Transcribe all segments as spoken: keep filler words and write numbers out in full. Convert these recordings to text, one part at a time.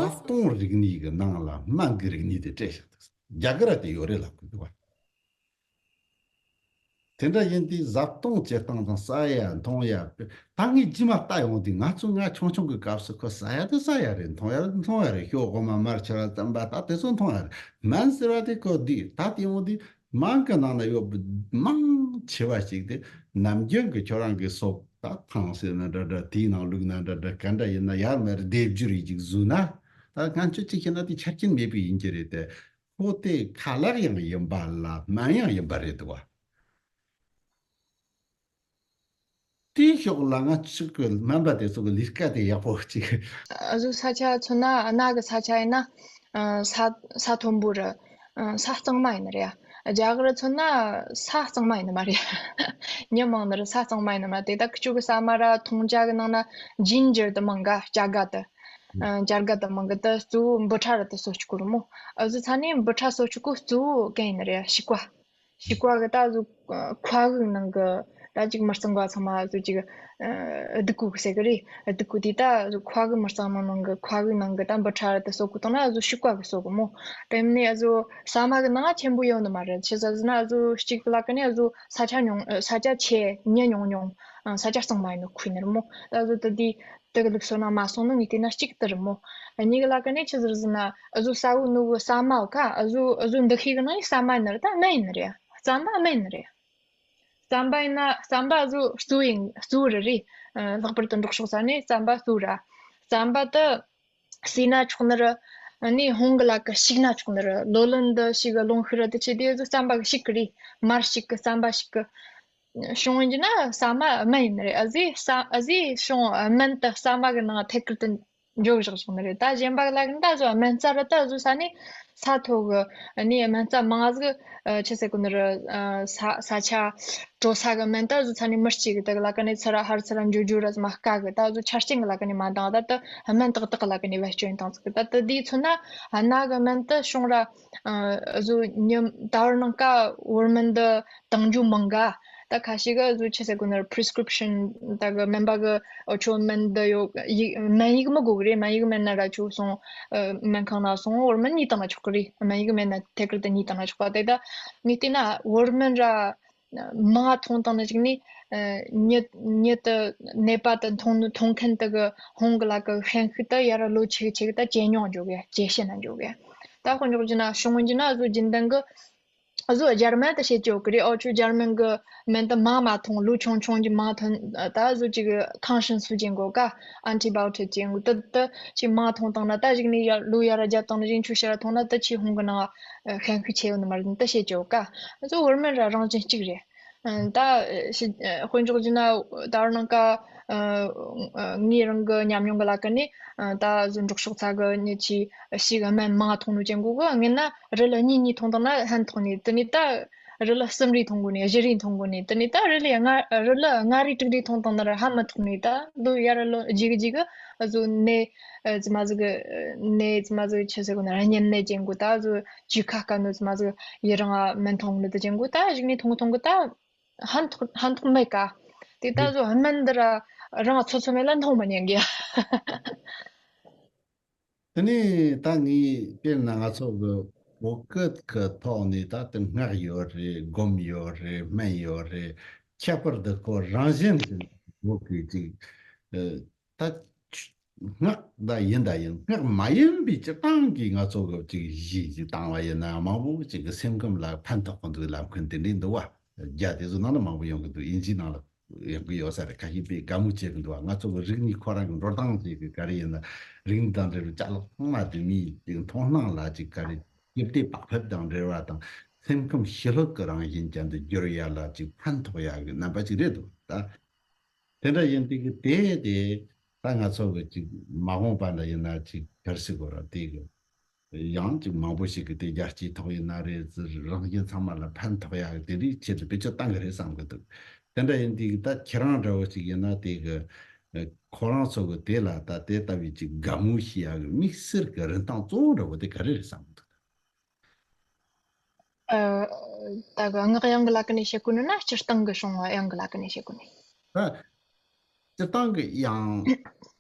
བཟའ་བཏུང་རིག་གནས་ཀྱི་ནང་ལ་སྨན་གྱི་རིག་གནས་དེ་སྤྲད་བཞག་འདུག་རྒྱ་གར་དེ་ཡོད་རེད་ལབ་དགོས་འདུག་བ། དེ་འདྲ་ཡིན་དུས་བཟའ་བཏུང་སྤྱིར་བཏང་དང་ཟ་ཡ་འཐུང་ཡ། ད་ངས་རྗེས་མ་ལྟ་ཡོང་དུས་ང་ཚོ་ང་ཆུང་ཆུང་གི་སྐབས་སུ་ཁོ་ཟ་ཡ་དེ་ཟ་ཡ་རེད། འཐུང་ཡ་དེ་འཐུང་ཡ་རེད། ཞོ་གོ་མ་མར་ཆུ་ར་རྩམ་པ་ད་དེ་ཚོ་འཐུང་ཡ་རེད། སྨན་ཟེར་བ་དེ་ཁོ་འདི་ད་དེ་ཡོང་དུས་སྨན་གྱི་ནང་ན་ཡོད་པའི་མང་ཆེ་བ་ཞིག་དེ་ནམ་རྒྱུན་གྱི་ཁྱོད་རང་གི་སོབ་ད་ཐང་ཟེར་ན་འདྲ་འདྲ། དེའི་ནང་བླུགས་ན་འདྲ་འདྲ། ག་འདྲ་ཡིན་ན་ཡར་མར་སྡེབ་སྦྱོར་ཡིས་ཅིག་བཟོས་ན། ད་སྔན་ཆད་ཅིག་བྱས་ན་དེ་ཆ་རྐྱེན་མེད་པའི་ཡིན་གྱི་རེད་དེ། ཁོ་དེ་ཁ་ལག་ཡང་ཡིན་པ་ལ་སྨན་ཡང་ཡིན་པ་རེད་འདུག་བ། དེའི་ཕྱོགས་ལ་ང་ཚོ་གི་སྨན་པ་དེ་ཚོ་གི་ལས་ཀ་དེ་ཡག་པོ་ཅིག་ཨ་ཟུ་ས་ཆ་མཚོན་ན་གནའ་གི་ས་ཆ་ཡིན་ན། ཨ་ས་ས་མཐོན་པོ་རེད། ཨ་ས་གཙང་མ་ཡིན་ནི་རེད། རྒྱ་གར་མཚོན་ན་ས་གཙང་མ་ཡིན་ནི་མ་རེད། མྱི་མང་ནི་རེད། ས་གཙང་མ་ཡིན་ནི་མ་རེད། དེ་དག་ཁྱོད་གི་ཟ་མ་ར་འཐུང་ཇ་གི་ནང་ན་ཇིན་ཇར་དེ་མང་ག་སྐྱ་ཀ་དེ། ཨ་སྐྱ་ཀ་དེ་མང་གི་དེ་གཙོ་བོ་འབུ་ཕྲ་ར་དེ་གསོ་བཅུག་གི་རེད་མོ། ཨ་ཟུ་ཚ་ནས་འབུ་ཕྲ་གསོ་བཅུག་གི་གཙོ་བོ་གན་ཡིན་ནི་རེད། ཕྱུ་པ། ཕྱུ་པ་གི་ད་གཟོད་མཁའ་དབུགས་ནང་གི་ད་ཅིག་མི་གཙང་བ་ཚང་མ་གཟོད་ཅིག་སྡུག་གུ་ཟེར་གི་རེད། སྡུག་གུ་དེ་ད་གཟོད་མཁའ་དབུགས་མི་གཙང་མ་ནང་གི་མཁའ་དབུགས་ནང་གི་ད་འབུ་ཕྲ་ར་དེ་གསོ་གི་བཏང་ན་གཟོད་ཕྱུ་པ་གི་གསོ་གི་མོ། དེ་ནས་གཟོད་ཟ་མ་གི་ནང་ཆེན་པོ་ཡོད་ནི་མ་རེད། ཆི་ཟེར་ཟེར་ན་གཟོད་གཅིག་ལ་ཀ་ནས་གཟོད་ས་ཆ་ཉུང་ས་ཆ་ཆེ་མྱི་ཉུང་ཉུང་ས་ཆ་གཙང་མ་ཡིན་ནོ་ཁུལ་ནི་རེད་མོ། ད་གཟོད་དེ་དེ་དེ་གི་ལུགས་སྲོལ་ནང་མ་སོང་ནོ་ངས་བལྟས་ན་གཅིག་དེ་རེད་མོ། གཉིས་ཀ་ལ་ཀ་ནས་ཆི་ཟེར་ཟེར་ན་གཟོད་ས་བོ་ནུ་བོ་ཟ་མ་བོ་ཀ་གཟོད་གཟོད་འདུ་ཤེས་གི་ནང་ནས་ཟ་མ་ཡིན་ནི་རེད། ད་སྨན་ཡིན་ནི་རེད། རྩམ་པ་སྨན་ཡིན་ནི་རེད། རྩམ་པ་ཡིན་ན་རྩམ་པ་གཟོད་གཙོ་ཡིན་གཙོ་རེད་རེད། ལྷག་པར་དུ་འབྲོག་ཕྱོགས་ས་ནས་རྩམ་པ་གཙོ་ར། རྩམ་པ་དེ་ཟོས་ན་ཆོག་ནི་རེད། ནས་ཧོང་གི་ལ་ཀ་བཤིག་ན་ཆོག་ནི་རེད། ལོ་ལོན་འདི་ཞིག་གི་རླུང་ཤུགས་ར་དེ་ཆེ་དེ་གཟོད་རྩམ་པ་གི་བཤིག་གི་རེད། མར་བཤིག་གི་རྩམ་པ་བཤིག་གི་བྱུང་ཡིན་གྱི་ན་ཟ་མ་སྨན་ཡིན་ནི་རེད། ཨ་ཟོས་ཟ་ཨ་ཟོས་བྱུང་སྨན་དེ་ཟ་མ་གི་ནང་ཐད་ཀར་དུ་འཇོག་བཞག་བྱུང་ནི་རེད། ད་གཞན་པ་གི་ལ་གི་ད་གཟོད་སྨན་རྩྭ་ར་ད་གཟོད་ས་ནས་ས་མཐོ་གི་ནས་སྨན་རྩྭ་མང་ཟིག་ཆི་ཟེར་གོ་ནི་རེད། ས་ས་ཆ་དྲོ་ས་གི་སྨན་ད་གཟོད་ས་ནས་མི་སྐྱེ་གི་ད་གི་ལ་ཀ་ནས་ཚུར་ར་ཧར་ཚུར་ར་འཇུ་འཇུ་ར་ཟ་མ་དཀའ་གི། ད་གཟོད་ཆ་རྐྱེན་གི་ལ་ཀ་ནས་མ་འདང་ད་ད་སྨན་ཏག་ཏག་གི་ལ་ཀ་ནས་བེད་སྤྱོད་ཡིན་བཏང་ཟིག་གི། ད་ད་དེའི་མཚོན་ན་གནའ་གི་སྨན་ད་བྱུང་ར་གཟོད་ཉི་ད་བར་ནང་ཀ་བོར་སྨན་འདི་བཏང་རྒྱུ་མང་ག། ད་ཁ་ཤས་ཀ་གཟོད་ཆི་ཟེར་གོ་ནི་རེད། prescription ད་གི་སྨན་པ་གི་འོ་ཁྱོད་སྨན་འདི་ཡོད་ཡིག་སྨན་ཡིག་མི་དགོས་གི་རེད། སྨན་ཡིག་མེད་ན་ར་ཁྱོད་སོང་སྨན་ཁང་ན་སོང་བོར་སྨན་ཉོས་བཏང་ན་ཆོག་གི་རེད། སྨན་ཡིག་མེད་ན་ཐད་ཀར་དུ་ཉོས་བཏང་ན་ཆོག་པ། དེ་ད་ངས་བལྟས་ན་བོར་སྨན་ར་མང་ང་འཐུང་བཏང་ནི་ཅིག་ནི་ཉི་ཉི་དུ་ནད་པ་དུ་འཐུང་ནི་འཐུང་མཁན་དུ་གི་ཧོང་གི་ལ་གི་ཤན་ཤུགས་དུ་ཡར་ལོ་ཆིག་ཆིག་དུ་ཇེ་ཉུང་འགྱོ་གི། ཇེ་ཞན་ན་འགྱོ་གི། ད་དཔེ་འཇོག་རྒྱུ་ན་བྱུང་རྒྱུ་ན་གཟོད་རྒྱུན་ལྡན་གི་གཟོད་སྦྱར་སྨན་དུ་བཤད་ཀྱི་ཡོད་གི་རེད། ཨོ་ཁྱོད་སྦྱར་སྨན་གི་སྨན་དུ་མང་མ་འཐུང་། ལོ་ཆུང་ཆུང་གི་མང་འཐུང་། ད་གཟོད་ཅིག་གི་ཁང་ཤིན་སུ་ཅན་གོ་ཀ་antibiotic་ཅན་གོ་དུ་དུ་ཅིག་མང་འཐུང་བཏང་ན་ད་གཞུག་ནས་ཡར་ལོ་ཡར་རྒྱབ་བཏང་ནི་ཅིག་ཆུ་ཤར་འཐུང་ན་ད་ཁྱོད་ཧོང་གི་ནང་ཤན་ཤུགས་ཆེ་ཡོད་ནི་མ་རེད་དུ་བཤད་ཀྱི་ཡོད་ཀ། གཟོད་བོར་སྨན་ར་རང་བཞིན་གཅིག་རེད། ད་ཤི་དཔེ་འཇོག་རྒྱུ་ན་ད་བར་ནང་ཀ་ངའི་རང་གི་ཉམས་མྱོང་གི་ལ་ཀ་ནས་ད་གཟོད་འབྲོག་ཕྱོགས་ཚ་གི་ཉི་ཆི་ཞིག་སྨན་མང་འཐུང་ནོ་ཅན་གོ་གི། ངས་ན་རི་ལ་གཉིས་གཉིས་འཐུང་བཏང་ན་ཧན་ཐོག་ནས་དེ་ནས་ད་རི་ལ་གསུམ་རེ་འཐུང་གོ་ནས་བཞི་རེ་འཐུང་གོ་ནས་དེ་ནས་ད་རི་ལ་ལྔ་རི་ལ་ལྔ་རེ་དྲུག་རེ་འཐུང་བཏང་ན་ར་ཧ་མི་ཐོག་ནས་ད་ལོ་ཡར་ལོ་རྗེས་གི་རྗེས་གི་གཟོད་ནད་ཙི་མ་ཟིག་གི་ནད་ཙི་མ་ཟིག་ཆི་ཟེར་གོ་ན་ར་གཉན་ནད་ཅན་གོ་ད་གཟོད་བཅོས་ཁ་དཀའ་ནོ་ཙི་མ་ཟིག་ཡི་རང་ང་སྨན་འཐུང་ནི་དུ་ཅན་གོ་ད་གཞུག་ནས་འཐུང་འཐུང་གི་ད། ཧན་ཐོག་ཧན་ཐོག་མེད་ཀ། དེ་ད་གཟོད་སྨན་འདི་ར་རང་ཚོད་ཚོད་མེད་ལ་འཐུང་མི་ཉན་གི། དེ་ནས་ད་ངས་དཔེར་ན་ང་ཚོ་གི་བོད་སྐད་ཀྱི་ཐོག་ནས་ད་དེ་སྔགས་ཡོད་རེད། སྒོམ་ཡོད་རེད། སྨན་ཡོད་རེད། ཁྱད་པར་དུ་ཁོ་རང་བཞིན་གྱི་བོད་ཀྱི་ཅིག་ད་སྔགས་ད་ཡིན་ད་ཡིན། སྔགས་མ་ཡིན་པའི་སྤྱིར་བཏང་གི་ང་ཚོ་གི་ཅིག་གཞི་ཅིག་བཏང་བ་ཡིན་ན་མང་པོ་ཅིག་གི་སེམས་ཁམས་ལ་ཕན་ཐོགས་པ་འདུག་ལབ་མཁན་དེ་འདྲས་འདུག་བ། རྒྱ་དེ་ཚོ་ནང་ལ་མང་པོ་ཡོང་གི་འདུག་དབྱིན་ཇིའི་ནང་ལ་ཡོང་གི་ཡོད་ས་རེད། ཁ་ཤས་པས་དགའ་མོས་བྱེད་གི་འདུག་བ། ང་ཚོ་གི་རིག་གནས་ཁོ་རང་གི་འགྲོ་སྟངས་ཅིག་གི་ག་རེ་ཡིན་ན་རིག་གནས་དང་འབྲེལ་བའི་ཅ་ལག་ཚང་མ་དེ་མིའི་ཅིག་མཐོང་སྣང་ལ་ཅིག་ག་རེ་སྐྱིད་བདེ་བག་ཕེབས་དང་འབྲེལ་བ་དང་སེམས་ཁམས་ཞི་ལྷོད་ཀྱི་རང་བཞིན་ཅན་དུ་འགྱུར་ཡ་ལ་ཅིག་ཕན་ཐོགས་ཡ་གི་རྣམ་པ་ཅིག་རེད་འདུག་ད། དེ་འདྲ་ཡིན་དུས་ཀྱི་དེ་དེ་ད་ང་ཚོ་གི་ཅིག་མ་འོངས་པ་ལ་ཡིན་ན་ཅིག་ག་རེ་ཟེར་དགོས་ར། དེ་གི་ཡང་ཅིག་མང་པོ་ཞིག་གི་དེ་རྒྱལ་སྤྱིའི་ཐོག་ཡིན་ན་རེད། རང་བཞིན་ཚང་མ་ལ་ཕན་ཐོགས་ཡག་དེ་འདྲའི་ཆེད་དུ་བེད་སྤྱོད་གཏང་གི་རེད་བསམ་གི་འདུག་དེ་འདྲ་ཡིན་དུས་ཀྱི་ད་ཁྱེད་རང་འདྲ་བོ་ཞིག་ཡིན་ན་དེ་གི་ཁོ་རང་ཚོ་གི་དེ་ལ་ད་དེ་ལྟ་བུའི་ཅིག་དགའ་མོས་ཤེས་ཡག་གི་དམིགས་བསལ་གི་རིན་ཐང་གཙོ་བོ་འདྲ་བོ་དེ་ག་རེ་རེད་བསམ་གི་འདུག་ཨ། ད་གི་སྔགས་དབྱངས་གི་ལ་ཀ་ནས་བཤད་གོ་ནི་ན་སྤྱིར་བཏང་གི་བྱུང་བ་དབྱངས་གི་ལ་ཀ་ནས་བཤད་གོ་ནི། ད་ སྤྱིར་བཏང་གི་དབྱངས།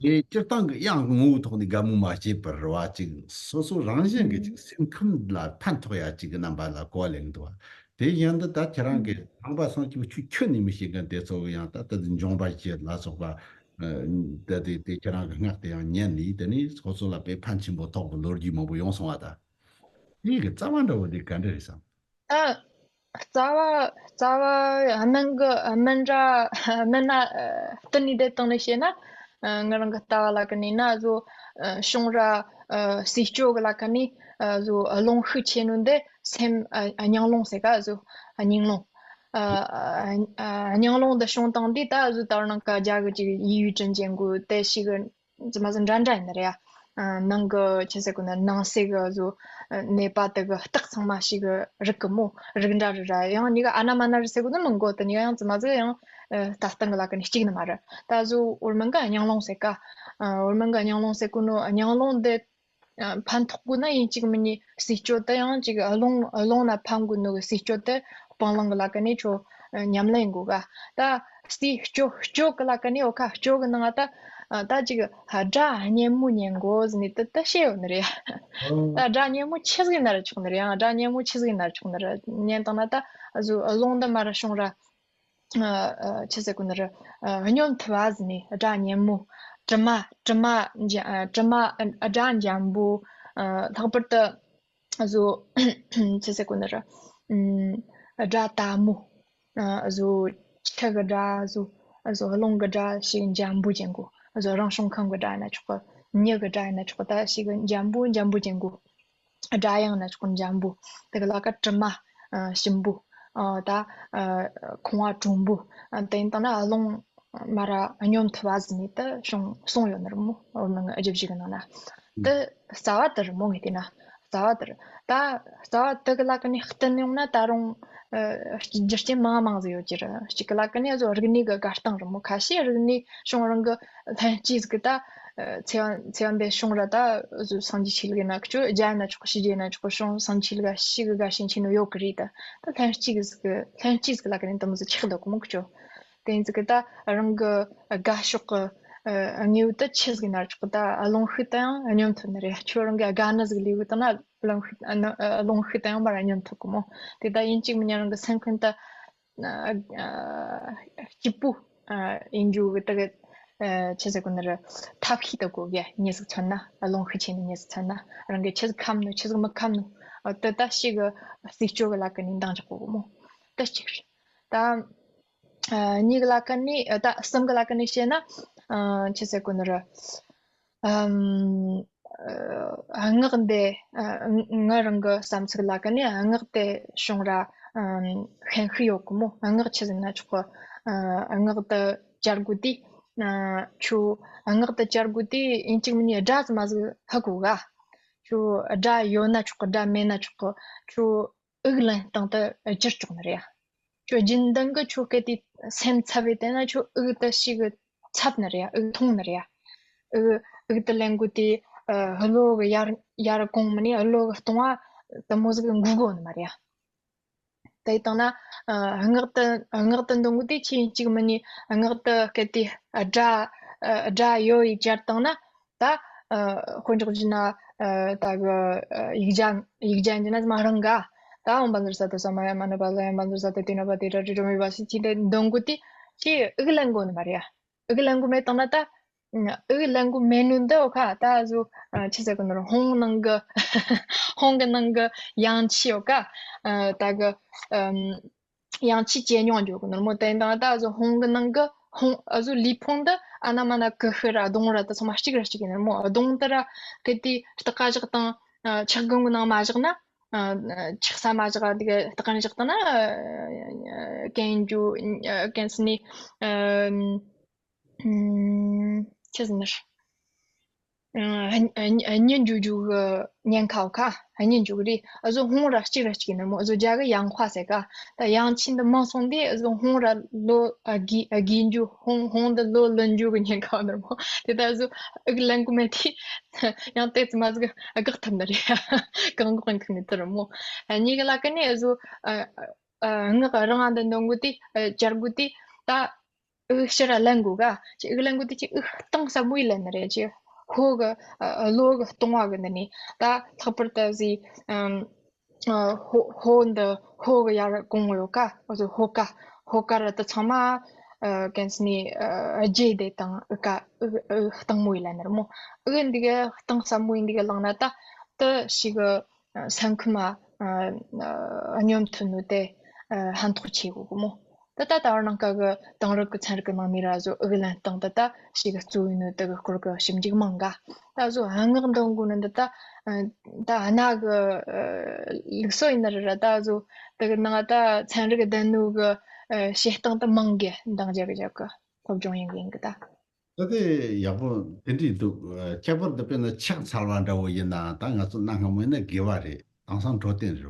དེ་སྤྱིར་བཏང་གི་དབྱངས་ངོ་བོའི་ཐོག་ནས་དགའ་མོས་མ་བྱས་པར་བ་ཅིག་སོ་སོ་རང་བཞིན་གྱི་ཅིག་སེམས་ཁམས་ལ་ཕན་ཐོགས་ཡ་ཅིག་གི་རྣམ་པ་ལ་གོ་བ་ལེན་འདུག་བ། དེ་བཞིན་དུ་ད་ཁྱེད་རང་གི་ཁང་པ་སང་ཅིག་ཁྱོད་ཁྱོད་ནས་མི་ཤེས་མཁན་དེ་ཚོ་ཡང་ད་ལྟ་འབྱུང་པ་བཞི་ལ་སོགས་པ། ད་དེ་དེ་ཁྱེད་རང་གི་སྔགས་དེ་ཡང་ཉན་ནས་དེ་ནས་སོ་སོ་ལ་དཔེ་ཕན་ཆེན་པོ་ཐོགས་པའི་ལོ་རྒྱུས་མང་པོ་ཡོང་སོང་བ་ད། དེའི་གི་རྩ་བ་འདྲ་བོ་དེ་ག་འདྲ་རེད་བསམ། ཨ། རྩ་བ་རྩ་བ་སྨན་གི་སྨན་ར་སྨན་ན་བསྟུན་ནས་བསྡད་བཏང་ནས་བཤད་ན། ཨ། ང་རང་གི་ལྟ་བ་ལ་ཀ་ནས་ན་བཟོ། ཨ། བྱུང་ར། ཨ། སྲིད་སྐྱོ་གི་ལ་ཀ་ནས་ཨ་བཟོ་རླུང་ཤུགས་ཆེ་ནོ་འདི་སེམས་ཨ་སྙིང་རླུང་ཟེར་ག་བཟོ་སྙིང་རླུང་། ཨ་ཨ་སྙིང་རླུང་འདི་བྱུང་བཏང་དུས་ད་བཟོ་ད་རུང་ཀ་རྒྱ་གི་ཅིག་ཡིད་ཡུལ་དྲན་ཅན་གོ་དེ་ཞིག་གི་ཙི་མ་ཟིག་འདྲ་འདྲ་ཡིན་ནི་རེད་ཡ། ཨ། ནང་གི་ཆི་ཟེར་གོ་ནི་ནང་གསེས་གི་བཟོ་ནད་པ་དེ་གི་རྟགས་ཚང་མ་ཞིག་གི་རིགས་གི་མོ་རིགས་འདྲ་རེད་ར། ཡང་གཉིས་ཀ་ཨ་ན་མ་ན་རེད་ཟེར་གོ་ནི་མི་འགོ་དེ་གཉིས་ཀ་ཡང་ཙི་མ་ཟིག་ཡང་ཨ་ལྟ་སྟངས་གི་ལ་ཀ་ནི་གཅིག་ནི་མ་རེད། ད་བཟོ་འོར་མན་གི་སྙིང་རླུང་ཟེར་ག་ཨ། འོར་མན་གི་སྙིང་རླུང་ཟེར་གོ་ནོ་སྙིང་རླུང་དེ་ཨ་ཕན་ཐོགས་དགོས་ན་ཡིན་གཅིག་མིན་གཉིས་སྲིད་སྐྱོ་དེ་ཡང་ཅིག་རླུང་རླུང་ན་ཕན་དགོས་ནོ་གི་སྲིད་སྐྱོ་དེ་སྤང་བླང་གི་ལ་ཀ་ནས་ཁྱོད་ཉམས་ལེན་དགོས་ག་ད་སྲིད་སྐྱོ་སྐྱོ་གི་ལ་ཀ་ནས་འོ་ཁ་སྐྱོ་གི་ནང་ད་ད་ཅིག་སྒྲ་སྙན་མོ་ཉན་དགོས་ཟེར་ནས་དེ་ད་བཤད་ཡོད་ནི་རེད། ད་སྒྲ་སྙན་མོ་ཆི་ཟིག་ན་ར་ཆོག་ནི་རེད། ཡང་སྒྲ་སྙན་མོ་ཆི་ཟིག་ན་ར་ཆོག་ནི་རེད། ཉན་བཏང་ན་ད་བཟོ་རླུང་འདི་མ་ར་བྱུང་ར། ཨ། ཨ། ཆི་ཟེར་གོ་ནི་རེད། ཨ། སྙོམས་ཐུབ་པ་ཟེར་ནས་སྒྲ་སྙན་མོ། དྲི་མ་དྲི་མ་འཇམ་ཨ། དྲི་མ་ཨ། སྒྲ་འཇམ་པོ། ཨ། ལྷག་པར་དུ་བཟོ་ཆི་ཟེར་གོ་ནི་རེད། ཨུམ། སྒྲ་དལ་མོ། ཨ། བཟོ་ཆུ་གི་སྒྲ་བཟོ། བཟོ་རླུང་གི་སྒྲ་ཞིག་འཇམ་པོ་ཅན་གོ། བཟོ་རང་བྱུང་ཁམས་གི་སྒྲ་ཡིན་ན་ཆོག་གི། མྱི་གི་སྒྲ་ཡིན་ན་ཆོག་གི། ད་ཞིག་འཇམ་པོ་འཇམ་པོ་ཅན་གོ། སྒྲ་དབྱངས་ན་ཆོག་འཇམ་པོ། དེ་གི་ལ་ཀ་དྲི་མ་ཞིམ་པོ། ད་ཁང་བ་དྲོན་པོ། དེ་ཡིན་དང་ན་རླུང་མ་ར་སྙོམས་ཐུབ་པ་ཟིན་ནས་ད་བྱུང་གསུངས་ཡོད་ནི་རེད་མོ། འོ་ནང་བཞི་བཞི་གི་ནང་ན། དེ་རྩ་བ་དེ་རེད་མོ། ངས་བལྟས་ན་རྩ་བ་དེ་རེད། ད་རྩ་བ་དེ་གི་ལ་ཀ་ནས་བསྟུན་ཡོང་ན་ད་རུང་རྒྱུ་རྐྱེན་མང་མང་ཟིག་ཡོད་ཀྱི་རེད། གཅིག་གི་ལ་ཀ་ནས་བཟོ་རིག་གནས་གི་དགའ་སྟངས་རེད་མོ། ཁ་ཤས་རིག་གནས་བྱུང་རང་གི་ལྷན་སྐྱེས་ཟིག་གི་ད། ཚེ་དབང་ཚེ་དབང་པའི་གཞུང་ར་ད་བཟོ་སངས་རྒྱས་ཆོས་ལུགས་ན་ཁྱོད་རྒྱ་ན་ཆོག་ཕྱི་རྒྱལ་ན་ཆོག་གཞུང་སངས་རྒྱས་ཆོས་ལུགས་ཤི་གི་དགའ་ཞེན་ཆེ་ནོ་ཡོད་གི་རེད། ད་ད་ལྷན་སྐྱེས་གི་ཟིག་གི་ལྷན་སྐྱེས་ཟིག་ལ་ཀ་ནས་དུ་མོ་ཟིག་ཆགས་འདུག་གི་མོ་ཁྱོད། དེ་ཡིན་ཟིག་གི་ད་རང་གི་དགའ་ཕྱོགས་གི་དངོས་པོ་ད་ཆི་ཟིག་ན་ཆོག་ད་རླུང་ཤུགས་དང་སྙོམས་ཐུབ་ནི་རེད། ཁྱོད་རང་གི་དགའ་ནི་ཟིག་ལས་གི་ད་ན་རླུང་ཤུགས་རླུང་ཤུགས་དང་མར་སྙོམས་ཐུབ་གི་མོ། དེ་ད་ཡིན་གཅིག་མིན་ཡང་རང་གི་སེམས་ཁམས་ད། སྐྱིད་པོ་ཡིན་རྒྱུ་གི་དེ་གི་ཆི་ཟེར་གོ་ནི་རེད། ཐབས་ཤེས་དེ་གོ་གི་མྱི་ཟིག་མཚོན་ན། རླུང་ཤུགས་ཆེ་ནི་མྱི་ཟིག་མཚོན་ན་རང་གི་ཆི་ཟིག་ཁམ་ནོ་ཆི་ཟིག་མི་ཁམ་ནོ་དེ་ད་ཞིག་གི་རྩིས་སྤྱོད་གི་ལ་ཀ་ནས་འདང་རྒྱག་གོ་གི་མོ། དེ་གཅིག་རེད། ད་གཉིས་གི་ལ་ཀ་ནས་ད་གསུམ་གི་ལ་ཀ་ནས་བཤད་ན་ཆི་ཟེར་གོ་ནི་རེད། ཨམ། ཨ། སྔགས་འདི་ཨ། ང་རང་གི་བསམ་ཚུལ་ལ་ཀ་ནས་སྔགས་དེ་བྱུང་ར་ཨམ། ཤན་ཤུགས་ཡོད་གི་མོ། སྔགས་ཆི་ཟིག་ན་ཆོག་གི། ཨ། སྔགས་དེ་བཅར་དགོས་དུས། ཨ། ཁྱོད་སྔགས་དེ་བཅར་དགོས་དུས་ཡིན་གཅིག་མིན་གཉིས་སྒྲ་ཙམ་མ་ཟིག་ཧ་གོ་ག་ཁྱོད་སྒྲ་ཡོད་ན་ཆོག་གི། སྒྲ་མེད་ན་ཆོག་གི། ཁྱོད་དབུགས་ལེན་སྟངས་དེ་བསྒྱུར་ཆོག་ནི་རེད་ཡ། ཁྱོད་རྒྱུན་ལྡན་གི་ཁྱོད་སྐད་དེ་སེམས་འཚབ་བས་བལྟས་ན་ཁྱོད་དབུགས་དེ་ཞིག་གི་འཚབ་ནི་རེད་ཡ། དབུགས་ཐུང་ནི་རེད་ཡ། དབུགས་དབུགས་དེ་ལེན་དགོས་དུས་ཨ། གློ་གི་ཡར་ཡར་གོང་མིན་ནས་གློ་གི་གཏོང་བ་དེ་མོ་ཟིག་གི་འགུལ་དགོས་ནི་མ་རེད་ཡ། དེ་ཡིན་དང་ན་ཨ། སྔགས་དེ་སྔགས་དེ་འདོན་དགོས་དུས་ཆི་ཡིན་གཅིག་མིན་གཉིས་སྔགས་དེ་སྐད་དེ་སྒྲ་ཨ། སྒྲ་ཡོད་ཡི་སྦྱར་བཏང་ན། ད་ཨ། དཔེ་འཇོག་བྱས་ན་ཨ། ད་གི་ཨ། ཡིག་བརྒྱ་ཡིག་བརྒྱ་ཡིན་ན་ཙམ་རང་ག་ད་ཨོཾ་བཛྲ་སཏྭ་ས་མ་ཡ་མ་ཎི་པཱ་ལ་ཡ། ཨོཾ་བཛྲ་སཏྭ་ཏི་ན་པ་ཏི་ར་ཏི་ར་མི་བ་སི་ཅི་དེ་འདོན་དགོས་དུས་ཁྱེད་དབུགས་ལེན་དགོས་ནི་མ་རེད་ཡ། དབུགས་ལེན་དགོས་མེད་བཏང་ན་ད་དབུགས་ལེན་དགོས་མེད་ནོ་འདི་འོ་ཁ་ད་བཟོ་ཆི་ཟེར་གོ་ནོ་ར་ཧོང་ནང་གི་ཧོང་གི་ནང་གི་ཡང་ཆི་འོ་ཁ་ད་གི་ཨམ། ཡང་ཆི་ཇེ་ཉུང་འགྱོ་གི་ནོར་མོ། དེ་དང་ད་གཟོད་ཧོང་གི་ནང་གི་ཧོང་གཟོད་ལུས་ཕུང་འདི་ཨ་ན་མ་ན་ཀི་ཤུ་ར་གདོང་ར་ད་ཚང་མ་གཅིག་ར་གཅིག་ཡིན་ནོར་མོ། གདོང་དེ་ར་གི་དེ་སྟག་ཀ་བཞག་དང་ཆག་སྒང་གི་ནང་མ་བཞག་ན་ཆག་ས་མ་བཞག་དེ་གི་སྟག་ཀ་ནས་བཞག་དང་ན་གན་རྒྱུ་གན་སི་ནི་ཆི་ཟེར་ནོར། ཨ། གཉིད་འཇུག་རྒྱུ་གི་ཉེན་ཁ་འོ་ཁ། གཉིད་འཇུག་རེད། ཨ་ཟོ་ཧོང་ར་གཅིག་ར་གཅིག་ནི་མོ། ཨ་ཟོ་རྒྱ་གི་ཡང་ཁ་ཟེར་ག་ད་ཡང་ཆི་འདི་མང་སོང་དུས་ཨ་ཟོ་ཧོང་ར་ལོ་ཨ་གི་ཨ་གི་འཇུ་ཧོང་ཧོང་འདི་ལོ་ལོན་འཇུ་གི་ཉེན་ཁ་ནི་མོ། དེ་ད་ཨ་ཟོ་ཨ་གི་ལན་གུ་མེད་དེ་ཡང་ཏེ་ཙི་མ་ཟིག་ཨ་གག་ཐུབ་ནི་རེད། གང་གོ་གང་ཐུབ་ནི་དེ་རེད་མོ། ཨ་གཉིས་གི་ལ་ཀ་ནི་ཨ་ཟོ་ཨ་ཨ་ངག་རང་ཨ་འདི་འདོན་གོ་དུས་ཨ་བཅར་གོ་དུས་ད། ཨུ་ཕྱིར་ར་ལེན་དགོས་ག་ཅི་ཨུ་ལེན་དགོས་དེ་ཅི་ཨུ་གཏིང་ཟབ་མོ་ཡི་ལེན་ནི་རེད། ཅི་ཧོ་གི་ཨ་གློ་གི་གཏོང་བ་གི་འདི་ནི་ད་ལྷག་པར་དུ་ཟི་ཨམ་ཨ་ཧོ་ཧོ་འདི་ཧོ་གི་ཡར་གོང་ཡོད་ཀ་འོ་ཟི་ཧོ་ཀ་ཧོ་ཀ་ར་དུ་ཚང་མ་ཨ་གན་སི་ནི་ཨ་རྗེས་དེ་དང་ཨུ་ཀ་ཨུ་ཨུ་གཏིང་མོ་ཡི་ལེན་ནི་རེད་མོ། ཨུ་འདི་གི་གཏིང་ཟབ་མོ་ཡི་འདི་གི་ལང་ན་ད་དུ་ཞིག་གི་ཨ་ས་ཁུ་མ་ཨ་ཨ་སྙོམས་ཐུབ་ནོ་དེ་ཨ་ཕན་ཐོགས་ཆེ་གོ་གི་མོ། ད་ད་ད་བར་ནང་ཀ་གི་དེང་རབས་ཀྱི་ཚན་རིག་གི་ནང་ནས་ར་བཟོ་ཨུ་གི་ལན་སྟངས་ད་ད་ཞིག་གི་གཙོ་བོ་ཡིན་ནོ་དེ་གི་སྐོར་གི་ཞིབ་འཇུག་མང་ག་ད་བཟོ་ཨ་ངག་འདོན་དགོས་ནི་འདི་ད་ཨ་ད་ཨ་ན་གི་ཨ་ལུགས་སྲོལ་ཡིན་ན་ར་ར་ད་བཟོ་དེ་གི་ནང་ད་ཚན་རིག་གི་ལྡན་ནོ་གི་ཨ་བྱེད་སྟངས་ད་མང་གི་འདང་རྒྱག་གི་རྒྱག་གི་སློབ་སྦྱོང་ཡིན་གི་ཡིན་གི་ད། ད་དེ་ཡག་པོ་དེ་འདྲས་འདུག་ཁྱད་པར་དུ་དཔེར་ན་ཕྱག་འཚལ་བ་འདྲ་བོ་ཡིན་ན་ད་ང་ཚོ་གནའ་སྔ་མོ་ཡིན་ན་དགེ་བ་རེད། དེང་སང་འཕྲོད་བསྟེན་རེད་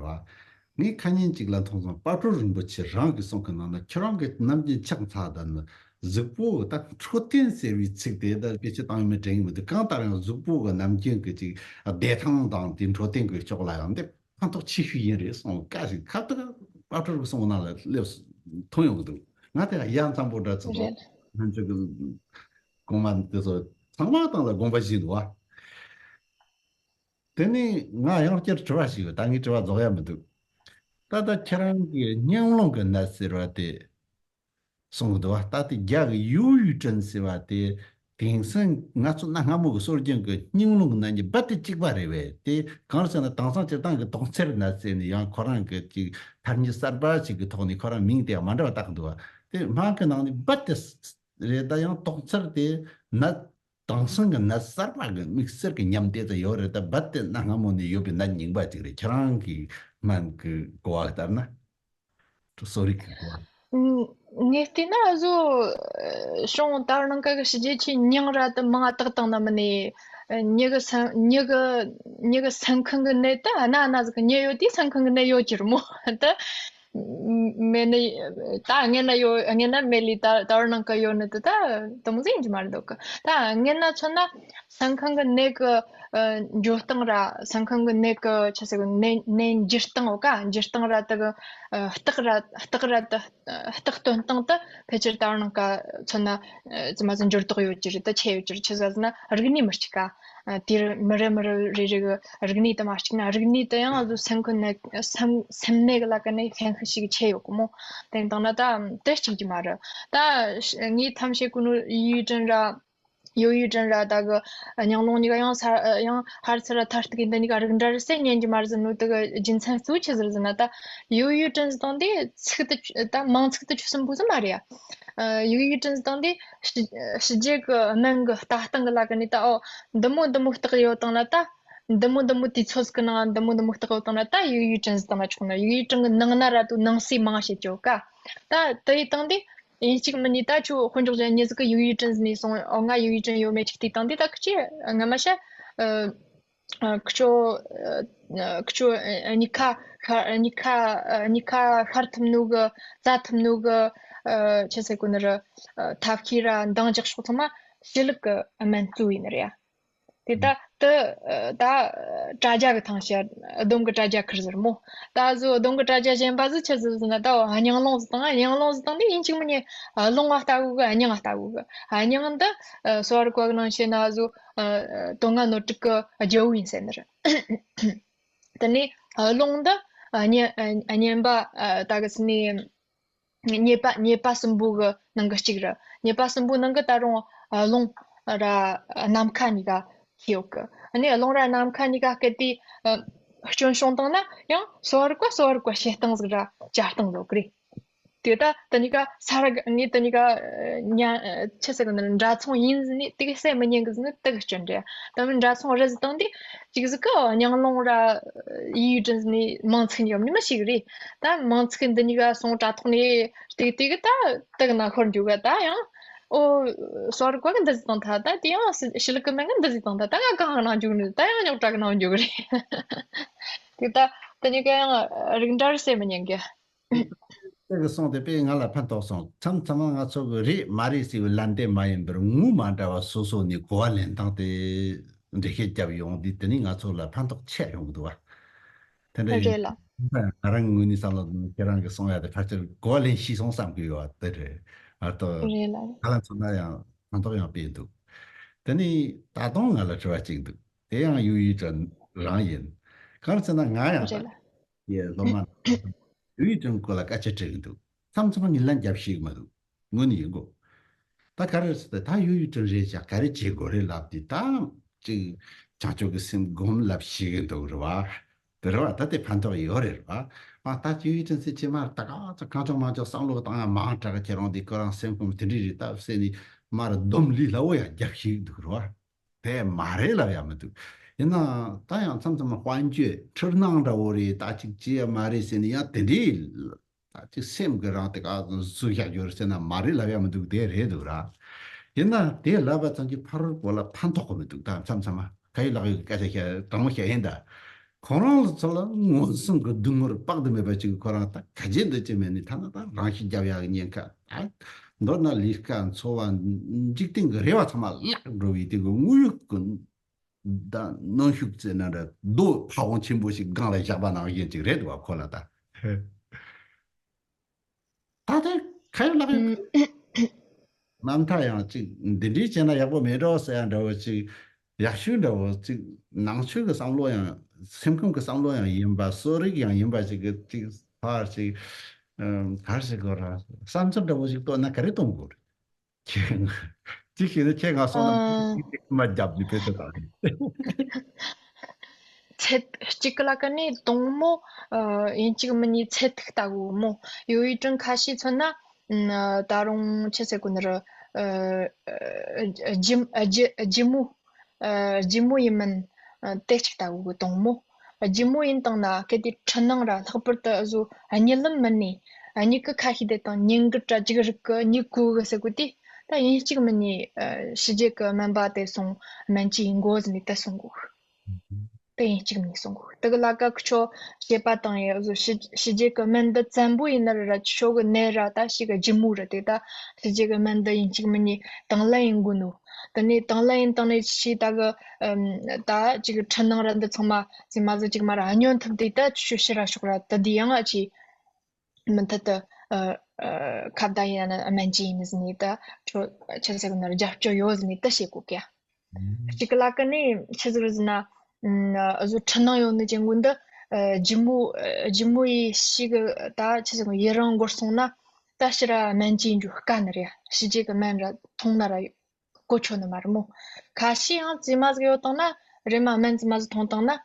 བ། ངས་ཁ་ཉིན་གཅིག་ལ་མཐོང་སོང་། དཔལ་སྤྲུལ་རིན་པོ་ཆེ་རང་གི་གསུང་གི་ནང་ན་ཁྱེད་རང་གི་ནམ་རྒྱུན་ཕྱག་འཚལ་ད་ནི་གཟུགས་པོ་ད་འཕྲོད་བསྟེན་ཟེར་བའི་ཚིག་དེ་ད་སྐད་ཆ་བཏང་ཡོད་མེད་དྲན་གི་མི་འདུག་གང་ལྟར་ཡང་གཟུགས་པོ་གི་ནམ་རྒྱུན་གི་ཅིག་བདེ་ཐང་དང་དེ་འཕྲོད་བསྟེན་གི་ཕྱོགས་ལ་ཡང་འདེབས། ཕན་ཐོགས་ཆེ་ཤོས་ཡིན་རེད་གསུངས། བཀའ་ཞིག་ཁ་ཐུག་དཔལ་སྤྲུལ་གསུང་ནང་ལ་སླེབས་མཐོང་ཡོང་གི་འདུག་ང་དེ་ཡང་འཛམ་བུ་འདྲ་ཚོ་རེད། ང་ཚོ་གི་གོང་མ་དེ་ཚོ་ཚང་མ་དང་ལ་དགོངས་པ་བཞེས་འདུག་བ། དེ་ནས་ང་ཡང་བསྐྱར་དྲི་བ་ཞིག་ཡོད། ད་ངའི་དྲི་བ་རྫོགས་ཡ་མི་འདུག་ད་ལྟ་ཁྱེད་རང་གི་སྙིང་རླུང་གི་ནད་ཟེར་བ་དེ། གསུང་གི་འདུག་བ། ད་དེ་རྒྱ་གི་ཡོ་ཡུ་ཀྲིན་ཟེར་བ་དེ་དེང་སང་ང་ཚོ་གནའ་སྔ་མོ་གི་སྲོལ་རྒྱུན་གྱི་སྙིང་རླུང་གི་ནད་གཉིས་རྦད་དེ་གཅིག་པ་རེད་བས། དེ་གང་རེད་ཟེར་ན་དེང་སང་སྤྱིར་བཏང་གི་དོག་འཚེར་ནད་ཟེར་ནས་ཡང་ཁོ་རང་གི་ཅིག་ཐ་སྙད་གསར་པ་ཞིག་གི་ཐོག་ནས་ཁོ་རང་མིང་དེ་མ་འདྲ་བ་བཏགས་གི་འདུག་བ། དེ་སྨན་གི་ནང་ནས་རྦད་དེ་རེད། ད་ཡང་དོག་འཚེར་དེ་ནད་དེང་སང་གི་ནད་གསར་པ་གི་དམིགས་བསལ་གྱི་ཉམས་དེ་ཚོ་ཡོད་རེད། ད་རྦད་དེ་གནའ་སྔ་མོ་ནས་ཡོད་པའི་ནད་རྙིང་པ་ཅིག་རེད། ཁྱེད་རང་གི་སྨན་གི་གོ་བ་ལྟར་ན། གསོ་རིག་གི་སྐོར། ངས་བལྟས་ན་བཟོ་ཤོང་ད་རང་ཀ་གི་ཕྱི་རྒྱལ་ཆེ་མྱིང་ར་དུ་མང་ང་བཏགས་བཏང་ན་མི་ནི་མྱི་གི་སེམས་མྱི་གི་མྱི་གི་སེམས་ཁམས་གི་ནད་དུ་སྣ་སྣ་ཟིག་གི་མྱི་ཡོད་དེ་སེམས་ཁམས་གི་ནད་ཡོད་ཀྱི་རེད་མོ། ད་མེད་ནི་ད་ངན་ན་ཡོད་ངན་ན་མེད་ལི་ད་ད་རང་ཀ་ཡོད་ནི་དུ་ད་དུང་ཟིན་གྱི་མ་རེད་འདུག་གི་ད་ངན་ན་མཚོན་ན། སེམས་ཁམས་ཀྱི་ནད་ཀྱི་ཨ་འགྱུར་སྟངས་ར་སེམས་ཁམས་ཀྱི་ནད་ཀྱི་ཆི་ཟེར་གི་ནད་ནད་འགྱུར་སྟངས་འོ་ཀ་འགྱུར་སྟངས་ར་དེ་གི་ཨ་རྟགས་ར་རྟགས་ར་དེ་རྟགས་སྟོན་སྟངས་དེ་ཕལ་ཆེར་ད་རུང་ཀ་མཚོན་ན་ཨ་ཙི་མ་ཙི་འགྱུར་ལྡོག་ཡོད་ཀྱི་རེད། ད་ཆེ་ཡོད་ཀྱི་རེད། ཆི་ཟེར་ན་རིག་གནས་མི་གཅིག་ག་ཨ་དེར་མི་རེ་མི་རེ་རེ་རེ་གི་རིག་གནས་དེ་མ་གཅིག་ན་རིག་གནས་དེ་ཡང་ཨ་ཟོ་སེམས་ཁམས་ནད་སེམས་སེམས་ནད་གི་ལ་ཀ་ནས་ཕན་ཤུགས་ཤིག་ཆེ་ཡོད་གི་མོ། དེ་དང་ན་ད་དེ་གཅིག་གི་མ་རེད། ད་ངས་ཐམས་ཅད་ཀུན་ཡུལ་དྲན་ར། ཡོ་ཡུ་ཀྲིན་ར་ད་གི་སྙིང་རླུང་གཉིས་ཀ་ཡང་ས་ཡང་ཧར་ཚུར་ར་ཐར་ཏུ་གི་འདི་གཉིས་ཀ་རིགས་འདྲ་རེད་ཟེར་ཉན་གྱི་མ་རེད་ཟེར་ནོ། དེ་གི་རྒྱུ་མཚན་གཙོ་བོ་ཆི་ཟིག་རེད་ཟེར་ན། ད་ཡོ་ཡུ་ཀྲིན་ཟེར་སྟངས་དེ་ཚིག་དེ་ད་མིང་ཚིག་དེ་ཆོས་གསུམ་པོ་ཟིག་མ་རེད་ཡ། ཡོ་ཡུ་ཀྲིན་ཟེར་སྟངས་དེ་ཕྱི་ཕྱི་རྒྱལ་གི་སྨན་གི་ལྟ་སྟངས་གི་ལ་ཀ་ནས་ད་ཨོ་འདི་མོ་འདི་མོ་བརྟག་ཡོད་དང་ན། ད་འདི་མོ་འདི་མོ་དུས་ཚོད་ཟིག་གི་ནང་འདི་མོ་འདི་མོ་བརྟག་ཡོད་དང་ན། ད་ཡོ་ཡུ་ཀྲིན་ཟེར་སྟངས་ན་ཆོག་ན། ཡོ་ཡུ་ཀྲིན་གི་ནང་ན་ར་དུ་ནང་གསེས་མང་བྱེད་ཀྱོ་ཀ་ད་དེ་ཡི་སྟངས་དེ། ཡིན་གཅིག་མིན་གཉིས་ད་ཁྱོད་དཔོན་ཕྱོགས་ཅན་མྱི་ཟིག་གི་ཡོ་ཡུ་ཀྲིན་ཟེར་ནས་སོང་། ཨོ་ང་ཡོ་ཡུ་ཀྲིན་ཡོད་མེད་ཅིག་དེ་དང་དེ་ད་ཁྱོད་ང་མ་ཤ། ཨ་ཁྱོད་ཨ་ཁྱོད་ཨ་གཉིས་ཁ་ཤར་གཉིས་ཁ་ཨ་གཉིས་ཁ་ཤར་ཐུབ་ནོ་གི་བཙལ་ཐུབ་ནོ་གི་ཨ་ཆི་ཟེར་གོ་ནི་ར་ཨ་ཐབས་ཤེས་ར་འདང་རྒྱག་ཕྱོགས་ཚང་མ་ཕྱི་ལུགས་གི་སྨན་གཙོ་ཡིན་ནི་རེད་ཡ། དེ་ད་དེ་ད་དྲ་རྒྱ་གི་ཐང་ཤར་སྡོམ་གི་དྲ་རྒྱ་ཁུར་ཟེར་མོ། ད་གཟོད་སྡོམ་གི་དྲ་རྒྱ་གཞན་པ་ཟིག་ཆི་ཟིག་ཟེར་ན། ད་སྙིང་རླུང་ཟིག་དང་། སྙིང་རླུང་ཟིག་དང་དེ་ཡིན་གཅིག་མིན་གཉིས་རླུང་ང་ལྟ་བུ་གི་སྙིང་ང་ལྟ་བུ་གི་སྙིང་འདི་གསོ་བ་རིག་པ་གི་ནང་བཤད་ན་གཟོད་དོན་ལྔ་སྣོད་དྲུག་གི་རྒྱལ་པོ་ཡིན་ཟེར་ནི་རེད། དེ་ནས་རླུང་འདི་གཉེན་གཉེན་པ་ད་གི་ཟེར་ནས། ཉེས་པ་ཉེས་པ་གསུམ་པོ་གི་ནང་གི་གཅིག་རེད། ཉེས་པ་གསུམ་པོའི་ནང་གི་ད་རུང་རླུང་ར་ནམ་མཁའ་གཉིས་ཀ་ཁེལ་ཡོད་གི། ཨ་ནི་རླུང་ར་ནམ་མཁའ་གཉིས་ཀ་སྐད་དེ་སྐྱོན་བྱུང་བཏང་ན་ཡང་གསོ་བ་རིག་པ་གསོ་བ་རིག་པ་བྱེད་སྟངས་ཟིག་ར་བྱ་སྟངས་ཟིག་རེད། དེ་ད་དེ་གཉིས་ཀ་ས་ར་ངས་དེ་གཉིས་ཀ་ཉ་ཆི་ཟེར་གི་ནི་འདྲ་མཚུངས་ཡིན་ཟེར་ནས་དེ་གི་སེ་མི་ཉན་གི་ཟེར་ནས་དེ་གི་སྐྱོན་རེད། ད་མི་འདྲ་མཚུངས་རེད་ཟེར་བཏང་དུས་གཅིག་ཟིག་གི་སྙིང་རླུང་ར་ཡོ་ཡུ་ཀྲིན་ཟེར་ནས་མིང་ཚིག་འཇོག་ནི་མི་ཞིག་རེད། ད་མིང་ཚིག་འདི་གཉིས་ཀ་སོང་དྲ་ཐོག་ནས་ཏིག་ཏིག་ད་དེ་གི་ན་ཤོར་འཇུག་ག་ད་ཡང་ཨོ་གསོ་བ་རིག་པ་གི་འདི་ཟིག་བཏང་ཐལ། ད་དེ་ཡང་ཕྱི་ལུགས་གི་སྨན་གི་འདི་ཟིག་བཏང་ཐལ། ད་ང་གང་ནང་འཇུག་ནི། ད་ཡང་རྙོག་དྲ་གི་ནང་འཇུག་རེད། དེ་ད་དེ་གཉིས་ཀ་ཡང་རིགས་འདྲ་རེད་ཟེར་མི་ཉན་གི། དེ་གི་གསུང་དེ་དཔེ་ང་ལ་ཕན་ཐོགས་སོང་། མཚམས་མཚམས་ང་ཚོ་གི་རེད་མ་རེད་ཟེར་བའི་ལན་དེ་མ་ཡིན་པར་ངོ་མ་འདྲ་བ་སོ་སོ་ནས་གོ་བ་ལེན་སྟངས་དེ་འགྲེལ་བཤད་བརྒྱབ་ཡོང་དུས་དེ་ནི་ང་ཚོ་ལ་ཕན་ཐོགས་ཆེ་ཡོང་གི་འདུག་བ། དེ་འདྲ་ཡིན། རེད་ལ། ང་རང་ངོས་ནས་བསམ་བློ་བཏང་ན་ཁྱེད་རང་གི་གསུང་ཡ་དེ་ཕལ་ཆེར་གོ་བ་ལེན་ཤེས་སོང་བསམ་གི་ཡོད་བ་དེ་རེད། ཨ་ཏོ་རེད་ལ། ཁ་ལ་ཚོ་ན་ཡང་ཕན་ཐོགས་ཡང་སྤེལ་འདུག་དེ་ནི་ད་དུང་ང་ལ་དྲི་བ་གཅིག་འདུག་དེ་ཡང་ཡུ་ཡུ་ཅན་རང་ཡིན། གང་ཟེར་ན་ང་ཡང་རེད་ད་ལ། ཡེ་སློབ་མ་ཡུ་ཡུ་ཅན་སྐོར་ལ་སྐད་ཆ་དྲི་གི་འདུག་མཚམས་མཚམས་ངི་ལན་རྒྱབ་ཤེས་གི་མ་འདུག་དངོས་ནི་ཡིན་གོ། ད་ག་རེ་ཟེར་ད་ད་ཡུ་ཡུ་ཅན་རེད་ཤག་ག་རེ་བྱེད་དགོས་རེད་ལབ་དེ་ད་ཅིག་བྱང་ཆུབ་ཀྱི་སེམས་སྒོམ་ལབ་ཤེས་གི་འདུག་རེད་བ། དེ་རེད་བ། ད་དེ་ཕན་ཐོགས་ཡོད་རེད་བ། ཨ་ད་ཡུ་ཡུ་ཅན་ཟེར་ཅི་མ་ད་ག་ཚོད་གང་ཆོག་མང་ཆོག་བསམ་བློ་བཏང་ཡ་མང་དྲགས་ཁྱེད་རང་དེ་ཁོ་རང་སེམས་ཁོམ་དེ་འདྲ་རེད་ད་ཟེར་ནི་མར་སྡོམ་ལི་ལ་འོ་ཡ་རྒྱབ་ཤེས་གི་འདུག་རེད་བ། དེ་མ་རེད་ལབ་ཡ་མི་འདུག་ཡིན་ན་ད་ཡང་མཚམས་མཚམས་དཔལ་འབྱོར་འཁྲུལ་སྣང་འདྲ་བོ་རེད། ད་ཅིག་ཅི་ཡ་མ་རེད་ཟེར་ནི་ཡང་དེ་འདྲའི་ད་ཅིག་སེམས་ཀྱི་རང་དེ་ག་བཟོས་བཞག་ཡོད་རེད་ཟེར་ན་མ་རེད་ལབ་ཡ་མི་འདུག་དེ་རེད་འདུག་ར། ཡིན་ན་དེ་ལབ་པ་ཙམ་གྱིས་ཕ་རོལ་པོ་ལ་ཕན་ཐོགས་ཀྱི་མི་འདུག་ད་མཚམས་མཚམས་མ་ཁ་ཡི་ལག་ཡི་སྐད་ཆ་བཤད་དྲང་མོ་བཤད་ཡིན་ད། ཁོ་རང་ཚོ་ལ་མངོན་སུམ་གྱི་སྡུག་བསྔལ་དཔག་ཏུ་མེད་པ་ཅིག་ཁོ་རང་ད་ག་རྗེས་འདི་ཅི་མེད་ནི་ཐ་ན་ད་རང་ཤི་རྒྱབ་ཡག་གི་ཉེན་ཁ་ད། མདོར་ན་ལས་ཀ་འཚོ་བ་འཇིག་རྟེན་གྱི་རེ་བ་ཚང་མ་བརླག་འགྲོ་བའི་དེ་གི་དངོས་ཡོད་ཀྱི་ད་གནོན་ཤུགས་ཟེར་ན་འདྲ་རྡོ་ཕ་བོང་ཆེན་པོ་ཞིག་སྒང་ལ་བཞག་པ་ནང་བཞིན་ཅིག་རེད་འདུག་བ་ཁོ་ལ་ད། ད་ལྟ་ཁ་ཡོད་ལག་ཡོད་ཨུམ། རྣམ་ཐར་ཡང་ཅིག་འདི་འདྲའི་བྱས་ན་ཡག་པོ་མེད་འགྲོ་ཟེར་ཡ་འདྲ་བོ་ཅིག་ཡག་ཤོས་འདྲ་བོ་ཅིག་ནང་ཆོས་ཀྱི་བསམ་བློ་ཡང་སེམས་ཁམས་ཀྱི་བསམ་བློ་ཡང་ཡིན་པ་གསོ་རིག་ཡང་ཡིན་པ་ཅིག་གི་ཅིག་ཕར་ཅིག་ཨམ་གར་ཞིག་གོ་ར་བསམ་ཚུལ་འདྲ་བོ་ཅིག་བཏོན་ན་ག་རེ་གཏོང་དགོས་རེད། ཁྱེད་ཅིག་ཤེས་ན་ཁྱེད་ང་སོང་ན་ཨ། ཅིག་མ་རྒྱབ་ནི་དེ་ཚོ་དང་། ཚད་གཅིག་ལ་ཀ་ནས་དང་མོ་ཨ་ཡིན་གཅིག་མིན་གཉིས་ཚད་ཐིག་ལྟ་བུ་མོ་ཡོ་ཡི་ཀྲིན་ཁ་ཤས་མཚོན་ན་ཨ་ད་རུང་ཆི་ཟེར་གོ་ནི་ར་ཨ་ཨ་ལྗི་ཨ་ལྗི་ཨ་ལྗི་མོ་ཨ་ལྗི་མོ་ཡིན་མིན་ཨ་དེ་གཅིག་ལྟ་བུ་གི་དང་མོ་ལྗི་མོ་ཡིན་དང་ན་གལ་ཏེ་འཁྲུལ་སྣང་ར་ལྷག་པར་དུ་ཨ་ཟོ་གཉིད་ལམ་མི་ནས་གཉིད་ཀི་ཁ་ཤས་དེ་དང་ཉིན་གི་དྲ་ཅིག་རིག་གི་གཉིད་གོ་གི་ཟེར་གོ་དེ། ད་ཡིན་གཅིག་མིན་གཉིས་ཨ་ཕྱི་རྒྱལ་གི་སྨན་པ་དེ་སོང་སྨན་བཅོས་ཡིན་དགོས་ཟེར་ནས་དེ་གསུང་གོ། དེ་ཡིན་གཅིག་མིན་གཉིས་གསུང་གོ། དེ་གི་ལ་ཀ་ཁུ་ཆོ་བྱེད་པ་དང་ཡ་བཟོ་ཕྱི་ཕྱི་རྒྱལ་གི་སྨན་འདི་བཙན་པོ་ཡིན་ན་ར་ཁྱོ་གི་ནད་ར་ད་ཞིག་གི་ལྗི་མོ་ར་དེ་ད་ཕྱི་རྒྱལ་གི་སྨན་འདི་ཡིན་གཅིག་མིན་གཉིས་དང་ལེན་ཡིན་དགོས་ནོ། དེ་ནས་དང་ལེན་ཡིན་དང་ནས་ཕྱི་ད་གི་ཨམ་ད་ཅིག་གི་འཁྲུལ་སྣང་ར་འདི་ཚང་མ་ཟི་མ་ཟི་ཅིག་མ་ར་ཉོན་ཐུབ་དེ་ད་ཁྱོ་ཕྱི་ར་ཤོག་ར་ད་དེ་ཡང་ཨ་ཅི། མུ་མཐུད་དུ་ཨ་ཨ་ཁ་བརྡ་ཡིན་ན་སྨན་བཅོས་ཡིན་ཟིན་ནས་ད་ཁྱོད་ཆི་ཟེར་གི་ན་རྒྱབ་སྐྱོར་ཡོད་ཟིན་ནས་ད་བྱེད་དགོས་ཀྱི། གཅིག་ལ་ཀ་ནས་ཆི་ཟེར་ཟིན་ན་ཨ་བཟོ་འཁྲུལ་སྣང་ཡོད་ནི་ཅན་ཀུན་ཏུ་ཨ་ལྗི་མོ་ཨ་ལྗི་མོ་ཡི་ཤི་གི་ད་ཆི་ཟེར་གི་ཡི་རང་འགོར་སོང་ན་ད་ཕྱི་ར་སྨན་བཅོས་འཇུ་དཀའ་ནི་རེད། ཕྱི་རྒྱལ་གི་སྨན་ར་འཐུང་ན་ར་གོ་ཆོད་ནི་མ་རེད་མོ། ཁ་ཤས་ཡང་ཙི་མ་ཟིག་ཡོད་དང་ན་རེམ་མ་སྨན་ཙི་མ་ཟིག་འཐུང་དང་ན།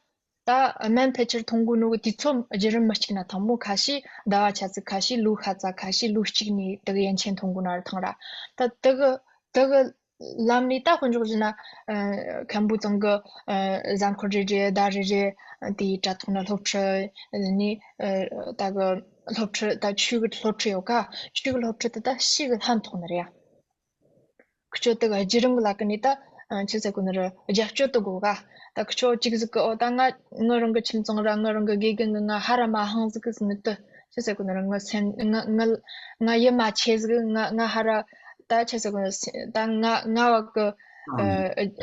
ད་སྨན་ཕལ་ཆེར་འཐུང་དགོས་ནོ་གི་དུས་ཚོད་བརྒྱུད་རིམ་མི་གཅིག་ན་དང་མོ་ཁ་ཤས་ཟླ་བ་ཆ་ཚིག་ཁ་ཤས་ལོ་ཤ་ཚ་ཁ་ཤས་ལོ་གཅིག་ནས་དེ་གི་ཡན་ཆད་འཐུང་དགོས་ན་ར་ཐང་ར། ད་དེ་གི་དེ་གི་ལམ་ནས་ད་དཔེ་འཇོག་བྱས་ན་ཨ་མཁན་པོ་ཚང་གི་ཨ་གཟའ་འཁོར་རེ་རེ་ཟླ་རེ་རེ་དེའི་དྲ་ཐོག་ན་སློབ་ཁྲིད་ནས་ཨ་ད་གི་སློབ་ཁྲིད་ད་ཆོས་གི་སློབ་ཁྲིད་ཡོད་ཀ་ཆོས་གི་སློབ་ཁྲིད་དེ་ད་ཕྱི་གི་ལྷན་ཐོག་ནས་རེད་ཡ། ཁྱོད་དེ་ག་བརྒྱུད་རིམ་གི་ལ་ཀ་ནས་ད་ཨ་ཆི་ཟེར་གོ་ནི་ར་རྒྱབ་སྐྱོར་དུ་དགོས་ག་ད་ཁྱོད་གཅིག་ཟིག་གི་ཨོ་ད་ང་ངི་རང་གི་ཁྱིམ་ཚང་ར་ངི་རང་གི་དགེ་རྒན་གི་ང་ཧ་ར་མ་ཧང་ཟིག་གི་ཟིན་ནི་དུ་ཆི་ཟེར་གོ་ནི་ར་ང་སེམས་ང་ང་ང་ཡི་མ་ཆེ་ཟིག་ང་ང་ཧ་ར་ད་ཆི་ཟེར་གོ་ནི་ད་ང་ང་བ་གི་ཨ་ཨ་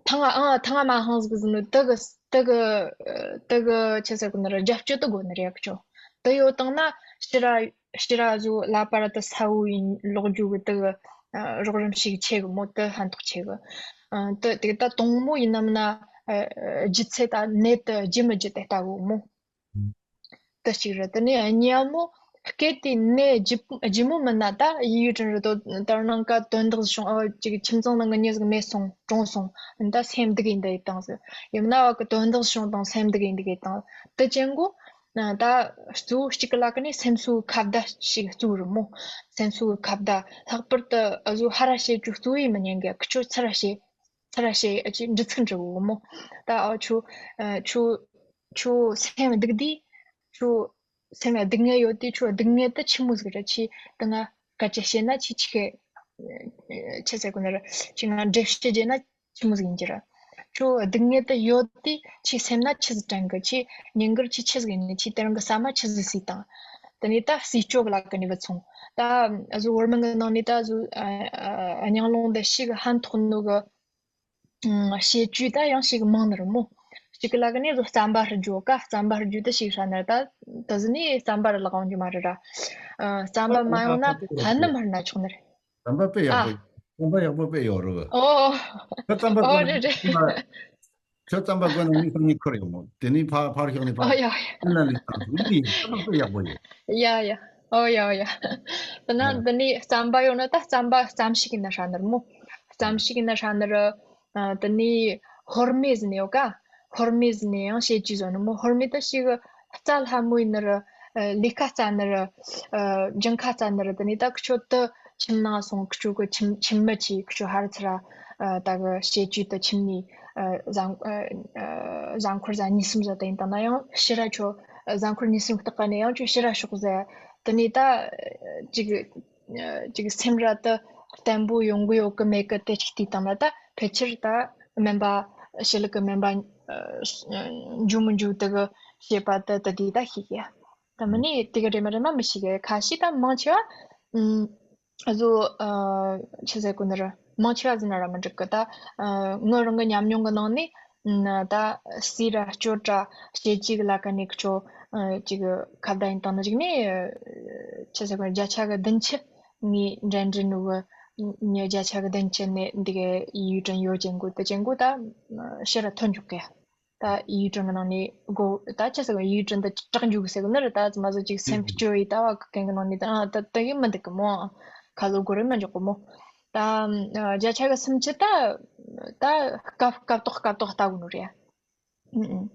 ཐང་ང་ཨང་ཐང་ང་མ་ཧང་ཟིག་གི་ཟིན་ནི་དུ་གི་དེ་གི་དེ་གི་ཆི་ཟེར་གོ་ནི་ར་རྒྱབ་སྐྱོར་དུ་དགོས་ནི་རེད་ཁྱོད། དེ་ཡོད་དང་ན་ཕྱི་ར་ཕྱི་ར་བཟོ་ལ་པ་ར་དུ་ས་བོ་ཡིན་ལོག་རྒྱུ་གི་དེ་གི་རོགས་རམ་ཞིག་ཆེ་གི་མོ་དེ་ཧན་ཐོག་ཆེ་གི། དེ་དེ་ད་དང་མོ་ཡིན་ནམ་ན་ལྗིད་ཚད་ད་ནད་དུ་ལྗི་མི་ལྗི་དེ་ལྟ་བུ་མོ། དེ་གཅིག་རེད། དེ་ནས་གཉིས་མོ་སྐད་དེ་ནད་ལྗི་ལྗི་མོ་མིན་ན་ད་ཡི་ཡུལ་དྲན་རེད་དོ་ད་ནང་ཀ་དོན་དག་བྱུང་ཨ་ཅིག་ཁྱིམ་ཚང་ནང་གི་མྱི་ཟིག་མེད་སོང་གྲོངས་སོང་ད་སེམས་སྡུག་ཡིན་འདི་ཡི་དང་ཟེར་ཡིན་ན་བ་གི་དོན་དག་བྱུང་དང་སེམས་སྡུག་ཡིན་འདི་གི་དང་དེ་ཅན་གོ། ད་གཙོ་བོ་གཅིག་གི་ལ་ཀ་ནས་སེམས་གསོའི་ཁ་བརྡ་ཞིག་གཙོ་བོ་རེད་མོ། སེམས་གསོའི་ཁ་བརྡ་ལྷག་པར་དུ་ཨ་ཟོ་ཧ་ར་བྱེད་རྒྱུ་གཙོ་བོ་ཡིན་མི་ཉན་གི་ཁི་ཆོ་ཚུར་ར་བྱེད་ཚུར་ར་བྱེད་ཨ་ཅེ་འདྲི་ཚིག་འདྲི་གོ་མོ། ད་ཨ་ཆོ་ཨ་ཆོ་ཆོ་སེམས་སྡུག་དུས་ཆོ་སེམས་སྡུག་བསྔལ་ཡོད་དུས་ཆོ་སྡུག་བསྔལ་དུ་ཆི་མོ་ཟིག་རེད་ཆི་ད་ང་སྐད་ཆ་བཤད་ན་ཆི་ཆི་གེ་ཆི་ཟེར་གོ་ནི་རེད་ཆི་ང་འགྲེལ་བཤད་བྱས་ན། ཆི་མོ་ཟིག་ཡིན་གྱི་ར། ཁྱོད་སྡུག་བསྔལ་དུ་ཡོད་དེ་ཁྱེད་སེམས་ན་ཆི་ཟིག་དྲན་གི་ཁྱེད་ཉིན་དཀར་ཁྱེད་ཆི་ཟིག་ཡིན་ཁྱེད་དེ་རིང་གི་ཟ་མ་ཆི་ཟིག་ཟོས་དང་། དེ་ནས་ད་ཟས་སྤྱོད་གི་ལ་ཀ་ནས་བུད་སོང་། ད་ཨ་ཟོ་བོར་མིང་གི་ནང་ནས་ད་ཟོ་ཨ་ཨ་སྙིང་རླུང་འདི་ཤི་གི་ཧན་ཐོག་ནོ་གི་ཨ་བཤད་རྒྱུ་ད་ཡང་ཤི་གི་མང་ནི་རེད་མོ། གཅིག་ལ་ག་ནས་བཟོ་རྩམ་པ་རུ་རྒྱུ་ག་རྩམ་པ་རུ་རྒྱུ་དེ་ཞིག་ཧྲ་ནར་ད་དེ་ཟི་ནས་རྩམ་པ་རུ་ལག་འོང་རྒྱུ་མ་རེད་ར། ཨ། རྩམ་པ་མ་ཡོང་ན་ཧ་ནི་མར་ན་ཆོག་ནི་རེད། རྩམ་པ་དཔེ་ཡག་ཨ། པོ་ཡོད། རྩམ་པ་ཡག་པོ་དཔེ་ཡོད་རེད། ཨོ། ཁྱོད་རྩམ་པ་ཨོ་རེད་རེད། ཁྱོད་རྩམ་པ་དགོས་ན་ངས་ཁྱོད་ནས་ཁུར་ཡོང་ངོ་། དེ་ནས་ཕར་ཕར་ཤོག་ནས་ཕར་ཨོ་ཡ་ཨ་ན་ལི་ཐང་ངས་རྩམ་པ་དཔེ་ཡག་པོ་ཡོད། ཡ་ཡ། ཨོ་ཡ་ཨོ་ཡ། དེ་ན་ཨ་དེ་ནས་རྩམ་པ་ཡོང་ན་ད་རྩམ་པ་རྩམ་ཞིག་ཡིན་ན་ཧྲ་ནི་རེད་མོ། རྩམ་ཞིག་ཡིན་ན་ཧྲ་ནི་རེད། ཨ། དེ་ནས་ཧོར་མེ་ཟི་ནས་ཡོད་ཀ་ཧོར་མེ་ཟི་ནས་ཡང་བྱེད་ཀྱི་བཟོ་ནི་མོ། ཧོར་མེ་ད་ཞིག་རྩ་ལྷ་མོ་ཡིན་ནི་རེད། ཨ། ལས་ཀ་རྩ་ནི་རེད། ཨ། སྦྱིན་ཁ་རྩ་ནི་རེད། དེ་ནས་ད་ཁྱོད་དུ་ཁྱིམ་ནང་སོང་། ཁྱོད་གི་ཁྱིམ་ཁྱིམ་མི་ཆེ་ཁྱོད་ཧར་ཚུར་ར། ཨ། ད་གི་བྱེད་ཀྱི་དུ་ཁྱིམ་ནས། ཨ། གཟའ་ཨ་ཨ་གཟའ་འཁོར་གཟའ་གཉིས་གསུམ་ཟ་ད་ཡིན་དང་ན་ཡང་ཕྱི་ར་ཁྱོད་གཟའ་འཁོར་གཉིས་གསུམ་སྟག་ག་ནས་ཡང་ཁྱོད་ཕྱི་ར་ཤོག་ཟེར། དེ་ནས་ད་ཅིག་ཅིག་སེམས་ར་དུ་བརྟན་པོ་ཡོང་གི་ཡོད་གི་མེད་གི་དེ་ཅིག་བལྟས་བཏང་ན། ད་ཕལ་ཆེར་ད་སྨན་པ་ཞི་ལུ་གི་སྨན་པ་ཨ་འཇུ་མི་འཇུ་དེ་གི་བྱེད་པ་དེ་དེ་དེ་ད་ཤེས་གི། ད་མི་ནི་དེ་གི་རེད་མ་རེད་མ་མི་ཤེས་གི། ཁ་ཤས་ད་མང་ཆེ་བ་ཨ་བཟོ་ཨ་ཆི་ཟེར་གོ་ནི་རེད། མང་ཆེ་བ་ཟེར་ན་ར་མི་འགྲིག་གི། ད་ཨ་ངོ་རང་གི་ཉམས་མྱོང་གི་ནང་ནས། ཨ་ད་སྲིད་ར་སྐྱོ་དྲ་བྱེད་ཅིག་ལ་ཀ་ནས་ཁྱོ་ཨ་ཅིག་ཁ་བརྡ་ཡིན་བཏང་ན་ཅིག་ནས་ཨ་ཆི་ཟེར་གོ་བརྒྱ་ཆ་གི་བདུན་ཅུ་ངའི་འགྲན་འགྲན་ནུ་གི་ཉི་བརྒྱ་ཆ་གི་བདུན་ཅུ་ནས་འདི་གའི་ཡུས་ཀྲན་ཡོད་ཅན་གོ་དེ་ཅན་གོ་ད་ཕྱི་ར་ཐོན་འཇུག་གི། ད་ཡུས་ཀྲན་གི་ནང་ནས་གོ་ད་ཆི་ཟེར་གོ་ཡུས་ཀྲན་ད་དྲག་འཇུག་གི་ཟེར་གོ་ནི་རེད། ད་ཙི་མ་ཟོ་ཅིག་སེམས་སྐྱོ་ཡི་ད་བ་གི་གན་གི་ནང་ནས་ད་ཨ་ད་ད་ཡི་མི་འདུག་གི་མོ། ཁ་ལོ་གོ་རེ་མ་འཇོག་གི་མོ། ད་ཨ་བརྒྱ་ཆ་གི་སུམ་ཅུ་ད་ད་སྐབས་སྐབས་ཐོག་སྐབས་ཐོག་ལྟ་གོ་ནོ་རེད། ཨུ་ཨུ།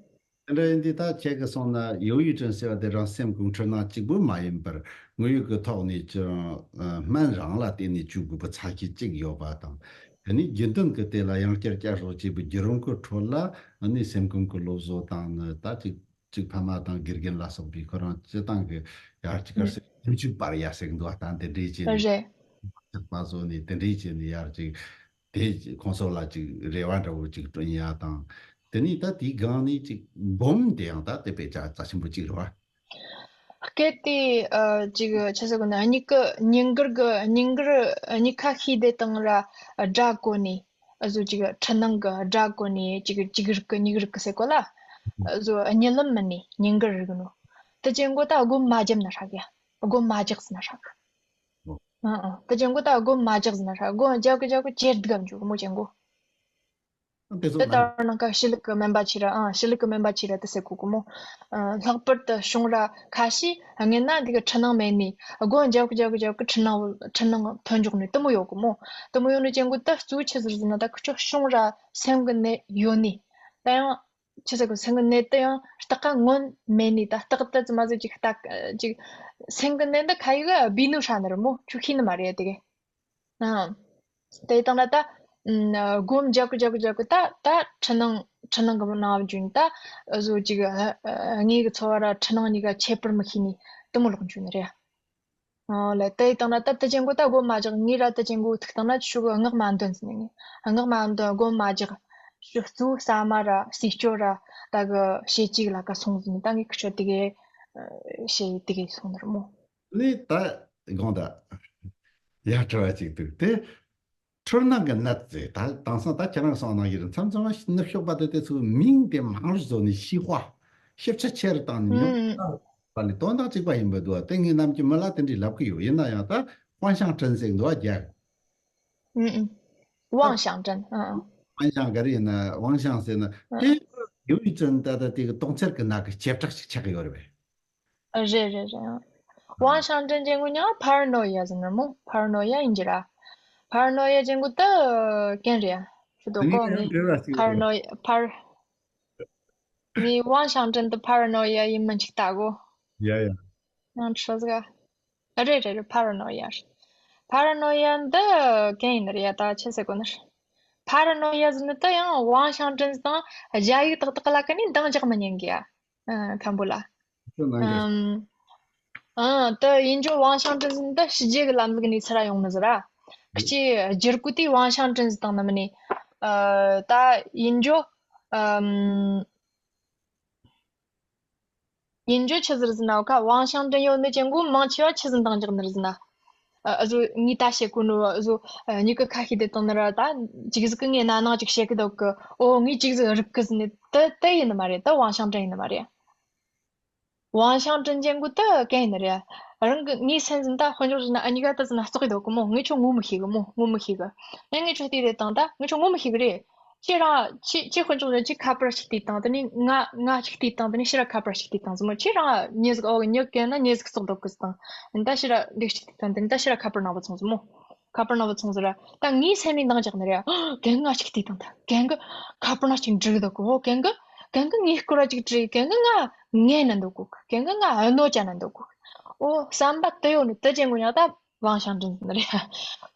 དེ་འདྲ་ཡིན་དུས་ད་ཁྱེད་ཀྱིས་གསུངས་ན་ཡོ་ཡུས་ཀྲན་ཟེར་བ་དེ་རང་སེམས་ཀྱི་འཁྲུལ་སྣང་གཅིག་པུ་མ་ཡིན་པར་དངོས་ཡོད་ཀྱི་ཐོག་ནས་ཀྱང་ཨ་སྨན་རང་ལ་བརྟེན་ནས་བཅོས་དགོས་པའི་ཚ་ཤས་གཅིག་ཡོད་པ་དང་། དེ་ནས་རྒྱུན་ལྡན་གྱི་དེ་ལ་ཡང་བསྐྱར་བསྐྱར་གསོ་བྱས་པའི་བརྒྱུད་རིམ་གྱི་ཁྲོད་ལ་ཨ་ནི་སེམས་ཁམས་ཀྱི་སློབ་གསོ་དང་ནི་ད་ཅིག་ཅིག་ཕ་མ་དང་དགེ་རྒན་ལ་སོགས་པའི་ཁོ་རང་སྤྱི་བཏང་གི་ཡར་ཅིག་གར་སེམས་ཅིག་པར་ཡ་ཟེར་གི་འདུག་བ། ད་དེ་འདྲས་བྱས་ནས་རེད། ཚིག་པ་བཟོ་ནས་དེ་འདྲས་བྱས་ནས་ཡར་ཅིག་དེ་ཁོང་ཚོ་ལ་ཅིག་རེ་བ་འདྲ་བོ་ཅིག་བསྐྲུན་ཡ་དང་། དེ་ནས་ད་དེའི་སྒང་ནས་ཅིག་སྒོམ་དེ་ཡང་ད་དེ་དཔེ་ཆ་རྩ་ཆེན་པོ་ཅིག་རེད་བ། སྐད་དེ་ཨ་ཅིག་ཆི་ཟེར་གོ་ནི་སྙིགས་ཀི་སྙིགས་གར་གི་སྙིགས་གར་སྙིགས་ཁ་ཤས་དེ་དང་ར་སྒྲ་གོ་ནས། ཨ་ཟོ་ཅིག་འཁྲུལ་སྣང་གི་སྒྲ་གོ་ནས་ཅིག་ཅིག་རིག་གི་སྙིགས་རིག་གི་ཟེར་གོ་ལ། ཨ་ཟོ་གཉིད་ལམ་མིན་ནས་ཉིན་དཀར་རིག་ནོ། དེ་ཅན་གོ་ད་སྒོམ་མ་བརྒྱབ་ན་ཧྲ་གི། སྒོམ་མ་རྒྱག་ཟིན་ན་ཧྲ་གི། ཨ་ཨ་དེ་ཅན་གོ་ད་སྒོམ་མ་རྒྱག་ཟིན་ན་ཧྲ། སྒོམ་རྒྱག་གི་རྒྱག་གི་ཇེ་སྡུག་གམ་འཇུག་གི་མོ་ཅན་གོ། དེ་ཚོ་དེ་ལྟར་ན་ཀ་ཤི་ལུག་གི་སྨན་པ་ཆི་ར་ཨ་ཤི་ལུག་གི་སྨན་པ་ཆི་ར་དེ་ཟེར་གོ་གི་མོ། ཨ་ལྷག་པར་དུ་བྱུང་ར་ཁ་ཤས་ངན་ན་འདི་གི་འཁྲུལ་སྣང་མེད་ནི་སྒོ་འཇབ་གི་འཇབ་གི་འཇབ་གི་འཁྲུལ་སྣང་འཁྲུལ་སྣང་ཐོན་འཇོག་ནི་དེ་མོ་ཡོད་གི་མོ། དེ་མོ་ཡོད་ནི་ཅན་གོ་ད་གཙོ་ཆི་ཟེར་ཟིན་ན་ད་ཁི་ཆོ་བྱུང་ར་སེམས་གི་ནད་ཡོད་ནི་ད་ཡང་ཆི་ཟེར་གི་སེམས་གི་ནད་དེ་ཡང་རྟགས་ཀ་སྔོན་མེད་ནི་ད་རྟགས་དེ་ཙི་མ་ཟིག་ཅིག་ད་ཅིག་སེམས་གི་ནད་འདི་ཁ་ཡི་གི་བི་ནུ་ཧྲ་ནི་ར་མོ་ཆུ་ཤི་ནི་མ་རེད་དེ་གི། ཨང་། དེ་དང་ལ་ད་ཨམ་སྒོམ་རྒྱག་གི་རྒྱག་གི་རྒྱག་གི་ད་ད་འཁྲུལ་སྣང་འཁྲུལ་སྣང་གི་ནང་བརྒྱུད་ད་བཟོ་ཅིག་ཨ་ཨ་ངེད་ཀྱི་འཚོ་བ་ར་འཁྲུལ་སྣང་གཉིས་ཀ་ཁྱད་པར་མི་ཤེས་ནི་དེ་མོ་ལོག་འཇུག་ནི་རེད། ཨོ་ལེ་དེ་དང་ལ་ད་དེ་ཅན་གོ་ད་སྒོམ་མ་རྒྱག་ངེད་ར་དེ་ཅན་གོ་ཐུག་དང་ན་ཆུ་གི་སྔགས་མ་འདོན་ཟིན་ནི་སྔགས་མ་འདོན་སྒོམ་མ་རྒྱག་ཆུ་གཙོ་ས་མ་ར་སྲིད་སྐྱོ་ར་ད་གི་བྱེད་ཅིག་ལ་ཀ་སོང་ཟིན་ནི་ད་ངེད་ཀྱི་ཆོ་དེ་གི་ཨ་བྱེད་དེ་གི་སོང་ནི་ར་མོ། ནི་ད་དགོངས་དག་ཡ་དྲི་བ་ཅིག་འདུག་དེ། འཁྲུལ་སྣང་གི་ནད་ཟེར་ད་དེང་སང་ད་ཁྱེད་རང་གསུངས་གནང་གི་རེད། མཚམས་མཚམས་ནུབ་ཕྱོགས་པ་དེ་དེ་ཚོའི་མིང་དེ་མང་རུ་བཟོ་ནས་ཤི་ཧྭ་ཞིབ་ཆ་ཆེ་རུ་བཏང་ནས་ཉུང་ཨུམ་ཨུམ། པ་ལས་དོན་དག་གཅིག་པ་ཡིན་པ་འདུག་བ། དེ་ངས་ནམ་རྒྱུན་མི་ལ་དེ་འདྲས་ལབ་གི་ཡོད། ཡིན་ན་ཡང་ད་དབང་ཤང་ཀྲན་ཟེར་འདུག་བ་རྒྱ། ཨུམ་ཨུམ། དབང་ཤང་ཀྲན། ཨ་ཨ། དབང་ཤང་ག་རེ་ཡིན་ན་དབང་ཤང་ཟེར་ན་ཨ་དེ་ཡོད་ཡིན་ཙང་ད་ལྟ་དེ་གི་དོགས་འཚེར་གི་ནད་གི་བྱེ་བྲག་ཅིག་ཆགས་ཀྱི་ཡོད་རེད་པས། རེད་རེད་རེད། དབང་ཤང་ཀྲན་ཅན་གོ་ཉང་པར་ནོ་ཡ་ཟེར་ནི་མོ། པར་ནོ་ཡ་ཡིན་གྱི་ར། པར་ནོ་ཡ་ཅན་གོ་ད་གན་རེད་ཡ། ཤི་དོ་གོ་ངི་པར་ནོ་ཡ་པར་ངི་དབང་ཤང་ཀྲན་ད་པར་ནོ་ཡ་ཡིན་མིན་ཅིག་ལྟ་གོ། ཡ་ཡ། ཡང་ཁྲོ་ཟ་ག་རེད་རེད་རེད། པར་ནོ་ཡ་རེད། པར་ནོ་ཡ་འདི་གན་ཡིན་ནི་རེད་ཡ། ད་ཆི་ཟེར་གོ་ནི་རེད། པར་ནོ་ཡ་ཟེར་ནི་ད་ཡང་དབང་ཤང་ཀྲན་དང་རྒྱ་ཡིག་ཏག་ཏག་ལ་ཀ་ནི་འདང་རྒྱག་མི་ཉན་གི་ཡ། ཨ་མཁན་པོ་ལ། ཁྱོད་ནང་གི་ཨམ། ཨ་ད་ཡིན་འཇོ་དབང་ཤང་ཀྲན་ཟེར་ནི་ད་ཕྱི་རྒྱལ་གི་ལམ་ལུགས་ནས་ཚུར་ཡོང་ནི་ཟེར་ར། ཁྱི་རྒྱུར་ཀུ་དེ་དབང་ཤང་ཀྲན་ཟེར་དང་ནི་མི་ནི། ཨ་ད་ཡིན་འཇོ་ཨམ། ཡིན་འཇོ་ཆི་ཟེར་ཟེར་ན་ཁ་དབང་ཤང་ཀྲན་ཡོད་ནི་ཅན་གོ་མང་ཆེ་བ་ཆི་ཟེར་འདང་རྒྱག་ནི་རེད་ཟེར་ན། ཨ་ཨ་ཟོ་ངའི་ད་བཤད་གོ་ནོ་ཨ་ཟོ་ཨ་ཉི་གི་ཁ་ཤས་དེ་དང་ནི་ར་ད་ཅིག་ཟིག་གི་ངའི་ན་ནང་ཅིག་བཤད་གི་འདུག་གི། ཨོ་ངའི་ཅིག་ཟིག་རིག་གི་ཟེར་ནི་ད་ དེ་དེ་ཡིན་ནི་མ་རེད། དེ་ཝང་ཞང་ཀྲེན་ཡིན་ནི་མ་རེད། ཝང་ཞང་ཀྲེན་ཅན་གོ་དེ་གན་ཡིན་ནི་རེད། རང་གི་ངའི་སེམས་ཟིན་ད་དཔོན་ཕྱོགས་ཟིན་ན་ཨ་ཉི་ག་དེ་ཟིན་ན་བཙོག་གི་འདུག་གི་མོ། ངས་ཁྱོད་ངོ་མི་ཤེས་གི་མོ། ངོ་མི་ཤེས་གི། ངས་ངས་ཁྱོད་བལྟས་རེད་དང་ད་ངས་ཁྱོད་ངོ་མི་ཤེས་གི་རེད། ཁྱེད་རང་ཁྱེད་ཁྱེད་དཔོན་ཕྱོགས་ཟིན་ཁྱེད་ཁ་པར་ཞིག་བལྟས་དང་དེ་ནས་ང་ང་ཞིག་བལྟས་དང་དེ་ནས་ཕྱིར་ར་ཁ་པར་ཞིག་བལྟས་དང་ཟིན་མོ། ཁྱེད་རང་མྱི་ཟིག་ཨོ་གི་མྱི་གན་ན་མྱི་ཟིག་བཙོག་འདུག་གི་ཟིན་དང་ད་ཕྱིར་ར་ལིག་ཞིག་བལྟས་དང་དེ་ནས་ད་ཕྱིར་ར་ཁ་པར་ནང་བུད་སོང་ཟིན་མོ། ཁ་པར་ནང་བུད་སོང་ཟེར་ར། ད་ངའི་སེམས་ནི་འདང་རྒྱག་ནི་རེད། གན་ང་ཅིག་བལྟས་དང་ད་གན་གི་ཁ་པར་ནང་ཅིག་འབྲི་གི་འདུག་གོ། གན་གི་གན་གི་ངའི་སྐོར་ར་ཅིག་འབྲི། གན་གི་ང་ངན་ན་འདུག་གོ། གན་གི་ང་གནོད་བྱ་ན་འདུག་གོ། ཨོ་བསམ་པ་དེ་ཡོད་ནི་དེ་ཅན་གོ་ཉག་ད་ཝང་ཞང་ཀྲེན་ཟེར་ནི་རེད།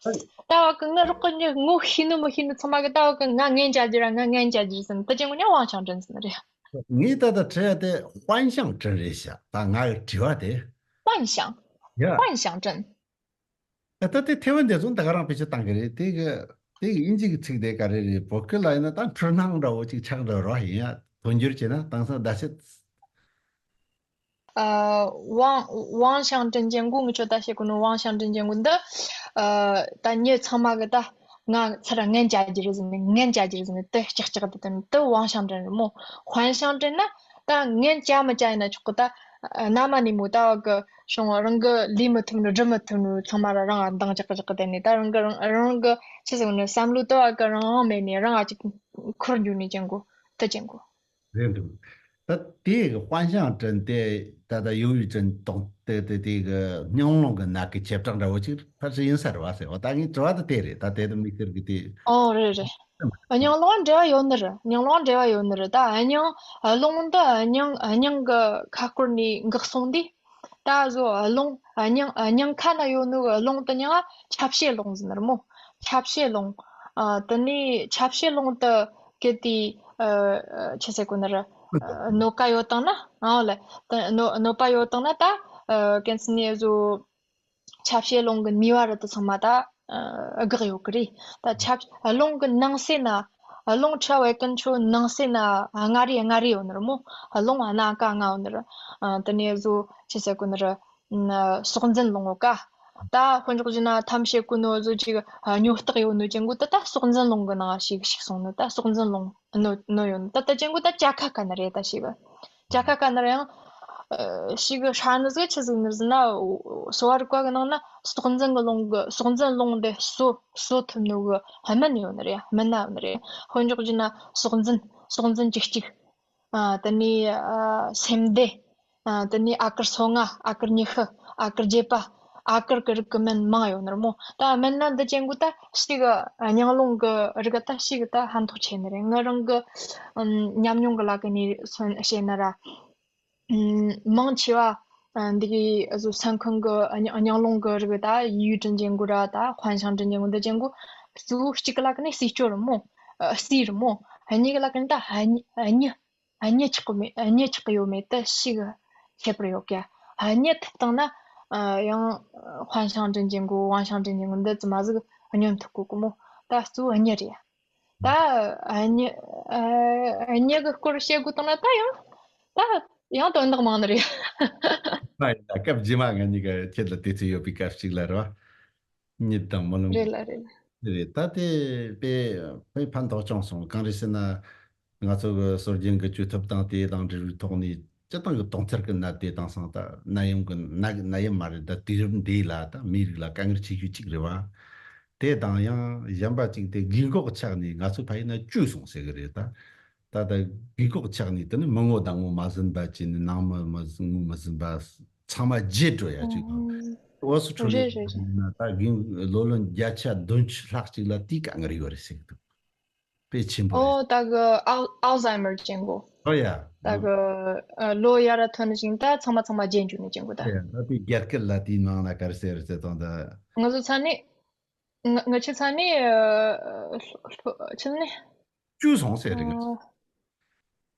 ད་བ་གི་ངའི་རོགས་གི་ངའི་ངོ་ཤེས་ནི་མི་ཤེས་ནི་ཚང་མ་གི་ད་བ་གི་ང་ངན་བྱ་རྒྱུ་ར་ང་ངན་བྱ་རྒྱུ་ཟེར་ནི་དེ་ཅན་གོ་ཉག་ཝང་ཞང་ཀྲེན་ཟེར་ནི་རེད། ངས་ད་ལྟ་དྲི་ཡ་དེ་ཧོན་ཞང་ཀྲེན་རེད་ཤག་ད་ང་གི་དྲི་བ་དེ། ཝང་ཞང་། ཡ། ཝང་ཞང་ཀྲེན། ད་ལྟ་དེ་ཐེ་ཝན་དེ་ཚོ་ད་ག་རང་བེད་སྤྱོད་བཏང་གི་རེད། དེ་གི་དེ་གི་དབྱིན་ཇི་གི་ཚིག་དེ་ག་རེ་རེད། བོད་སྐད་ལ་ཡིན་ན་ད་འཕྲུལ་སྣང་འདྲ་བོ་ཅིག་ཆགས་འདྲ་རོ། ཡིན་ཡ་དོན་འགྱུར་བྱས་ན་དེང་སང་ཟླ་ཕྱེད། ཨ། ཝང་ཝང་ཞང་ཀྲེན་ཅན་གོ་ངི་ཆོ་ད་བཤད་གོ་ནོ་ཝང་ཞང་ཀྲེན་ཅན་གོ་འདི། ཨ། ད་མྱི་ཚང་མ་གི་ད་ང་ཚར་ངན་བྱ་རྒྱུ་རེད་ཟེར་ནས་ངན་བྱ་རྒྱུ་རེད་ཟེར་ནས་དེ་ལྕག་ལྕག་དེ་དེ་དེ་ཝང་ཞང་ཀྲེན་རེད་མོ། ཧོན་ཞང་ཀྲེན་ན་ད་ངན་བྱ་མི་བྱ་ཡིན་ན་ཆོག་གི། ད་ཨ། ན་མ་ནི་མོ་ད་བ་གི་བྱུང་བ་རང་གི་ལས་མི་ཐུབ་ནོ་སྒྲུབ་མི་ཐུབ་ནོ་ཚང་མ་ར་རང་ཨ་འདང་ལྕག་ལྕག་གི་དེ་ནས་ད་རང་གི་རང་རང་གི་ཆི་ཟེར་གོ་ནོ་བསམ་བློ་ད་བ་གི་རང་དབང་མེད་ནས་རང་ཨ་ཅིག་འཁོར་འཇུག་ནས་ཅན་གོ་དེ་ཅན་གོ། རེད་འདུག་ད་དེ་གི་ཧོན་ཞང་ཀྲེན་དེ་ད་ལྟ་ཡོ་ཡུ་ཀྲེན་གཏོང་དེ་དེ་དེ་གི་སྙིང་རླུང་གི་ནད་ཀྱི་བྱེ་བྲག་འདྲ་བོ་ཅིག་ཕལ་ཆེར་ཡིན་ས་རེད་བ་ཟེར་བ། ད་ངའི་དྲི་བ་དེ་དེ་རེད། ད་དེ་དེ་དམིགས་བསལ་གི་དེ། ཨོ་རེད་རེད། སྙིང་རླུང་འབྲེལ་བ་ཡོད་ནི་རེད། སྙིང་རླུང་འབྲེལ་བ་ཡོད་ནི་རེད། ད་སྙིང་རླུང་འདི་སྙིང་སྙིང་གི་ཁ་སྐོར་ནས་འགག་སོང་དུས། ད་བཟོ་རླུང་སྙིང་སྙིང་ཁ་ན་ཡོད་ནོ་རླུང་དེ་ཉིད་ཆ་བྱད་རླུང་ཟེར་ནི་རེད་མོ། ཆ་བྱད་རླུང་། ཨ། དེ་ནས་ཆ་བྱད་རླུང་དེ་གལ་ཏེ་ཨ། ཆི་ཟེར་གོ་ནི་རེད། ཨ། གནོད་པ་ཡོད་བཏང་ན་ཨང་ལེ། དེ་གནོད་གནོད་པ་ཡོད་བཏང་ན་ད་ཨ། གན་སི་ནས་བཟོ་ཆ་བྱད་རླུང་གི་ནུས་པ་རེད་དེ་ཚང་མ་ད་ཨ། འགག་ཡོད་གི་རེད། ད་ཆ་རླུང་གི་ནང་གསེས་ན་རླུང་ཁྲ་བའི་ཀུན་ཆོ་ནང་གསེས་ན་ལྔ་རེ་ལྔ་རེ་ཡོད་ནི་རེད་མོ། རླུང་སྣ་ཁ་ལྔ་ཡོད་ནི་རེད། ཨ། དེ་ནས་བཟོ་ཆི་ཟེར་གོ་ནི་རེད། ཨ། སྲོག་འཛིན་རླུང་ཡོད་ཀ། ད་དཔེ་འཇོག་བྱས་ན་ཐམས་ཅད་ཀུན་ནོ་བཟོ་ཅིག་ཨ། སྨྱོ་རྟགས་ཡོད་ནོ་ཅན་གོ་ད་ད་སྲོག་འཛིན་རླུང་གི་ནང་ཞིག་ཞིག་སོང་ནོ་ད་སྲོག་འཛིན་རླུང་ནོ་ནོ་ཡོད་ནོ་ད་ད་ཅན་གོ་ད་ཅ་ཁ་ཀ་ནི་རེད་ད་ཞིག་ཅ་ཁ་ཀ་ནི་རེད་ཡང་། ཨ། ཞིག་ཧྲ་ནི་ཟིག་ཆི་ཟིག་ནི་ཟིན་ན་སོ་བ་རིག་པ་གི་ནང་ན་སྲོག་འཛིན་གི་རླུང་གི་སྲོག་འཛིན་རླུང་དེ་གསོ་གསོ་ཐུབ་ནོ་གི་སྨན་ཡོད་ནི་རེད། སྨན་སྣ་ཡོད་ནི་རེད། དཔེ་འཇོག་བྱས་ན་སྲོག་འཛིན་སྲོག་འཛིན་བཅུ་གཅིག་ཨ། དེ་ནས་ཨ། སེམས་སྡེ། ཨ། དེ་ནས་ཨ་ཀར་སོ་ལྔ། ཨ་ཀར་ཉི་ཤུ། ཨ་ཀར་བརྒྱད་པ། ཨ་ཀར་གི་རིགས་ཀྱི་སྨན་མང་ཡོད་ནི་རེད་མོ། ད་སྨན་སྣ་འདི་ཅན་གོ་ད་ཞིག་སྙིང་རླུང་གི་རིགས་ད་ཞིག་ད་ཕན་ཐོགས་ཆེ་ནི་རེད། ང་རང་གི་ཨམ། ཉམས་མྱོང་གི་ལ་ཀ་ནས་མཚོན་བཤད་ན་ར། ཨམ། མང་ཆེ་བ་ཨ། འདི་གི་བཟོ་སེམས་ཁམས་གི་ཨ། སྙིང་རླུང་གི་རིགས་ད་ཡུས་ཀྲིན་ཅན་གོ་ར་ད་ཧོན་ཞང་ཀྲིན་ཅན་གོ་འདི་ཅན་གོ་གཙོ་བོ་གཅིག་གི་ལ་ཀ་ནས་རྩིས་སྤྱོད་རེད་མོ། ཨ། རྩིས་རེད་མོ། གཉིས་གི་ལ་ཀ་ནས་ད་ཨ། གཉིས། གཉིས། གཉིད་ཆག་གི་མེད། གཉིད་ཆག་གི་ཡོད་མེད་དེ་ཞིག་ཁྱད་པར་ཡོད་ཀྱ། གཉིད་ཐུབ་བཏང་ན་ཡང་ཧོན་ཞང་ཀྲིན་ཅན་གོ་ཝང་ཞང་ཀྲིན་ཅན་གོ་འདི་ཙི་མ་ཟིག་སྙོམས་ཐུབ་གོ་གི་མོ། ད་གཙོ་བོ་གཉིད་རེད། ད་གཉིད་གཉིད་གི་སྐོར་བཤད་དགོས་བཏང་ན་ད་ཡང་ད་ཡང་དོན་དག་མང་ནི་རེད། ད་ཡིན་ད་སྐབས་རྗེས་མ་ང་གཉིས་ཀ་ཁྱེད་ལ་དུས་ཚོད་ཡོད་པའི་སྐབས་ཤིག་ལ་རེད་བ། གཉིད་དང་རྨི་ལམ་རེད་ལ་རེད་ལ། རེད། ད་དེ་དཔེ་དཔེ་ཕན་ཐོགས་བྱུང་སོང་། གང་རེད་ཟེར་ན། ང་ཚོ་གི་སྲོལ་རྒྱུན་གྱི་བཅོས་ཐབས་དང་དེ་དང་འབྲེལ་བའི་ཐོག་ནས་སྤྱིར་བཏང་གི་དོང་ཐེར་གྱི་ནད་དེ་དེང་སང་ད་ནད་ཡམས་ཀྱི་ནད་ནད་ཡམས་མ་རེད། ད་དུས་རབས་འདི་ལ་ད་མིའི་རིགས་ལ་དཀའ་ངལ་ཆེ་ཤོས་གཅིག་རེད་བ། དེ་དང་ཡང་གཞན་པ་གཅིག་དེ་སྒུལ་འགོག་ཆགས་ནས་ང་ཚོ་ཕ་ཡུལ་ན་བཅོས་སོང་ཟེར་གི་རེད་ད། ད་ལྟ་སྒུལ་འགོག་ཆགས་ནས་དེ་ནི་མི་ངོ་དང་ངོ་མ་ཟིན་པ་བྱས་ནས་ནང་མི་མི་ཟིན་ངོ་མི་ཟིན་པ་ཚང་མ་བརྗེད་འགྲོ་ཡ་ཅིག་དང་། ཨོ། འོ་སུ་འཕྲོ་རེད་ལས་རེད་རེད། ན་ད་རྒན་ལོ་ལོན་བརྒྱད་ཅུ་བདུན་ཅུ་ལྷག་ཅིག་ལ་དེའི་དཀའ་ངལ་ཡོད་རེད་ཟེར་གི་འདུག་དཔེ་ཆེན་པོ་རེད། ཨོ། ད་གི་ཨལ་ཨལ་ཛའི་མར་ཅན་གོ། ཨོ་ཡ། ད་གི་ཨ། ལོ་ཡར་ར་ཐོན་ནི་ཅིག་ད་ཚང་མ་ཚང་མ་བརྗེད་འགྲོ་ནི་ཅན་གོ་ད། ཡ། ད་དེ་རྒྱ་སྐད་ལ་དེའི་ནང་ལ་ག་རེ་ཟེར་ཟེར་དང་ད། ང་ཚོ་ཚ་ནི། ང་ང་ཆི་ཚ་ནི། ཨ། ལྷོ་ལྷོ་ཆི་ནི། བཅོས་སོང་ཟེར་རེད། ཨ།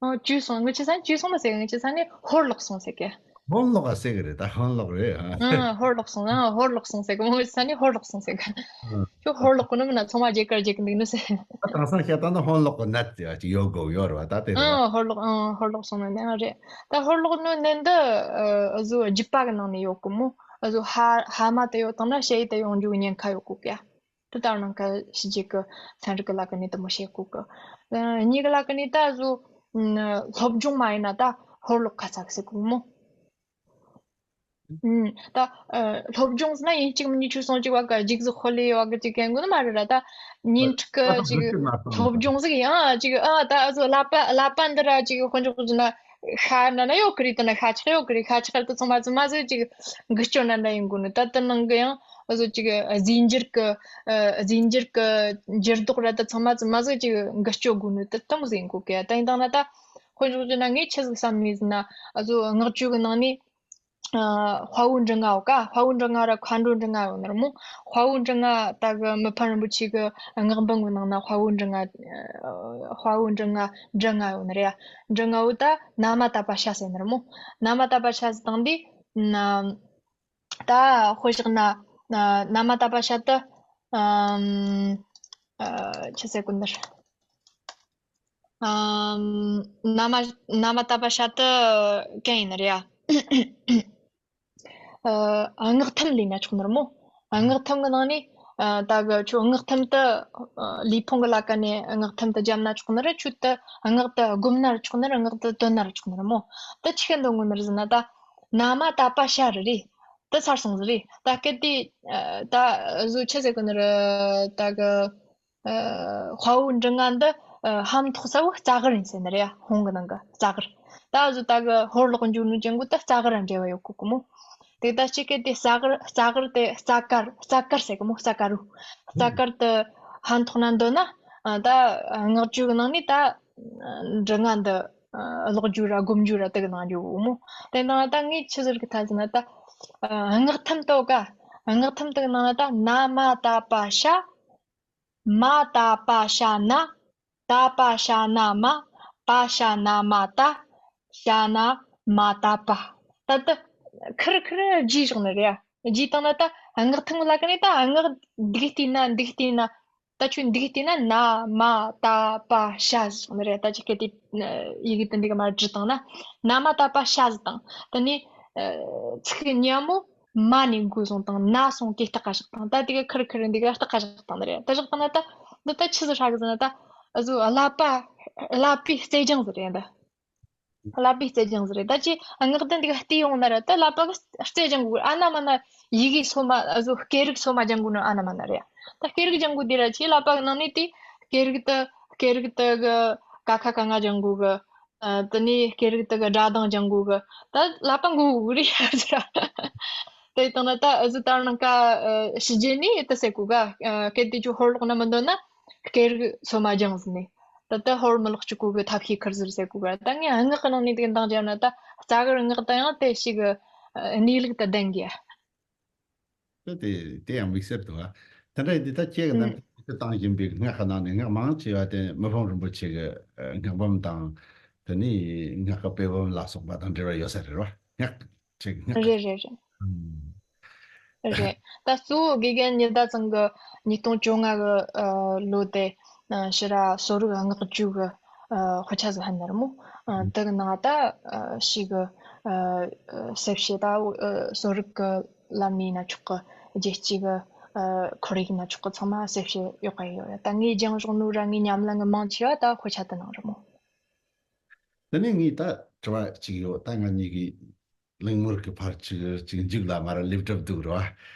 ཨ། བཅོས་སོང་། ང་ཆི་ཚ་ནི་བཅོས་སོང་ལ་ཟེར། ང་ཆི་ཚ་ནི་ཧོར་ལོག་སོང་ཟེར་གི། ཧོན་ལོག་ཨ་ཟེར་གི་རེད། ད་ཧོན་ལོག་རེད་ཨ། ཨ། ཧོར་ལོག་སོང་། ཨ། ཧོར་ལོག་སོང་ཟེར་གི་མོ། ང་ཆི་ཚ་ནི་ཧོར་ལོག་སོང་ཟེར་གི། ཨ། ཁྱོད་ཧོར་ལོག་གི་ནི་མིན་ན་ཚང་མ་རྒྱལ་ཁར་རྒྱལ་གི་འདུག་ནི་ཟེར། ད་དེང་སང་བཤད་སྟངས་ནི་ཧོན་ལོག་གི་ནད་དེ་ཨ་ཅིག་ཡོད་དགོས་ཡོད་རེད་བ། ད་དེ་རེད་བ། ཨ། ཧོར་ལོག་ཨ། ཧོར་ལོག་སོང་ནི་ནད་རེད། ད་ཧོར་ལོག་ནི་ནད་འདི་ཨ། བཟོ་རྒྱུད་པ་གི་ནང་ནས་ཡོད་གི་མོ། ཨ། བཟོ་ཕ་ཕ་མ་དེ་ཡོད་བཏང་ན་ཞ་ཡི་དེ་ཡོང་རྒྱུ་ཉེན་ཁ་ཡོད་གོ་ཀྱ། དེ་ལྟར་ནང་ཁ་ཕྱི་རྒྱལ་གི་ཚན་རིག་གི་ལ་ཀ་ནས་དེ་མོ་བཤད་གོ་གི། ཨ། གཉིས་གི་ལ་ཀ་ནས་ད་བཟོ་ ཨ། སློབ་སྦྱོང་མ་ཡིན་ན་ད་ཧོར་ལོག་ཁ་ཚ་གི་ཟེར་གོ་མོ། ཨུམ། ད་ཨ། སློབ་སྦྱོང་ཟེར་ན་ཡིན་གཅིག་མིན་གཉིས་ཆོས་སོང་གཅིག་བ་ག་ཇིག་ཟིག་ཧོ་ལེ་བ་ག་ཅིག་གན་གོ་ནི་མ་རེད་ར། ད་ཉིན་ཁྲིག་གི་ཅིག་སློབ་སྦྱོང་ཟིག་ཡང་ཅིག་ཨ། ད་ཨ་ཟོ་ལ་པ་ལ་པ་འདི་ར་ཅིག་དཔོན་ཕྱོགས་ཟིན་ན་ཤ་ན་ན་ཡོད་གི་རེད། ད་ན་ཤ་ཆག་ཡོད་གི་རེད། ཤ་ཆག་ད་ཚང་མ་ཚང་མ་ཟིག་ཅིག་འགུལ་སྐྱོད་ན་འདྲ་ཡིན་གོ་ནི། ད་དེ་ནང་གི་ཡང་ཨ་ཟོ་ཅིག་རྫས་འགྱུར་གི་ཨ། རྫས་འགྱུར་གི་འགྱུར་ལྡོག་ར་ད་ཚང་མ་ཚང་མ་ཟིག་ཅིག་འགུལ་སྐྱོད་དགོས་ནི་ད་དེ་མོ་ཟིག་ཡིན་གོ་གི། ད་ཡིན་དང་ན་ད་དཔོན་ཕྱོགས་ཟིན་ན་ངས་ཆི་ཟིག་བསམ་ནི་ཟིན་ན་ཨ་ཟོ་སྔགས་བཅུ་གི་ནང་ནས། ཨ། དཔའ་བོའི་མགྲིན་རྔ་བ་ཀ། དཔའ་བོའི་མགྲིན་རྔ་ར་མཁའ་འགྲོའི་མགྲིན་རྔ་ཡོད་ནི་རེད་མོ། དཔའ་བོའི་མགྲིན་རྔ་ད་གི་མི་ཕམ་རིན་པོ་ཆེ་གི་སྔགས་འབུམ་གི་ནང་ན་དཔའ་བོའི་མགྲིན་རྔ། ཨ། དཔའ་བོའི་མགྲིན་རྔ་མགྲིན་རྔ་ཡོད་ནི་རེད་ཡ། མགྲིན་རྔ་བོ་ད་ན་མ་ད་པ་ཤ་ཟེར་ནི་རེད་མོ། ན་མ་ད་པ་ཤ་ཟེར་དང་དེ་ན། ད་དཔེ་བཞག་ན་ན་མ་ད་པ་ཤ་ད། ཨམ། ཨ། ཆི་ཟེར་གོ་ནི་རེད། ཨམ། ན་མ་ན་མ་ད་པ་ཤ་ད་གན་ཡིན་ནི་རེད་ཡ། ཨ། སྔགས་ཐམ་ལས་ན་ཆོག་ནི་རེད་མོ། སྔགས་ཐམ་གི་ནང་ནས་ཨ། ད་གི་ཁྱོད་སྔགས་ཐམ་དུ་ཨ། ལུས་ཕུང་གི་ལ་ཀ་ནས་སྔགས་ཐམ་དུ་བརྒྱབ་ན་ཆོག་ནི་རེད། ཁྱོད་དུ་སྔགས་དུ་བསྒོམ་ན་ར་ཆོག་ནི་རེད། སྔགས་དུ་འདོན་ན་ར་ཆོག་ནི་རེད་མོ། ད་ཆི་གི་འདོན་དགོས་ནི་རེད་ཟེར་ན་ད་ན་མ་ད་པ་ཤ་རེད་རེད། ད་ཚར་སོང་ཟིག་རེད། ད་སྐད་དེ་ཨ། ད་ཨ་ཟོ་ཆི་ཟེར་གོ་ནི་རེད། ད་གི་ཨ། དཔའ་བོའི་མགྲིན་རྔ་འདི་ཨ། ཧ་མཐོ་ས་བོ་རྩ་གུར་ཡིན་ཟེར་ནི་རེད་ཡ། ཧོང་གི་ནང་གི་རྩ་གུར། ད་ཨ་ཟོ་ད་གི་ཧོར་ལོག་འཇུག་ནོ་ཅན་གོ་ད་རྩ་གུར་ར་འབྲེལ་བ་ཡོད་གོ་གི་མོ། དེ་ད་ཅི་སྐད་དེ་རྩ་གུར་རྩ་གུར་དེ་རྩ་དཀར་རྩ་དཀར་ཟེར་གི་མོ། རྩ་དཀར་རུ་རྩ་དཀར་དེ་ཧ་མཐོ་ན་འདོན་ན་ཨ། ད་སྔགས་བཅུ་གི་ནང་ནས་ད་མགྲིན་རྔ་འདི་ཨ། ཀློག་རྒྱུ་ར་སྒོམ་རྒྱུ་ར་དེ་གི་ནང་འཇུག་གོ་མོ། དེ་ནང་ད་ངས་ཆི་ཟེར་གི་ཐལ་ཟེར་ན་ད་ཨ། སྔགས་ཐམ་དོ་ཀ། སྔགས་ཐམ་དེ་གི་ནང་ན་ད་ན་མ་ད་པ་ཤ། མ་ད་པ་ཤ་ན། ད་པ་ཤ་ན་མ། པ་ཤ་ན་མ་ད། ཤ་ན་མ་ད་པ། ད་ད་ཁིར་ཁིར་བརྗེས་བཞག་ནི་རེད་ཡ། བརྗེས་བཏང་ན་ད་སྔགས་ཐུན་ལ་ཀ་ནས་ད་སྔགས་འདི་གི་བལྟས་ན་འདི་གི་བལྟས་ན། ད་ཁྱོད་འདི་གི་བལྟས་ན་ན་མ་ད་པ་ཤ་ཟེར་ནི་རེད། ད་ཅི་སྐད་དེ་ཡི་གེ་དེ་འདི་གི་མར་བྲིས་བཏང་ན་ན་མ་ད་པ་ཤ་ཟེར་བཏང་། ད་ནི་ཚིག་གི་ཉམ་མོ། མ་ནས་འགོ་བཟུང་དང་ན་སོང་གེ་སྟག་ག་བཞག་དང་། ད་དེ་ག་ཁིར་ཁིར་འདི་ག་སྟག་ག་བཞག་དང་ནི་རེད། ད་བཞག་དང་ན་ད་འདི་ད་ཆི་ཟིག་ཧྲ་གི་ཟེར་ན་ད་ཨ་ཟོ་བསླབ་པ་བསླབ་པའི་རྩལ་སྦྱོང་ཟིག་རེད་ད། བསླབ་པའི་རྩལ་སྦྱོང་ཟིག་རེད། ད་ཅི་སྔགས་ལྡན་འདི་ག་བལྟས་ཡོང་ན་ར་ད་བསླབ་པ་གི་རྩལ་སྦྱོང་དགོས། ཨ་ན་མ་ན་ཡི་གེ་སོ་མ་ཨ་ཟོ་སྐད་རིགས་སོ་མ་སྦྱང་དགོས་ནི་ཨ་ན་མ་ན་རེད། ད་སྐད་རིགས་སྦྱང་དགོས་དེ་ར་ཅི་བསླབ་པ་གི་ནང་ནས་དེ་སྐད་རིགས་དེ་སྐད་རིགས་དེ་གི་ཀ་ཁ་ག་ང་སྦྱང་དགོས་གི། ཨ། དེ་ནས་སྐད་རིགས་དེ་གི་སྒྲ་གདངས་སྦྱང་དགོས་གི། ད་བསླབ་པ་འགོ་དགོས་རེད་ཟེར། དེ་ཡིན་དང་ན་ད་ཨ་ཟོ་ད་རུང་ཀ་ཨ། ཕྱི་རྒྱལ་ནས་དེ་ཟེར་གོ་ག། ཨ། སྐད་དེ་ཅིག་ཧོར་ལོག་ན་མི་འདོད་ན་སྐད་རིགས་སོ་མ་སྦྱངས་ཟིན་ནས། ད་ལྟ་ཧོར་མི་ལོག་བཅུག་གོ་གི་ཐབས་ཤེས་ཁུར་ཟེར་ཟེར་གོ་ག། ད་ངས་སྔགས་ཀྱི་ནང་ནས་དེ་གི་འདང་བརྒྱབ་ན་ད་རྩ་གི་སྔགས་དང་ཡང་དེ་ཞིག་གི་ཨ། གནས་ལུགས་དེ་ལྡན་གི་ཡ། དེ་དེ་དེ་ཡང་དམིགས་བསལ་འདུག་ཨ། དེ་འདྲ་ཡིན་དུས་ད་ཁྱེད་ཀྱི་ནམ་རྒྱུན་བཏང་བཞིན་པའི་སྔགས་ཀྱི་ནང་ནས་སྔགས་མང་ཆེ་བ་དེ་མི་ཕམ་རིན་པོ་ཆེ་གི་ཨ། སྔགས་འབུམ་དང་། དེ་ནས་སྔགས་ཀྱི་དཔེ་འབུམ་ལ་སོགས་པ་དང་འབྲེལ་བ་ཡོད་ས་རེད་བ། སྔགས་ཆེ་སྔགས་རེད་རེད་རེད། ཨུམ། རེད། ད་གཙོ་བོ་དགེ་རྒན་ཉི་ཟླ་ཚང་གི་ཉིས་སྟོང་བཅོ་ལྔ་གི་ཨ། ལོ་དེ་ཨ། ཕྱི་ར་གསོ་རིག་སྔགས་བཅུ་གི་ཨ། དཔེ་ཆ་ཟིག་ཧན་ནི་རེད་མོ། ཨ། དེ་གི་ནང་ད་ཨ། ཞིག་གི་ཨ། གསལ་བཤད་ད་ཨ། གསོ་རིག་གི་ལམ་ནས་ན་ཆོག་གི། རྒྱལ་སྤྱི་གི་ཨ། ཁོར་ཡུག་ན་ཆོག་གི། ཚང་མ་གསལ་བཤད་ཡོད་ག་ཡོད་ཡ། ད་ངས་སྦྱངས་བཞག་ནོ་ར་ངའི་ཉམས་ལེན་གི་མང་ཆེ་བ་ད་དཔེ་ཆ་དེ་ནང་རེད་མོ། དེ་ནས་ངས་ད་དྲི་བ་གཅིག་ཡོད། ད་ང་གཉིས་ཀྱི་གླེང་མོལ་གྱི་བར་གཅིག་གཅིག་མཇུག་ལ་མར་སླེབས་གྲབས་འདུག་རེད་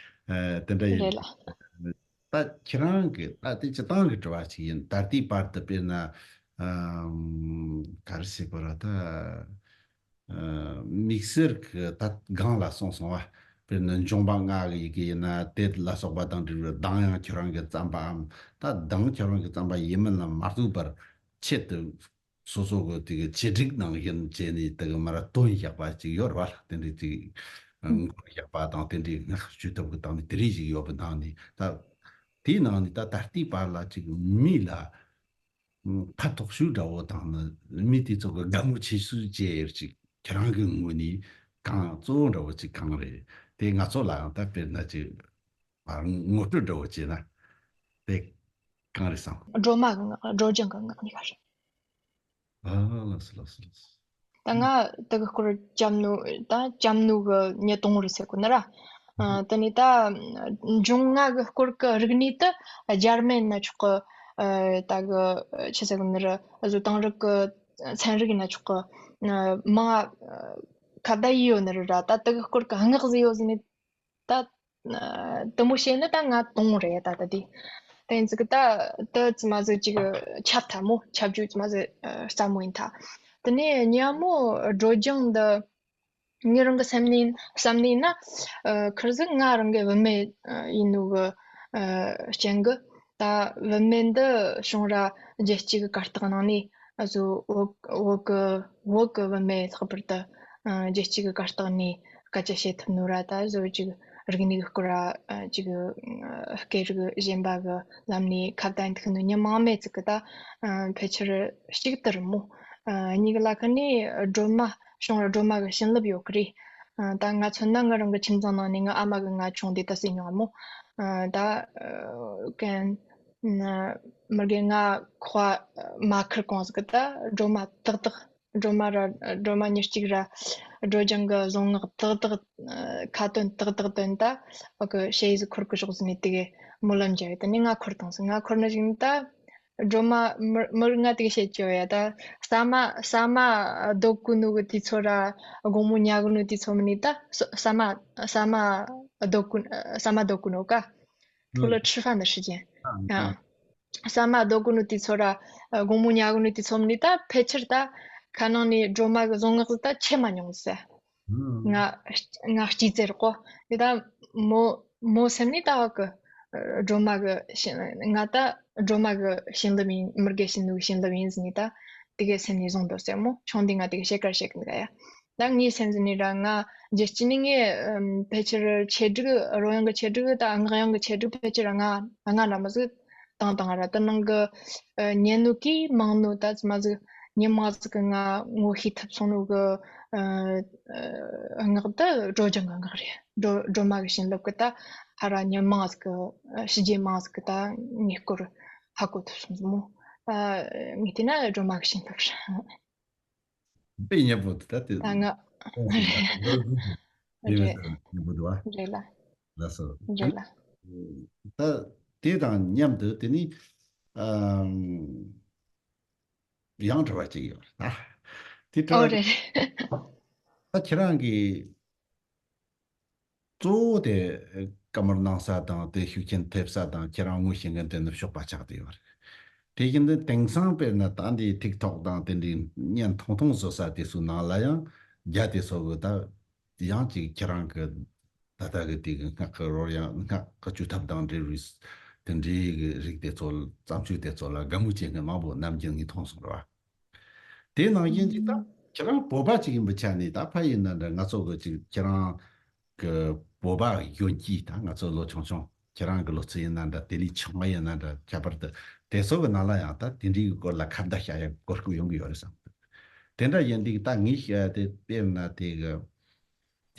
བ། ཨ། དེ་འདྲ་ཡིན། རེད་ལ། ད་ཁྱེད་རང་གི་ད་དེ་སྤྱིར་བཏང་གི་དྲི་བ་ཞིག་ཡིན། ད་ལྟའི་བར་དུ་དཔེར་ན་ཨམ། ག་རེ་ཟེར་དགོས་རེད་ད། ཨ། དམིགས་བསལ་གྱི་ད་སྒང་ལ་གསུངས་སོང་བ། དཔེར་ན་འབྱུང་པ་ལྔ་གི་ཡི་གེ་ཡིན་ན་དེ་ལ་སོགས་པ་དང་འབྲེལ་བའི་གདངས་ཡང་ཁྱེད་རང་གི་བརྩམས་པའམ། ད་གདངས་ཁྱེད་རང་གི་བརྩམས་པ་ཡིན་མིན་ལ་མ་ལྟོས་པར་ཆེད་དུ་སོ་སོ་གི་དེ་གི་ཆེད་སྒྲིག་ནང་བཞིན་བྱས་ནས་དེ་གི་མར་བཏོན་བཞག་པ་ཅིག་ཡོད་རེད་བ། དེ་འདྲའི་ཅིག་འགོད་བཞག་པ་དང་། དེ་འདྲའི་སྔགས་བཅུ་ཐབས་ཀྱི་སྟེང་ནས་དེ་རིགས་ཅིག་ཡོད་པའི་ནང་ནས། ད་དེའི་ནང་ནས་ད་ད་ལྟའི་བར་ལ་ཅིག་མི་ལ་ཕན་ཐོགས་ཤོས་འདྲ་བོ་དང་ནི། མི་དེ་ཚོ་གི་དགའ་མོས་ཆེ་ཤོས་བྱེད་ཡུལ་ཅིག་ཁྱེད་རང་གི་ངོས་ནས་གང་གཙོ་བོ་འདྲ་བོ་ཅིག་གང་རེད། དེ་ང་ཚོ་ལའང་ད་དཔེར་ན་ཅིག་ངོ་སྤྲོད་འདྲ་བོ་བྱས་ན་དེ་གང་རེད་བསམ། སྒྲོལ་མ་གི་སྔགས། སྒྲོལ་ལྗང་གི་སྔགས་གཉིས་ཀ་རེད། ཨ། ལགས་སོ་ལགས་སོ་ལགས་སོ། ད་ང་དེ་གི་སྐོར་བརྒྱབ་ནོ། ད་བརྒྱབ་ནོ་གི་ཉིས་སྟོང་རེད་ཟེར་གོ་ནི་ར། ཨ། དེ་ནས་ད་འབྱུང་ལྔ་གི་སྐོར་གི་རིག་གནས་དེ་སྦྱར་མེད་ན་ཆོག་གི། ཨ། ད་གི་ཆི་ཟེར་གོ་ནི་ར། ཨ་ཟོ་དེང་རབས་གི་ ཚན་རིག་ཡིན་ན་ཆོག་གི། མང་ཁ་བརྡ་ཡིས་ཡོད་ནི་རེད་ར། ད་དེ་གི་སྐོར་གི་བསྔགས་བཟོས་ཡོད་ཟིན་ནི་ད། དེ་མོ་བཤད་ནི་ད་ང་དང་རེད་ད་ད་དེ། དེ་ཡིན་ཙི་གི་ད་དེ་ཙི་མ་ཟིག་ཅིག་ཁྱབ་ཐལ་མོ། ཁྱབ་རྒྱུ་ཙི་མ་ཟིག་རྩ་མོ་ཡིན་ཐལ། དེ་ནས་ཉ་མོ་སྒྲོ་སྦྱང་འདི། ངའི་རང་གི་སེམས་ནས་བསམ་ནས་ན། ཨ། ཁིར་ཟིག་ང་རང་གི་བུད་མེད་ཨ་ཡིན་ནོ་གི་ཨ་རྐྱེན་གི། ད་བུད་མེད་འདི་བྱུང་ར་རྒྱལ་སྤྱི་གི་གར་སྟེགས་ནང་ནས་ཨ་ཟོ་བོད་བོད་གི་བོད་གི་བུད་མེད་ལྷག་པར་དུ་ཨ་རྒྱལ་སྤྱི་གི་གར་སྟེགས་ནས་སྐད་ཆ་བཤད་ཐུབ་ནོ་ར། ད་ཟོ་ཅིག་རིག་གནས་གི་སྐོར་ར་ཨ་ཅིག་ཨ་སྐད་རིགས་གཞན་པ་གི་ལམ་ནས་ཁ་བརྡ་འཐུག་ནོ་མྱི་མང་མེད་ཙི་གི། ད་ཨ་ཕལ་ཆེར་གཅིག་དེ་རེད་མོ། ཨ་གཉིས་གི་ལ་ཁ་ནས་སྒྲོལ་མ། བྱུང་ར་སྒྲོལ་མ་གི་བྱིན་རླབས་ཡོད་གི་རེད། ཨ། ད་ང་མཚོན་ན་ང་རང་གི་ཁྱིམ་ཚང་ནང་ནས་ང་ཨ་མ་གི་ང་ཆུང་དུས་ད་སྲིད་མྱོང་མོ། ཨ། ད་ཨ་གན་ཨ་མི་རྒན་ང་ཁོ་མ་ཁུར་གོང་ཟིག་གི་ད་སྒྲོལ་མ་ཏག་ཏག་སྒྲོལ་མ་ར་སྒྲོལ་མ་ཉེར་གཅིག་ར་སྒྲོལ་ལྗང་གི་གཟུངས་སྔགས་ཏག་ཏག་ཨ་ཁ་ཏོན་ཏག་ཏག་ཏོན། ད་འོ་གི་ཞེ་ཡིས་ཁུར་གི་ཞོག་ཟིན་ནས་དེ་གི་སྨོན་ལམ་རྒྱབ་ཡོད། དེ་ནས་ང་ཁུར་བཏང་ཟིན། ང་ཁུར་ནི་ཞིག་ནི་ད། སྒྲོལ་མ་མི་མི་རིགས་ང་དེ་ག་བཤད་ཀྱི་ཡོད་ཡ། ད་ཟ་མ་ཟ་མ་ལྡོག་གི་ནོ་གི་དུས་ཚོད་ར་དགོང་མོ་ཉལ་གི་ནོ་དུས་ཚོད་མིན་ནི། ད་ཟ་ཟ་མ་ཟ་མ་ལྡོག་གི་ཟ་མ་ལྡོག་གི་ནོ་ཀ། 除了吃饭的时间。 ཨ། ཟ་མ་ལྡོག་གི་ནོ་དུས་ཚོད་ར་དགོང་མོ་ཉལ་གི་ནོ་དུས་ཚོད་མིན་ནི། ད་ཕལ་ཆེར་ད་ཁ་ནང་ནས་སྒྲོལ་མ་གི་གཟུངས་སྔགས་ད་ཆད་མ་མྱོང་ཟེར། ང་ང་སྐྱིད་ཙེར་གོ། དེ་ད་མོ་མོ་སེམས་ནས་ད་བ་གི་སྒྲོལ་མ་གི་བྱིན། ང་ད་སྒྲོལ་མ་གི་བྱིན་རླབས་ཡིན། མི་དགེ་བྱིན་ནོ་གི་བྱིན་རླབས་ཡིན་ཟིན་ནི་ད་དེ་གའི་སེམས་ནས་བཟུང་འདོད་ཟེར་མོ། ཆུང་དུས་ང་དེ་ག་བཤད་གར་བཤད་གི་འདུག་ཡ། ད་ངའི་སེམས་ཟིན་ནི་ར་ང་རྒྱལ་སྤྱི་ནས་ངས་ཕལ་ཆེར་ཆེད་སྒྲིག་རོལ་དབྱངས་གི་ཆེད་སྒྲིག་ད་སྔགས་དབྱངས་གི་ཆེད་སྒྲིག་ཕལ་ཆེར་ལྔ་ལྔ་འདྲ་མོ་ཟིག་བཏང་བཏང་ར། ད་ནང་གི་ཨ་ཉན་ནོ་གི་མང་ནོ་ད་ཙི་མ་ཟིག་མྱི་མང་ཟིག་གི་ང་ངོ་ཤེས་ཐུབ་སོང་ནོ་གི་ཨ་ཨ་སྔགས་ད་སྒྲོལ་ལྗང་གི་སྔགས་རེད། སྒྲོལ་སྒྲོལ་མ་གི་བྱིན་རླབས་གི་ད་ཧ་ར་མྱི་མང་ཟིག་གི་ཨ་ཕྱི་རྒྱལ་མང་ཟིག་གི་ད་ངའི་སྐོར་ཧ་གོ་ཐུབ་སོང་ཟིག་མོ། ཨ་ངས་བལྟས་ན་སྒྲོལ་མ་གི་བྱིན་རླབས་རེད། དཔེ་ཉེ་པོ་དེ་ད་དེ། ད་ང་། འགྲོ་དགོས་ཀྱི་རེད། ཉེ་པོ་འདུག་བ། རེད་ལ། ལགས་སོ། རེད་ལ། ད་དེ་དང་མཉམ་དུ་དེ་ནི་ཨམ་ཡང་དྲི་བ་ཅིག་ཡོད་རེད། ད་དེ་དྲི་ཨོ་བ་རེད། ད་ཁྱེད་རང་གིས། གཙོ་བོ་དེ་བཀའ་མོལ་གནང་ས་དང་དེ་ཤུགས་རྐྱེན་ཐེབས་ས་དང་ཁྱེད་རང་ངོས་བཞེས་མཁན་དེ་ནུབ་ཕྱོགས་པ་ཆགས་བསྡད་ཡོད་རེད། དེ་བཞིན་དུ་དེང་སང་དཔེར་ན་ད་འདི་ཐིག་ཐོག་དང་དེ་འདྲའི་བརྙན་ཐུང་ཐུང་བཟོ་ས་དེ་ཚོའི་ནང་ལ་ཡང་རྒྱ་དེ་ཚོ་གི་ད་ཡང་ཅིག་ཁྱེད་རང་གི་ད་ལྟ་གི་དེ་གི་སྔགས་ཀྱི་རོལ་དབྱངས་སྔགས་ཀྱི་བཅོས་ཐབས་དང་འབྲེལ་བའི་དེ་འདྲའི་གི་རིགས་དེ་ཚོ་བརྩམས་ཆོས་དེ་ཚོ་ལ་དགའ་མོས་བྱེད་མཁན་མང་པོ་ནམ་རྒྱུན་ངས་མཐོང་སོང་རེད་བ། དེ་ནང་བཞིན་ཅིག་ད་ཁྱེད་རང་བོད་པ་ཅིག་ཡིན་པའི་ཆ་ནས་ད་ཕ་ཡིན་ན་འདྲ་ང་ཚོ་གི་ཅིག་ཁྱེད་རང་གི་བོད་པ་གི་ཡོན་གྱི་ད་ང་ཚོ་ལོ་ཆུང་ཆུང་ཁྱེད་རང་གི་ལོ་ཚོད་ཡིན་ན་འདྲ་དེ་ལས་ཆུང་བ་ཡིན་ན་འདྲ་ཁྱད་པར་དུ་དེ་ཚོ་གི་ནང་ལ་ཡང་ད་དེ་འདྲའི་གི་སྐོར་ལ་ཁ་བརྡ་བྱ་ཡ་གོ་སྐབས་ཡོང་གི་ཡོད་རེད་བསམ། དེ་འདྲ་ཡིན་དུས་ད་ངས་བཤད་དེ་དཔེར་ན་དེ་གི་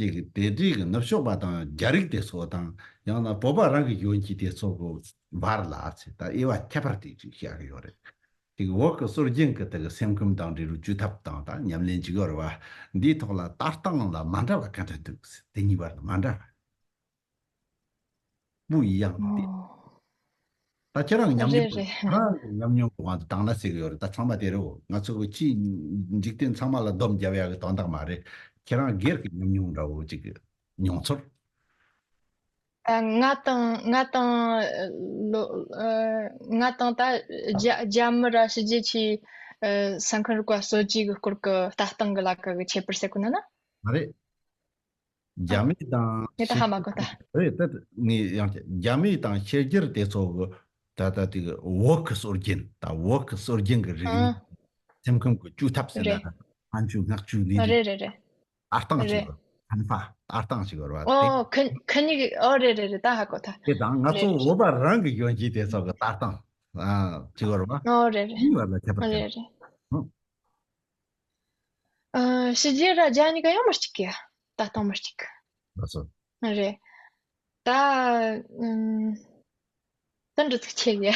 ཅིག་དེ་འདྲའི་གི་ནུབ་ཕྱོགས་པ་དང་རྒྱ་རིགས་དེ་ཚོ་དང་ཡང་ན་བོད་པ་རང་གི་ཡོན་གྱི་དེ་ཚོ་གི་བར་ལ་ཚེ་ད་དབྱེ་བ་ཁྱད་པར་དེ་ཅིག་བཤད་གི་ཡོད་རེད། དེ་གི་བོད་ཀྱི་སྲོལ་རྒྱུན་གྱི་དེ་གི་སེམས་ཁམས་དང་འབྲེལ་བའི་བཅོས་ཐབས་དང་ད་ཉམས་ལེན་བྱེད་ཀྱི་ཡོད་རེད་བ། འདིའི་ཐོག་ལ་ལྟ་སྟངས་ལ་མ་འདྲ་བ་ག་འདྲ་འདུག་དེ་གཉིས་བར་ལ་མ་འདྲ་བ། 不一样的地方。ད་ཁྱེད་རང་ཉམས་མྱོང་རེད་རེད། ཁྱེད་རང་གི་ཉམས་མྱོང་གི་དབང་དུ་བཏང་ན་ཟེར་གི་ཡོད་རེད། ད་ཚང་མ་དེ་རེད་འོ། ང་ཚོ་གི་ཕྱིའི་འཇིག་རྟེན་ཚང་མ་ལ་སྡོམ་རྒྱབ་ཡག་གི་དོན་དག་མ་རེད། ཁྱེད་རང་སྒེར་གྱི་ཉམས་མྱོང་འདྲ་བོ་ཅིག་མྱོང་ཚོར། ཨ། ང་དང་ང་དང་ལོ་ཨ་ང་དང་ད་རྒྱ་རྒྱ་མི་ར་ཕྱི་རྒྱལ་གྱི་ཨ་ས་ཁུལ་རིག་པ་སྲོལ་རྒྱུན་གྱི་སྐོར་གྱི་ལྟ་སྟངས་ཀྱི་ལ་ཁ་གི་ཁྱད་པར་ཟེར་གོ་ན་ན། མ་རེད། རྒྱ་མི་དང་ངས་ད་ཧ་མ་གོ་ད། རེད་ད་ངས་ཡང་རྒྱ་མི་དང་ཤར་རྒྱུད་དེ་ཚོ་གི་ད་ལྟ་དེ་གི་བོད་ཀྱི་སྲོལ་རྒྱུན་ད་བོད་ཀྱི་སྲོལ་རྒྱུན་གྱི་རིག་གནས་ཨང་སེམས་ཁམས་ཀྱི་བཅོས་ཐབས་ཟེར་ན་རེད། ད་ཕན་ཆོས་སྔགས་བཅོས་ལས་རེད་རིགས་རེད་རེད། ལྟ་སྟངས་ཅིག་རེད། ཡོད། ཕན་པ་ལྟ་སྟངས་ཅིག་ཡོད་རེད་བ། དེ་ཨོ་ཁ་ཁ་ཉིག་ཨོ་རེད་རེད་རེད། ད་ཧ་གོ་ད། དེ་དང་ང་རེད་ཚོ་རེད། བོད་པ་རང་གི་ཡོན་གྱི་དེ་ཚོ་གི་ལྟ་སྟངས་ཨ་ཅིག་ཡོད་རེད་བ། ཨོ་རེད་རེད། གཉིས་བར་ལ་ཁྱད་པར་ཅིག་རེད་རེད། ཨང་། ཨ། ཕྱི་རྒྱལ་ར་རྒྱ་གཉིས་ཀ་ཡང་མི་གཅིག་གི། ལྟ་སྟངས་མི་གཅིག་གི། ལགས་སོ། རེད། ད་ཨུམ། ད་འདྲི་ཚིག་ཆེ་གི།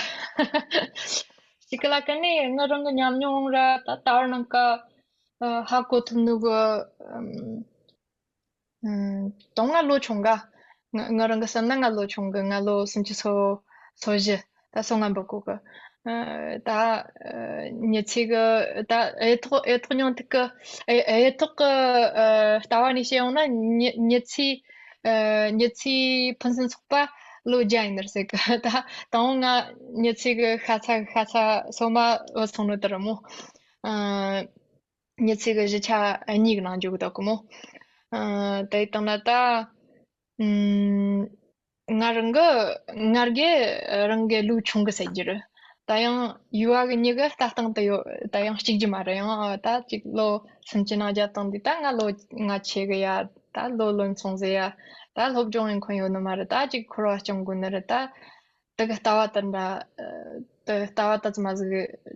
གཅིག་གི་ལ་ཀ་ནས་ང་རང་གི་ཉམས་མྱོང་ར་ད་ད་བར་ནང་ཀ་ཨ་ཧ་གོ་ཐུབ་ནོ་གི་ཨུམ། ཨུམ། ད་ང་ལོ་ཆུང་ག་ང་ང་རང་གི་བསམ་ན་ང་ལོ་ཆུང་གི། ང་ལོ་སུམ་ཅུ་སོ་སོ་བཞི། ད་སོ་ལྔ་འབུད་གོ་གི། ཨ། ད་ཨ་མྱི་ཚེ་གི་ད་གཡུ་ཐོག་གཡུ་ཐོག་སྙིང་ཐིག་གི་ཨེ་གཡུ་ཐོག་གི་ཨ་ལྟ་བ་ནས་བཤད་ཡོང་ན། མྱི་མྱི་ཚེ་ཨ་མྱི་ཚེ་ཕུན་སུམ་ཚོགས་པ་ལོ་བརྒྱ་ཡིན་ནི་རེད་ཟེར་གི། ད་དང་པོ་ང་མྱི་ཚེ་གི་ཤ་ཚ་ཤ་ཚ་སོ་མ་བུད་སོང་ནོ་དེ་རེད་མོ། ཨ་མྱི་ཚེ་གི་བཞི་ཆ་གཉིས་ཀྱི་ནང་འཇུག་གི་འདུག་གི་མོ། ཨ་དེ་ཡིན་དང་ན་ད། ཨུམ། ང་རང་གི་ང་རྒྱལ་རང་གི་ལོ་ཆུང་གི་ཟེར་རྒྱུ་རེད། ད་ཡང་ཡུ་བ་གི་མྱི་གི་ལྟ་སྟངས་དེ་ཡོད། ད་ཡང་གཅིག་རྒྱུ་མ་རེད། ཡང་ཨ་ད་ཅིག་ལོ་སུམ་ཅུ་ནང་བརྒྱ་བཏང་དུས་ད་ང་ལོ་ང་ཆེ་གི་ཡ། ད་ལོ་ལོན་སོང་ཟེར་ཡ། ད་སློབ་སྦྱོང་ཡིན་ཁོན་ཡོད་ནི་མ་རེད། ད་ཅིག་འཁོར་བ་སྐྱོང་དགོས་ནི་རེད། ད་དེ་གི་ལྟ་བ་དེ་འདྲ། ཨ་དེ་ལྟ་བ་དེ་ཙམ་ཟིག་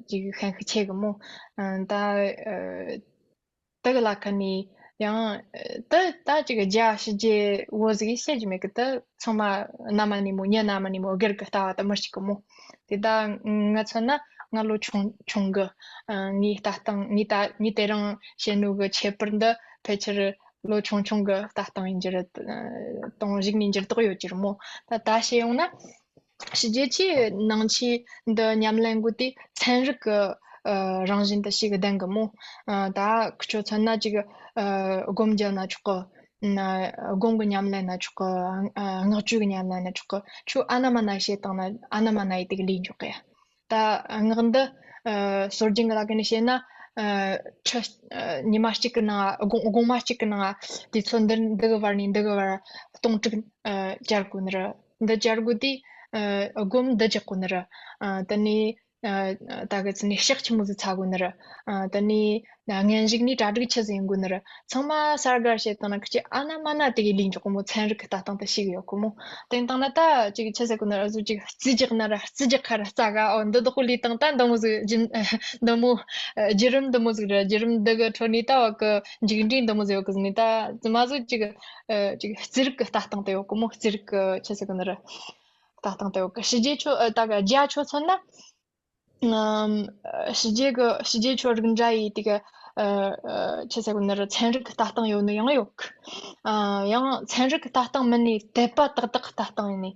ཅིག་ཤན་ཤུགས་ཆེ་གི་མོ། ཨ་ད་ཨ། དེ་གི་ལ་ཁ་ནས་ཡང་དེ་ད་ཅིག་རྒྱ་ཕྱི་རྒྱལ་བོ་ཟིག་བཤད་རྒྱུ་མེད་གི། དེ་ཚང་མ་ན་མ་ནས་མོ་མྱི་ན་མ་ནས་མོ་སྒེར་གི་ལྟ་བ་དེ་མི་གཅིག་གི་མོ། དེ་ད་ང་མཚོན་ན་ང་ལོ་ཆུང་ཆུང་གི། ཨ་ངའི་ལྟ་སྟངས་ངའི་ད་ངའི་དེ་རིང་བཤད་ནོ་གི་ཁྱད་པར་འདི་ཕལ་ཆེར་ལོ་ཆུང་ཆུང་གི་ལྟ་སྟངས་ཡིན་རྒྱུ་རེད། ཨ་དང་གཞིགས་ནས་འགྱུར་ལྡོག་ཡོད་རྒྱུ་རེད་མོ། ད་ད་བཤད་ཡོང་ན། ཕྱི་རྒྱལ་གྱི་ནང་ཆོས་འདི་ཉམས་ལེན་དགོས་དུས་ཚན་རིག་གི་ཨ་རང་བཞིན་དུ་ཞིག་ལྡན་གི་མོ། ཨ་ད་ཁི་ཆོ་མཚོན་ན་ཅིག་ཨ་སྒོམ་རྒྱག་ན་ཆོག་གི། ཨ་སྒོམ་གི་ཉམས་ལེན་ན་ཆོག་གི། ཨ་མངགས་བཅོལ་གི་ཉམས་ལེན་ན་ཆོག་གི། ཁྱོད་ཨ་ན་མ་ན་བྱེད་བཏང་ན་ཨ་ན་མ་ན་ཡི་དེ་གི་ལས་འཇོག་གི་ཡ། ད་མངགས་འདི་ཨ་སྲོལ་རྒྱུན་གི་ལ་ཀ་ནས་བཤད་ན། ཨ་ཁྲི་ཨ་ཉི་མ་གཅིག་གི་ནང་དགོང་དགོང་མ་གཅིག་གི་ནང་དུས་ཚོད་འདི་འདི་གི་བར་ནས་འདི་གི་བར་སྟོང་དྲུག་ཨ་བཅར་དགོས་ནི་རེད། འདི་བཅར་དགོས་དུས་ཨ་སྒོམ་འདི་རྒྱག་དགོས་ནི་རེད། ཨ་དེ་ནས་ཨ་ད་གི་ཚེ་ནས་ཕྱག་ཆི་མོ་ཟིག་འཚལ་དགོས་ནི་རེད། ཨ་དེ་ནས་སྔན་གཞུག་ནས་གྲ་སྒྲིག་ཆི་ཟིག་ཡིན་དགོས་ནི་རེད། ཚང་མ་གསར་བསྒར་བྱེད་བཏང་ན་ཁི་ཆོ་ཨ་ན་མ་ན་དེ་གི་ལས་འཇོག་གི་མོ། ཚན་རིག་གི་ལྟ་སྟངས་དེ་ཞིག་ཡོད་གི་མོ། དེ་ཡིན་བཏང་ན་ད་ཅིག་ཆི་ཟེར་དགོས་ནི་རེད། ཨ་ཟོ་ཅིག་རྩིས་རྒྱག་ན་ར་རྩིས་རྒྱག་ཁ་ར་རྩ་ག་ཨོ་འདི་དག་པོ་ལས་བཏང་ད་འདི་མོ་ཟིག་རྒྱུན་འདི་མོ་ཨ་བརྒྱུད་རིམ་འདི་མོ་ཟིག་རེད། བརྒྱུད་རིམ་འདི་གི་ཁྲོད་ནས་ད་བ་གི་མཇུག་འབྲས་འདི་མོ་ཟིག་ཡོད་གི་ཟེར་ནས། ད་ཙི་མ་ཟོ་ཅིག་ཨ་ཅིག་རྩིས་རིག་གི་ལྟ་སྟངས་དེ་ཡོད་གི་མོ། རྩིས་རིག་གི་ཆི་ཟེར་དགོས་ནི་རེད། ལྟ་སྟངས་དེ་ཡོད་གི། ཕྱི་རྒྱལ་ཆོ་ཨ་ད་གི་རྒྱ་ཆོ་མཚོན་ན། ཨམ། ཕྱི་རྒྱལ་གི་ཕྱི་རྒྱལ་ཆོ་རིགས་འདྲ་ཡི་དེ་གི་ཨ་ཨ་ཆི་ཟེར་དགོས་ནི་རེད། ཚན་རིག་གི་ལྟ་སྟངས་ཡོད་ནི་ཡང་ཡོད་གི། ཨ་ཡང་ཚན་རིག་གི་ལྟ་སྟངས་མིན་ནི་དད་པ་ཏག་ཏག་གི་ལྟ་སྟངས་ཡིན་ནི།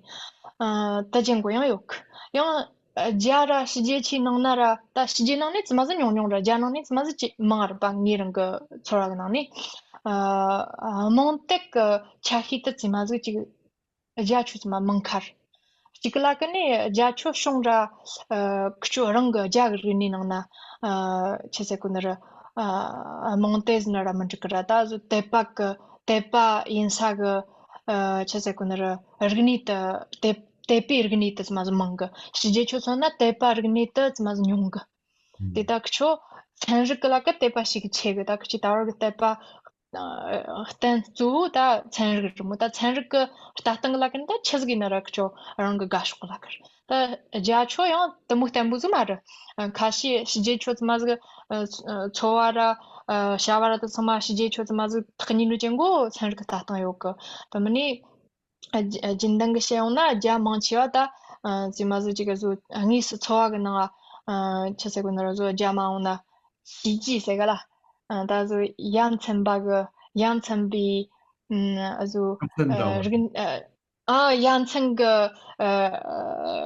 ཨ་དེ་ཅན་གོ་ཡང་ཡོད་གི། ཡང་ཨ་རྒྱ་ར་ཕྱི་རྒྱལ་ཆོའི་ནང་ན་ར། ད་ཕྱི་རྒྱལ་ནང་ནས་ཙི་མ་ཟིག་ཉུང་ཉུང་ར། རྒྱ་ནང་ནས་ཙི་མ་ཟིག་ཅིག་མང་ར་པ། ངའི་རང་གི་ཚོར་བ་གི་ནང་ནས་ཨ་རྨོངས་དད་གི་ཆ་ཤས་དེ་ཙི་མ་ཟིག་ཅིག་རྒྱ་ཆོ་ཙི་མ་མང་ཁར། གཅིག་ལ་ཀ་ནས་རྒྱ་ཆོ་བྱུང་ར། ཨ་ཁི་ཆོ་རང་གི་རྒྱ་གི་རིག་གནས་ནང་ན་ཨ་ཆི་ཟེར་དགོས་ནི་རེད། ཨ་རྨོངས་དད་ཟེར་ན་ར་མི་འགྲིག་གི་ར། ད་ཟོ་དད་པ་གི་དད་པ་ཡིན་ས་གི་ཨ་ཆི་ཟེར་དགོས་ནི་རེད། རིག་གནས་དེ་དད་དད་པའི་རིག་གནས་དེ་ཙི་མ་ཟིག་མང་གི། ཕྱི་རྒྱལ་ཆོ་མཚོན་ན་དད་པ་རིག་གནས་དེ་ཙི་མ་ཟིག་ཉུང་གི། དེ་ད་ཁི་ཆོ་ཚན་རིག་གི་ལ་ཀ་དད་པ་ཞིག་ཆེ་གི། ད་ཁི་ཆོ་ད་བར་གི་དད་པ་ཨ་རྟེན་གཙོ་བོ་ད་ཚན་རིག་རེད་མོ། ད་ཚན་རིག་གི་ལྟ་སྟངས་གི་ལ་ཀ་ནི་ད་ཆི་ཟིག་ཡིན་ན་ར་ཁི་ཆོ་རང་གི་དགའ་ཕྱོགས་གི་ལ་ཀ་རེད། ད་རྒྱ་ཆོ་ཡང་དེ་མོ་བརྟན་པོ་ཟིག་མ་རེད། ཨ་ཁ་ཤས་ཕྱི་རྒྱལ་ཆོ་ཙི་མ་ཟིག་ཨ་འཚོ་བ་ར་ཨ་བྱ་བ་ར་ད་ཚང་མ་ཕྱི་རྒྱལ་ཆོ་ཙི་མ་ཟིག་ཐག་ཉེ་ནོ་ཅན་གོ་ཚན་རིག་གི་ལྟ་སྟངས་ཡོད་གི། དེ་མིན་ནི། ཨ་རྒྱུན་ལྡན་གྱི་བཤད་ཡོང་ན་རྒྱ་མང་ཆེ་བ་ད་ཨ་ཙི་མ་ཟིག་ཅིག་ག་ཟོ་དངོས་སུ་འཚོ་བ་གི་ནང་ཨ་ཆི་ཟེར་དགོས་ནི་ར། ཟོ་རྒྱ་མ་འོང་ན་ཞི་རྒྱས་ཟེར་ག་ལ། ཨ་ད་ཟོ་ཡ་མཚན་པ་གི་ཡ་མཚན་པའི་ཨ་ཟོ་ཨ་རིག་ཨ་ཡ་མཚན་གི་ཨ་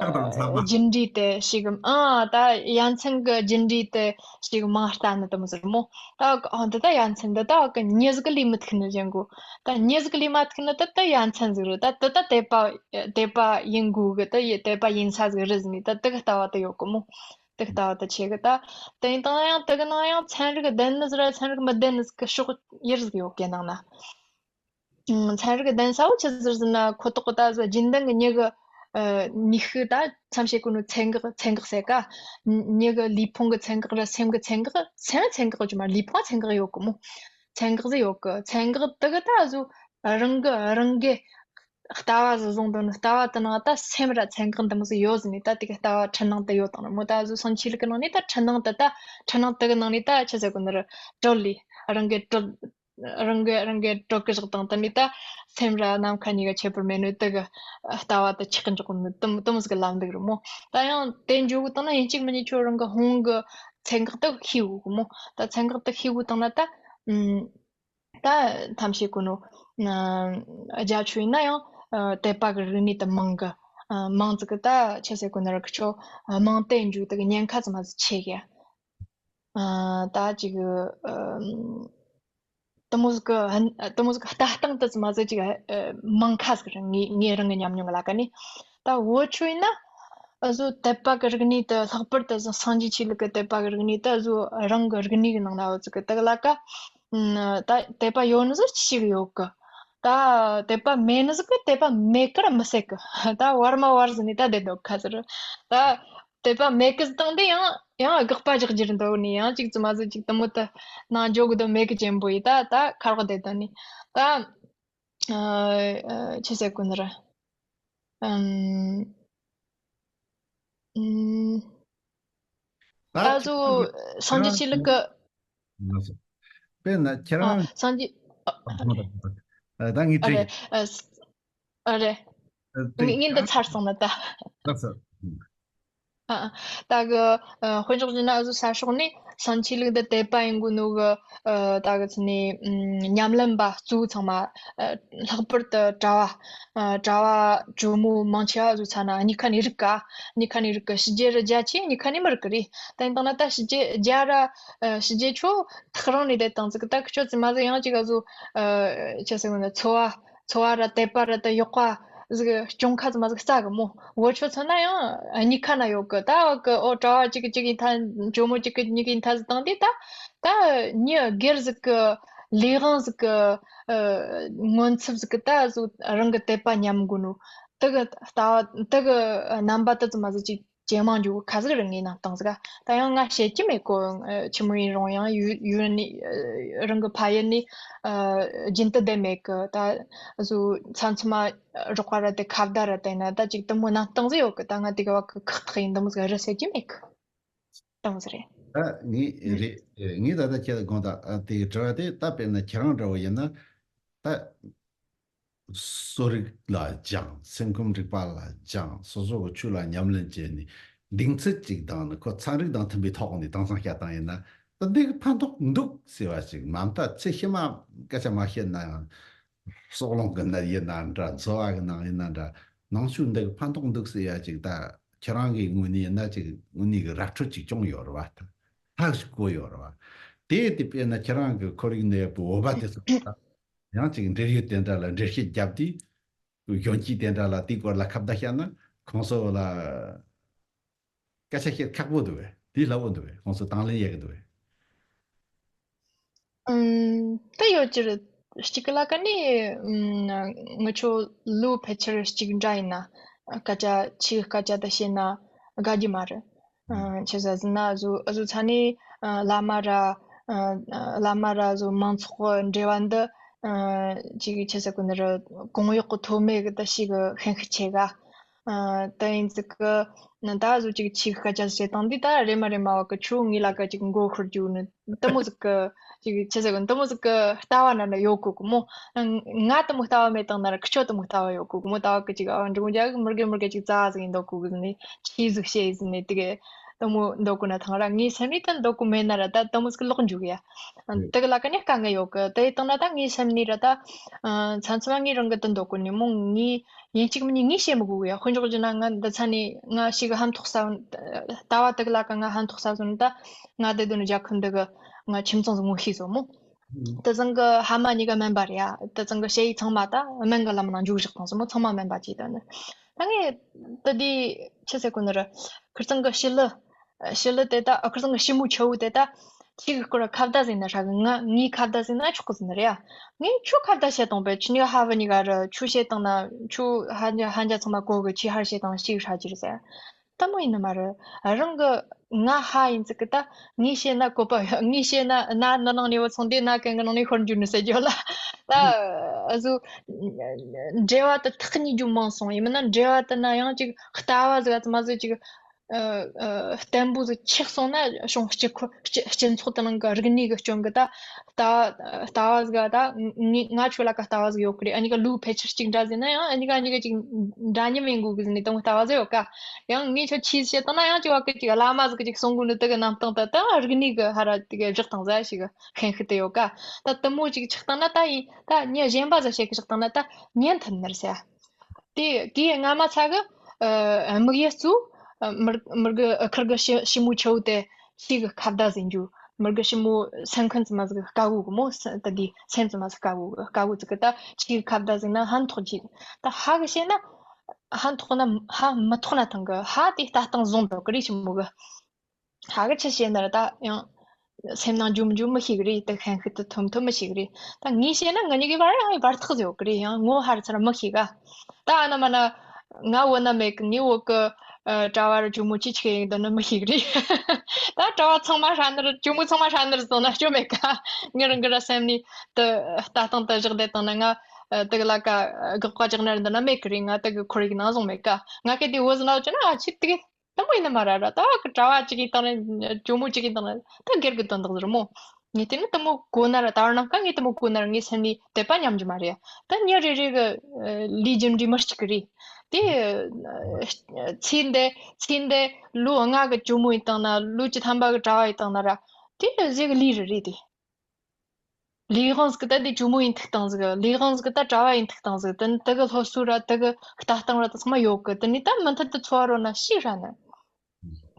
རྒྱུ་འབྲས་དེ་ཞིག་གམ། ཨ་ད་ཡ་མཚན་གི་རྒྱུ་འབྲས་དེ་ཞིག་མང་ལྟ་ནི་དེ་མོ་ཟིག་མོ། ད་ཨ་འདི་ད་ཡ་མཚན་འདི་ད་གི་མྱི་ཟིག་གི་ལས་མི་ཐུག་ནི་ཅན་གོ། ད་མྱི་ཟིག་གི་ལས་མ་ཐུག་ནི་ད་ད་ཡ་མཚན་ཟིག་རེད། ད་ད་ད་དད་པ་དད་པ་ཡིན་དགོས་གི། ད་ཡི་དད་པ་ཡིན་ས་ཟིག་རེད་ཟེར་ནི་ད་དེ་གི་ལྟ་བ་ད་ཡོད་གི་མོ། དེ་གི་ལྟ་བ་ད་ཆེ་གི། ད་དེ་ཡིན་དང་ཡང་དེ་གི་ནང་ཡང་ཚན་རིག་ལྡན་ནི་ཟིག་ར་ཚན་རིག་མི་ལྡན་ནི་ཟིག་གི་ཕྱོགས་ཡར་ཟིག་ཡོད་གི་ནང་ན། ཚན་རིག་ལྡན་ས་བོ་ཆི་ཟིག་ཟེར་ན་ཁོ་ཐོག་གི་ད་གཟོད་རྒྱུན་ལྡན་གི་མྱི་གི་ནུས་ཤུགས། ད་མཚམས་བྱེད་གོ་ནོ་ཚན་ཁག་ཚན་ཁག་ཟེར་ག་མྱི་གི་ལུས་ཕུང་གི་ཚན་ཁག་ར་སེམས་གི་ཚན་ཁག་སེམས་ཚན་ཁག་ཅིག་མ་ལུས་ཕུང་ཚན་ཁག་ཡོད་གི་མོ། ཚན་ཁག་ཟིག་ཡོད་གི། ཚན་ཁག་དེ་གི་ད་གཟོད་རང་གི་རང་གི་ལྟ་བ་ཟིག་བཟུང་དོན་ལྟ་བ་དེ་ནང་ད་སེམས་ར་ཚན་ཁག་འདི་མོ་ཟིག་ཡོད་ཟེར་ནས་ད་དེ་གི་ལྟ་བ་འཕྲུལ་སྣང་དེ་ཡོད་དང་མོ། ད་གཟོད་སང་ཆོས་ལུགས་གི་ནང་ནས་ད་འཕྲུལ་སྣང་དེ་ད་འཕྲུལ་སྣང་དེ་གི་ནང་ནས་ད་ཆི་ཟེར་གོ་ནི་ར་གྲོལ་ལས་རང་གི་གྲོལ། རང་གི་རང་གི་གྲོགས་ཀྱི་བཞག་དང་དེ་ནས་ད་སེམས་ར་ནམ་མཁའ་གཉིས་ཀ་ཁྱད་པར་མེད་ནོ་དེ་གི་ལྟ་བ་དེ་ཆགས་ཀྱི་འཇོག་ནི་དུམ་དུམ་ཟིག་གི་ལམ་འདུག་རེད་མོ། ད་ཡང་དེ་འཇོག་གི་བཏང་ན་ཡིན་གཅིག་མིན་གཉིས་ཁྱོད་རང་གི་ཧོང་གི་ཚན་ཁག་དེ་ཤེས་དགོས་གི་མོ། ད་ཚན་ཁག་དེ་ཤེས་དགོས་བཏང་ན་ད་ཨུམ། ད་ཐམས་ཅད་གོ་ནོ་ཨ་རྒྱ་ཆོ་ཡིན་ན་ཡང་ཨ་དད་པ་གི་རིག་གནས་དེ་མང་གི། ཨ། མང་ཙི་གི་ད་ཆི་ཟེར་གོ་ནི་ར་ཁི་ཆོ། ཨ། མང་སྟེ་འཇུག་ད་གི་ཉེན་ཁ་ཙི་མ་ཟིག་ཆེ་གི། ཨ། ད་ཅིག་ཨ། དེ་མོ་ཟིག་གི་ཧན། དེ་མོ་ཟིག་གི་ལྟ་སྟངས་དེ་ཙི་མ་ཟིག་ཅིག་ཨ། མང་ཁ་ཟིག་རེད། ངའི་ངའི་རང་གི་ཉམས་མྱོང་གི་ལ་ཀ་ནི། ད་བོད་ཆོ་ཡིན་ན་ཨ་ཟོ་དད་པ་གི་རིག་གནས་དེ། ལྷག་པར་དུ་ཟོ་སངས་རྒྱས་ཆོས་ལུགས་གི་དད་པ་གི་རིག་གནས་དེ་ཨ་ཟོ་རང་གི་རིག་གནས་གི་ནང་ན་ཨ་ཟོ་གི་དེ་གི་ལ་ཀ། ཨ། ད་དད་པ་ཡོད་ནི་ཟིག་ཅིག་ཡོད་གི། ད་དད་པ་མེད་ནི་ཟིག་གི་དད་པ་མེད་གི་ར་མི་ཟེར་གི། ད་བར་མ་བར་ཟིག་ནས་ད་བསྡད་འདུག་ཁ་ཟེར། ད་དད་པ་མེད་གི་སྟེང་དེ་ཡང་ཡང་དགག་པ་རྒྱག་རྒྱུ་རེད་འདུག་ནི། ཡང་ཅིག་ཙི་མ་ཟིག་ཅིག་དེ་མོ་ད་ནང་འཇོག་གི་དོན་མེད་གི་ཅན་པོ་ཡིན། ད་ད་ཁ་རོག་བསྡད་འདུག་ནི། ད་ཨ། ཨ། ཆི་ཟེར་གོ་ནི་ར། ཨམ། ཨམ། ད་ཨ་ཟོ་སངས་རྒྱས་ཆོས་ལུགས་གི། ལགས་སོ། དཔེར་ན་ཁྱེད་ཨ། རང་། སངས་རྒྱས། ཨ། ཨ། ད་ངས་ཨ་དྲིས། རེད། ཨ། ཨ། རེད། ཨ། དེ་ངས་ངས་འདི་ཚར་སོང་ན་ད། ལགས་སོ། ཨ། ཨ། ད་གི་ཨ། དཔེ་འཇོག་བྱས་ན་ཨ་ཟོ་ས་ཕྱོགས་ནས་སངས་ཆོས་ལུགས་འདི་དད་པ་ཡིན་དགོས་ནོ་གི། ཨ། ད་གི་ཚོ་ནས་ཨམ། ཉམས་ལེན་པ་གཙོ་བོ་ཚང་མ། ཨ། ལྷག་པར་དུ་གྲྭ་བ། ཨ། གྲྭ་བ་ཇོ་མོ་མང་ཆེ་བ་ཨ་ཟོ་ཚ་ན་གཉིས་ཁ་ནས་རིག་ག། གཉིས་ཁ་ནས་རིག་གི། ཕྱི་རྒྱལ་རུ་རྒྱ་ཆེ་གཉིས་ཁ་ནས་མི་རིག་གི་རེད། ད་ཡིན་དང་ན་ད་ཕྱི་རྒྱལ་རྒྱ་ར། ཨ། ཕྱི་རྒྱལ་ཆོ་ཐག་རིང་ནས་བསྡད་དང་ཟིག་ད་ཁི་ཆོ་ཙི་མ་ཟིག་ཡང་ཅིག་ཨ་ཟོ། ཨ། ཆི་ཟེར་གོ་ནི། འཚོ་བ། འཚོ་བ་ར་དད་པ་ར་ད་ཡག་པ་ཟིག་སྐྱོང་ཁ་ཙི་མ་ཟིག་སྩ་གི་མོ། བོད་ཆོ་ཚོ་ན་ཡང་གཉིས་ཁ་ན་ཡོད་གི། ད་བ་གི་ཨོ་གྲྭ་བ་གཅིག་གི་གཅིག་ཡིན་ཐ། ཇོ་མོ་གཅིག་གི་གཉིས་གི་ཡིན་ཐ་ཟིག་བཏང་དུས་ད། ད་མྱི་སྒེར་ཟིག་གི་ལས་དབང་ཟིག་གི། ཨ། ངོ་མཚར་ཟིག་གི་ད་ཨ་ཟོ་རང་གི་དད་པ་ཉམས་དགོས་ནོ། དེ་གི་ལྟ་བ་དེ་གི་རྣམ་པ་དེ་ཙི་མ་ཟིག་ཅིག་ཇེ་མང་འགྱོ་གི་ཁ་ཟིག་རེད། ངའི་ནང་སྟངས་ཟིག་ག་ད་ཡང་ང་བཤད་རྒྱུ་མེད་གོ། ཨ། ཆི་མོ་ཡིན་རུང་ཡང་ཡུལ་ཡུལ་ནས། ཨ། རང་གི་ཕ་ཡུལ་ནས། ཨ། རྒྱུན་དུ་བསྡད་མེད་གི། ད་ཨ་ཟོ་མཚམས་མཚམས་མ་རོགས་པ་ར་དེ་ཁ་བརྡ་ར་བལྟས་ན་ད་ཅིག་དེ་མོ་ནང་སྟངས་ཟིག་ཡོད་གི། ད་ང་དེ་གི་བ་གི་ཁག་ཐེག་ཡིན། དེ་མོ་ཟིག་ར་བཤད་རྒྱུ་མེད་གི། དེ་མོ་ཟིག་རེད། ད་ངས་རེད། ངས་ད་ལྟ་ཁྱེད་ལ་དགོངས་དག། ཨ། དེ་གི་དྲི་བ་དེ་ད་དཔེར་ན་ཁྱེད་རང་འདྲ་བོ་ཡིན་ན་ད། གསོ་རིག་ལ་སྦྱངས། སེམས་ཁམས་རིག་པ་ལ་སྦྱངས། སོ་སོ་གི་ཆོས་ལ་ཉམས་ལེན་བྱས་ནས་གདེང་ཚོད་ཅིག་བཏང་ནས། ཁོ་ཚན་རིག་དང་མཐུན་པའི་ཐོག་ནས་དེང་སང་བཤད་སྟངས་ཡིན་ན། ད་འདི་གི་ཕན་ཐོགས་འདུག་ཟེར་བ་ཞིག་མ་མཐའ་ཚེ་ཕྱི་མ་སྐད་ཆ་མ་བཤད་ན་ཡང་། སྲོག་རླུང་གི་ནད་ཡིན་ན་འདྲ། འཚོ་བ་གི་ནང་ཡིན་ན་འདྲ། ནང་ཆོས་འདི་གི་ཕན་ཐོགས་འདུག་ཟེར་ཡ་ཅིག་ད་ཁྱེད་རང་གི་ངོས་ནས་ཡིན་ན་ཅིག་དངོས་གནས་གི་ར་འཕྲོད་ཅིག་བྱུང་ཡོད་རེད་བ། ད་ཐག་ཞིག་བཀོད་ཡོད་རེད་བ། དེ་དེ་དཔེར་ན་ཁྱེད་རང་གི་ཁོར་ཡུག་ནས་བོད་པ་དེ་ཚོ། ཡང་ཅིག་འབྲེལ་ཡོད་དེ་འདྲ་ལ་འགྲེལ་བཤད་བརྒྱབ་དུས། གཞོན་སྐྱེས་དེ་འདྲ་ལ་དེའི་སྐོར་ལ་ཁ་བརྡ་བཤད་ན་ཁོང་ཚོ་ལ་སྐད་ཆ་བཤད་ཁག་པོ་འདུག་བས། དེ་སླ་བོ་འདུག་བས། ཁོང་ཚོ་དང་ལེན་ཡག་གི་འདུག་བས། ཨུམ། དེ་ཡོད་ཀྱི་རེད། གཅིག་གི་ལ་ཀ་ནི། ཨུམ། ང་ཆོ་ལོ་ཕལ་ཆེར་གཅིག་འདྲ་ཡིན་ན། སྐད་ཆ་ཆི་སྐད་ཆ་དེ་བཤད་ན་དགའ་རྒྱུ་མ་རེད། ཨ། ཆི་ཟེར་ཟེར་ན་ཨ་ཟོ་ཨ་ཟོ་ཚ་ནི། ཨ། བླ་མ་ར། ཨ། བླ་མ་ར་ཨ་ཟོ་མང་ཚོགས་ཀྱི་འབྲེལ་བ་འདི། ཨ། ཅིག་ཆི་ཟེར་གོ་ནི་རེད། གོང་འོག་གི་མཐོ་དམན་གི་ད་ཞིག་གི་ཤན་ཤུགས་ཆེ་ག། ཨ། ད་ཡིན་ཙི་གི་ད་ཨ་ཟོ་ཅིག་ཆི་གི་སྐད་ཆ་བཤད་སྟངས་འདི་ད་རེ་མ་རེ་མ་བ་གི་ཆུ་ངའི་ལ་ཀ་ཅིག་མགོ་ཤོར་རྒྱུ་ནི་དེ་མོ་ཟིག་གི། ཅིག་ཆི་ཟེར་གི་དེ་མོ་ཟིག་གི་ལྟ་བ་ན་ན་ཡོད་གོ་གི་མོ། ང་དེ་མོ་ལྟ་བ་མེད་དང་ན་ར་ཁི་ཆོ་དེ་མོ་ལྟ་བ་ཡོད་གོ་གི་མོ། ད་བ་གི་ཅིག་ཨ་འབྲི་གུང་རྒྱ་གི་མི་རྒན་མི་རྒན་ཅིག་རྩ་ཟིག་ཡིན་འདོད་གོ་གི་ཟིན་ནི་ཆི་ཟིག་བཤད་ཡིན་ཟིན་ནི་དེ་གི་དེ་མོ་འདོད་གོ་ན་ཐང་ར། ངའི་སེམས་ནི་དེ་འདོད་གོ་མེད་ན་ར་ད་དེ་མོ་ཟིག་ལོག་འཇུག་ཡ། དེ་གི་ལ་ཀ་ནི་དཀའ་ངལ་ཡོད་གི། དེ་ཡི་དང་ན་ད་ངའི་སེམས་ནི་ར་ད་མཚམས་མཚམས་ངའི་རང་གི་དེ་འདོད་གོ་ནི་མོ། ངའི་ཡིན་གཅིག་མིན་གཉིས་ངས་བཤད་མི་དགོས་གི་ཡ། དཔེ་འཇོག་རྒྱུ་ན་ང་འདི་ཚ་ནི་ང་ཞིག་གི་ཧམ་ཐོག་ས་བོ། ལྟ་བ་དེ་གི་ལ་ཀ་ང་ཧམ་ཐོག་ས་བོ་ཟིན་ད་ང་དེ་དོན་རྒྱལ་ཁབ་འདི་གི་ང་ཁྱིམ་ཚང་ཟིག་ངོ་ཤེས་སོ་མོ། དེ་ཚང་གི་ཕ་མ་གཉིས་ཀ་སྨན་པ་རེད་ཡ། དེ་ཚང་གི་ཞ་ཡི་ཚང་མ་ད་སྨན་གི་ལམ་ནང་འཇུག་བཞག་དང་སོ་མོ། ཚང་མ་སྨན་པ་གཅིག་ད་ནི། ད་ངས་ད་དེ་ཆི་ཟེར་གོ་ནི་རེད། ཁིར་ཚང་གི་ཞི་ལི། ཞི་ལི་དེ་ད་ཨ་ཁིར་ཚང་གི་ཞི་མོ་ཆེ་བོ་དེ་ད་ཁྱི་གི་སྐོར་ཁ་བརྡ་ཟིན་ན་ཧྲ་གི། ང་ངའི་ཁ་བརྡ་ཟིན་ན་ཆོག་གི་ཟིན་ནི་རེད་ཡ། ངས་ཁྱོ་ཁ་བརྡ་བཤད་དང་པས་ཁྱི་ནི་ཧ་བ་གཉིས་ཀ་ར་ཁྱོ་བཤད་དང་ན་ཁྱོ་ཧ་ཧ་འཇག་ཚང་མ་གོ་གི། ཁྱི་ཧར་བཤད་དང་ཞིག་ཧྲ་གི་རེད་ཟེར། ད་མོ་ཡིན་ནི་མ་རེད། རང་གི་ང་ཧ་ཡིན་ཙི་གི་ད་ངས་བཤད་ན་གོ་པ་ཡོད། ངས་བཤད་ན་ན་ནི་ནང་ནས་བུད་སོང་དེ་ན་གན་གི་ནང་ནས་ཤོར་འཇུག་ནི་ཟེར་རྒྱུ་ལ། ད་ཨ་ཟོ་འབྲེལ་བ་དེ་ཐག་ཉེ་རྒྱུ་མང་སོང་། ཡིན་མིན་ན་འབྲེལ་བ་དེ་ན་ཡང་ཅིག་ལྟ་བ་ཟིག་ཙི་མ་ཟིག་ཅིག་ཨ་ཨ་བརྟན་པོ་ཟིག་ཆགས་སོང་ན་བྱུང་། སྤྱི་ཁོ་སྤྱི་སྤྱི་ཚོགས་དེ་ནང་གི་རིག་གནས་གི་སྐྱོན་གི་ད། ལྟ་བ་ལྟ་བ་ཟིག་ད་ང་ང་ཆོ་ལ་ཀ་ལྟ་བ་ཟིག་ཡོད་གི་རེད། ཨ་ནི་ཀ་ལུག་ཕལ་ཆེར་གཅིག་འདྲ་ཟིག་ན་ཡང་ཨ་ནི་ཀ་ཨ་ནི་ཀ་གཅིག་འདྲ་མཉམ་ཡིན་དགོས་གི་ཟིན་ནི་དང་ལྟ་བ་ཟིག་ཡོད་ཀ། ཡང་ངས་ཆོ་ཆི་ཟིག་བཤད་དང་ན་ཡང་ཅིག་བ་གི་ཅིག་བླ་མ་ཟིག་གི་ཅིག་གསུང་གོ་ནི་དེ་གི་རྣམ་སྟངས་ད་ད་རིག་གནས་གི་ཧ་ར་དེ་གི་བཞག་དང་ཟ་ཞིག་ཤན་ཤུགས་དེ་ཡོད་ཀ། ད་དེ་མོ་ཅིག་ཆགས་དང་ན་ད་ཡིན་ད་ཉི་གཞན་པ་ཟིག་བཤད་གི་ཆགས་དང་ན་ད་ཉན་ཐུབ་ནི་རེད་ཟེར། དེ་དེ་སྔ་མ་ཚ་གི་ ཨ་དམིགས་ཡུལ་གཙོ་བོ་ཨ་མི་མི་དགེ་ཨ་ཁུར་གི་ཞི་ཞི་མོ་ཆེ་བོ་དེ་ཆོས་གི་ཁ་བརྡ་ཟིན་རྒྱུ། མི་དགེ་ཞི་མོ་སེམས་ཁམས་ཙམ་མ་ཟིག་དཀའ་བོ་གི་མོ་ད་དེ་སེམས་ཙམ་མ་ཟིག་དཀའ་བོ་གི་དཀའ་བོ་ཟིག་གི་ད་ཆོས་གི་ཁ་བརྡ་ཟིན་ན་ཧན་ཐོག་ཅིག་ད་ཧ་གི་བཤད་ན་ཧན་ཐོག་ན་ཧ་མི་ཐོག་ན་ཐང་གི་ཧ་དེ་ལྟ་སྟངས་བཟུང་འདུག་གི་རེད་ཞི་མོ་གི། ཧ་གི་ཆི་བཤད་ན་ར་ད་ཡང་སེམས་ནང་འཇུམ་འཇུམ་མི་ཤེས་གི་རེད། ད་ཤན་ཤུལ་དུ་ཐོམ་ཐོམ་མི་ཤེས་གི་རེད། ད་ངས་བཤད་ན་ང་གཉིས་ཀྱི་བར་ཡང་བར་ཐག་ཟེར་ཡོད་གི་རེད། ཡང་ངོ་ཧར་ཚུར་མི་ཤེས་ག་ད་ཨ་ན་མ་ན་ང་བོད་ན་མེད་གི། ངས་བོད་གི་ཨ་གྲྭ་བ་ར་ཇོ་མོ་ཅི་ཆི་ཡིན་འདི་ནི་མི་ཤེས་གི་རེད། ད་གྲྭ་བ་ཚང་མ་ཧྲ་ནར་ཇོ་མོ་ཚང་མ་ཧྲ་ནར་སོང་ན་སྐྱོ་མེད་ག་ངའི་རང་གི་ར་སེམས་ནས་དུ་ལྟ་སྟངས་དུ་བཞག་བསྡད་བཏང་ན་ང་ཨ་དུ་གི་ལ་ཀ་དགག་པ་རྒྱག་ནར་འདི་ན་མེད་གི་རེད། ང་དུ་གི་ཁོར་ཡུག་ནང་བཟུང་མེད་ག་ང་གལ་ཏེ་བོད་ཟིན་ན་བྱས་ན་ཨ་ཆི་དུ་གི་དེ་མོ་ཡིན་ནི་མ་རེད་ར། ད་གི་གྲྭ་བ་གཅིག་གིས་བཏང་ནས་ཇོ་མོ་གཅིག་གིས་བཏང་ནས་ད་སྒེར་གྱི་དོན་དག་ཟེར་མོ། ངས་དེ་ནི་དེ་མོ་གོ་ན་ར་ད་བར་ནང་ཀ་ངས་དེ་མོ་གོ་ན་ར་ངའི་སེམས་ནས་དད་པ་ཉམས་རྒྱུ་མ་རེད། ད་མྱི་རེ་རེ་གི་ཨ་ལས་རྒྱུ་འབྲས་མི་གཅིག་གི་རེད། དེ་ཨ་ཚེ་འདི་ཚེ་འདི་ལོ་ལྔ་གི་ཇོ་མོ་ཡིན་བཏང་ན་ལོ་བཅུ་ཐམ་པ་གི་གྲྭ་བ་ཡིན་བཏང་ན་ར་དེ་གཞི་གི་ལས་རེ་རེད་དེ། ལས་དབང་ཟིག་ད་དེ་ཇོ་མོ་ཡིན་ཐུག་སྟངས་ཟིག་ལས་དབང་ཟིག་ད་གྲྭ་བ་ཡིན་ཐུག་སྟངས་ཟིག་དེ་ནི་དེ་གི་སློབ་གསོ་ར་དེ་གི་ལྟ་སྟངས་ར་དེ་ཚང་མ་ཡོད་གི་དེ་ནི་ད་མུ་མཐུད་དུ་འཚོ་བ་རོལ་ན་ཤི་ཧྲ་ནི།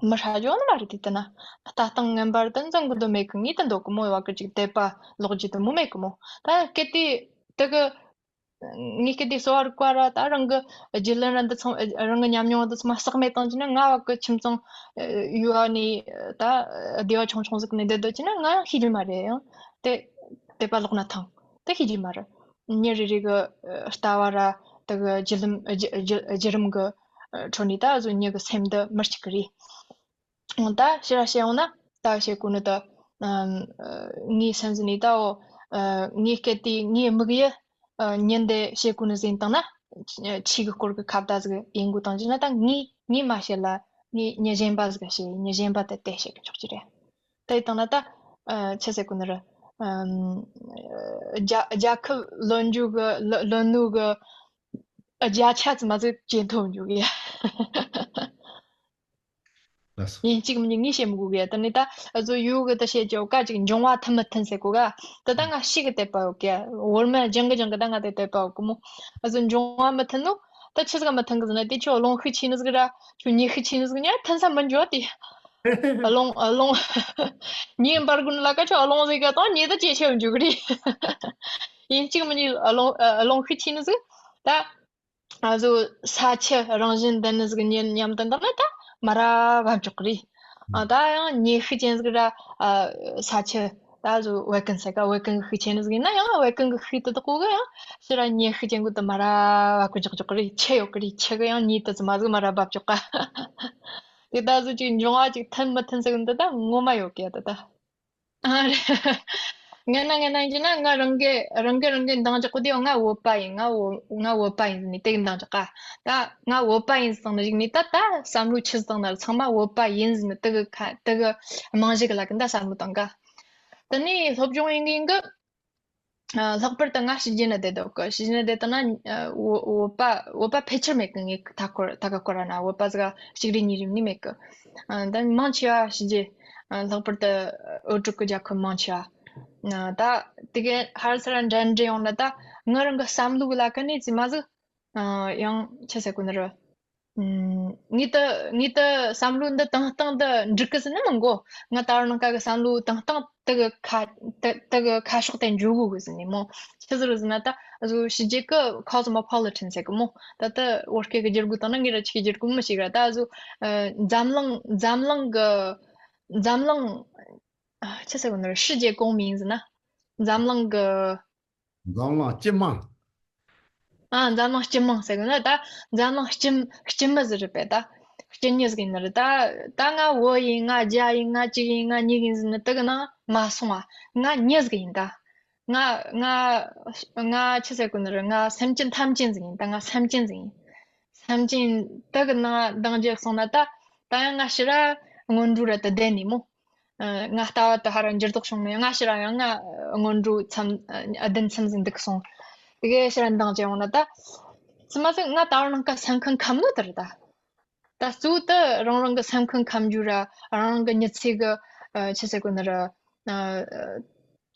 མི་ཧྲ་རྒྱུ་ནི་མ་རེད་དེ་དེ་ན། ལྟ་སྟངས་ངན་པ་ར་དེ་འཛིན་གི་འདོད་མེད་གི་ངས་དེ་འདོད་གི་མོ། བ་གི་ཅིག་དད་པ་ལོག་རྒྱུ་དེ་མོ་མེད་གི་མོ། ད་གལ་ཏེ་དེ་གི་ངས་གལ་ཏེ་གསོ་བ་རིག་པ་ར་ད་རང་གི་རྒྱུས་ལོན་ར་འདི་ཚང་རང་གི་ཉམས་མྱོང་འདི་ཚང་མ་ཟག་མེད་བཏང་རྒྱུ་ན་ང་བ་གི་ཁྱིམ་ཚང་ཡུལ་བ་ནས་ད་སྡེ་བ་ཆུང་ཆུང་ཟིག་ནས་བསྡད་སྡོད་རྒྱུ་ན་ང་ཤེས་རྒྱུ་མ་རེད། ཡང་དེ་དད་པ་ལོག་ན་ཐང་དེ་ཤེས་རྒྱུ་མ་རེད། མྱི་རེ་རེ་གི་ལྟ་བ་ར་དེ་གི་བརྒྱུད་ལམ་བརྒྱུད་བརྒྱུད་རིམ་གི་ཁྲོད་ནས་ད་གཟོད་མྱི་གི་སེམས་འདི་མི་གཅིག་གི་རེད། འོ་ད་ཕྱིར་ར་བཤད་ཡོང་ན་ད་བཤད་གོ་ནི་ད་ངའི་སེམས་ཟིན་ནས་ད་འོ་ངའི་སྐད་དེ་ངའི་དམིགས་ཡུལ་ཉིན་དེ་བཤད་གོ་ནི་ཟིན་བཏང་ན་ཆོས་གི་སྐོར་གི་ཁ་བརྡ་ཟིག་ཡིན་དགོས་བཏང་རྒྱུ་ན་ད་ངས་ངས་མ་བཤད་ལ་ངས་མྱི་གཞན་པ་ཟིག་བཤད། མྱི་གཞན་པ་དེ་དེ་བཤད་གི་ཆོག་གི་རེད། དེ་བཏང་ན་ད་ཆི་ཟེར་གོ་ནི་རེད། རྒྱ་རྒྱལ་ཁབ་ལོན་རྒྱུ་གི་ལོན་ལོན་ནུ་གི་བརྒྱ་ཆ་ཙམ་མ་ཟིག་ཇེ་མཐོ་འཇུག་གི། ལགས་སོ། ཡིན་གཅིག་མིན་གཉིས་ངས་བཤད་མི་དགོས་གི། ད་ནི་ད་ཨ་ཟོ་ཡུལ་གི་ད་བཤད་ཀྱི་ཡོད་ཀ་ཅིག་འབྱུང་བ་མཐུན་མི་མཐུན་ཟེར་གོ་ག་ད་ད་ང་ཤི་གི་དད་པ་ཡོད་གི། བོར་མེད་ལྗང་གི་ལྗང་གི་ད་ང་དེ་དད་པ་ཡོད་གི་མོ། ཨ་ཟོ་འབྱུང་བ་མི་མཐུན་ནོ། ད་ཆི་ཟིག་མི་མཐུན་གི་ཟེར་ན་དེ་ཁྱོད་རླུང་ཤུགས་ཆེ་ནི་ཟིག་ར་ཁྱོད་མྱི་ཤུགས་ཆེ་ནི་ཟིག་ཉ་མཐུན་ས་མི་འཇོག་དེ། རླུང་རླུང་མྱི་འབར་གོ་ནི་ལ་ཀ་ཁྱོད་རླུང་ཟིག་ག་དང་མྱི་ད་ཇེ་ཆེ་འཇུག་གི་རེད། ཡིན་གཅིག་མིན་གཉིས་རླུང་རླུང་ཤུགས་ཆེ་ནི་ཟིག་ད། ང་ཚོ་ས་ཆུ་རང་བཞིན་ལྡན་ནི་ཟིག་ཉིད་མཉམ་དུ་འདུག་ན་ད་མ་ར་བབ་ཆོག་གི་རེད། ཨ་ད་ཡང་མྱི་ཤུགས་ཅན་ཟིག་ར་ཨ་ས་ཆུ་ད་ཟོ་བད་ཀན་ཟེར་ག་བད་ཀན་གི་ཤུགས་ཆེ་ནི་ཟིག་ཡིན་ན་ཡང་བད་ཀན་གི་ཤུགས་དེ་དག་གོ་གི་ཡང་ཕྱིར་ར་མྱི་ཤུགས་ཅན་གོ་དུ་མ་ར་བབ་གི་འཇོག་ཆོག་གི་རེད། ཆུ་ཡོད་གི་རེད། ཆུ་གི་ཡང་མྱི་དེ་ཙམ་མ་ཟིག་མ་ར་བབ་ཆོག་ག་དེ་ད་ཟོ་ཅིག་འབྱུང་བ་ཅིག་མཐུན་མི་མཐུན་ཟིག་འདི་ད་ངོ་མ་ཡོད་གི་ད་ད། ཨ་རེད། ངན་ན་ངན་ན་ཡིན་གྱི་ན་ང་རང་གི་རང་གི་རང་གི་འདང་རྒྱག་གོ་དེ་ང་བོད་པ་ཡིན། ང་བོད་ང་བོད་པ་ཡིན་ཟེར་ནས་དེ་གི་འདང་རྒྱག་ག་ད་ང་བོད་པ་ཡིན་ཟེར་ནས་གཞིགས་ནས་ད་ད་བསམ་བློ་ཆི་ཟིག་བཏང་ན་ཚང་མ་བོད་པ་ཡིན་ཟེར་ནས་དེ་གི་ཁ་དེ་གི་རྨང་གཞི་གི་ལ་གི་ད་བསམ་བློ་བཏང་ག་དེ་ནས་སློབ་སྦྱོང་ཡིན་གི་ཡིན་གི་ཨ་ལྷག་པར་དུ་ང་ཕྱི་རྒྱལ་ན་བསྡད་འདུག་གི་ཕྱི་རྒྱལ་ན་བསྡད་དང་ན་ཨ་བོད་བོད་པ་བོད་པ་ཕལ་ཆེར་མེད་གི་ངའི་མཐའ་འཁོར་མཐའ་ཁ་འཁོར་ར་ན་བོད་པ་ཟིག་གཅིག་རེ་གཉིས་རེ་ནི་མེད་གི་ཨ་ད་མང་ཆེ་བ་ཕྱི་རྒྱལ་ཨ་ལྷག་པར་དུ་འུ་ཐུག་གི་རྒྱལ་ཁབ་མང་ཆེ་བ་ཨ་ད་དེ་གའི་ཧར་སར་འགྲན་འགྲན་ཡོང་ན་ད་ང་རང་གི་བསམ་བློ་གི་ལ་ཀ་ནས་ཙི་མ་ཟིག་ཨ་ཡང་ཆི་ཟེར་གོ་ནི་རེད། ངས་ད་ངས་ད་བསམ་བློ་འདི་བཏང་སྟངས་འདི་འགྲིག་གི་ཟེར་ན་མི་འགོ། ང་ད་རུང་ཁ་གི་བསམ་བློ་བཏང་སྟངས་དེ་གི་ཁ་དེ་དེ་གི་ཁ་ཕྱོགས་དེ་འཇུག་དགོས་གི་ཟེར་ནས་མོ། ཆི་ཟེར་ཟེར་ན་ད་བཟོ་ཕྱི་རྒྱལ་གི་cosmopolitan ཟེར་གི་མོ། ད་ད་བོད་སྐད་གི་བསྒྱུར་དགོས་བཏང་ན་ངས་ར་ཆི་གི་བསྒྱུར་དགོས་མི་ཤེས་ག་ད་བཟོ་འཛམ་གླིང་འཛམ་གླིང་གི་འཛམ་གླིང་ཆི་ཟེར་གི་ན་ར་世界公民ཟེར་ན་འཛམ་གླིང་གི་འཛམ་གླིང་སྤྱི་དམངས། ཨ་འཛམ་གླིང་སྤྱི་དམངས་ཟེར་གི་ན་ད་འཛམ་གླིང་སྤྱི་སྤྱི་མི་ཟིག་རེད་པས་ད། སྤྱི་མྱི་ཟིག་ཡིན་ནི་རེད་ད། ད་ང་བོད་ཡིན། ང་རྒྱ་ཡིན། ང་གཅིག་ཡིན། ང་གཉིས་ཡིན་ཟེར་ནི་དེ་གི་ནང་མ་སོང་བ། ང་མྱི་ཟིག་ཡིན་ད། ང་ང་ང་ཆི་ཟེར་གི་ནི་རེད། ང་སེམས་ཅན་ཐམས་ཅད་ཟིག་ཡིན་ད། ང་སེམས་ཅན་ཟིག་ཡིན། སེམས་ཅན་དེ་གི་ནང་འདང་རྒྱག་སོང་ན་ད། ད་ཡང་ང་ཕྱིར་ར་སྔོན་འགྲོ་ར་དུ་བསྡད་ནི་མོ། ཨ་ང་ལྟ་བ་དེ་ཧ་ར་འགྱུར་ལྡོག་བྱུང་ནས་ང་ཕྱིར་ར་ཡང་ང་སྔོན་འགྲོ་མཚམས་ཨ་བདུན་མཚམས་ཟིན་འདུག་སོང་། དེ་གའི་ཕྱིར་ར་འདང་བྱས་འོང་ན་ད། ཙི་མ་ཟིག་ང་ད་བར་ནང་ཀ་སེམས་ཁམས་ཁམས་ནོ་དེ་རེད་ད། ད་གཙོ་བོ་དེ་རང་རང་གི་སེམས་ཁམས་ཁམས་རྒྱུ་ར་རང་རང་གི་མྱི་ཚེ་གི་ཨ་ཆི་ཟེར་གོ་ནི་ར་ཨ་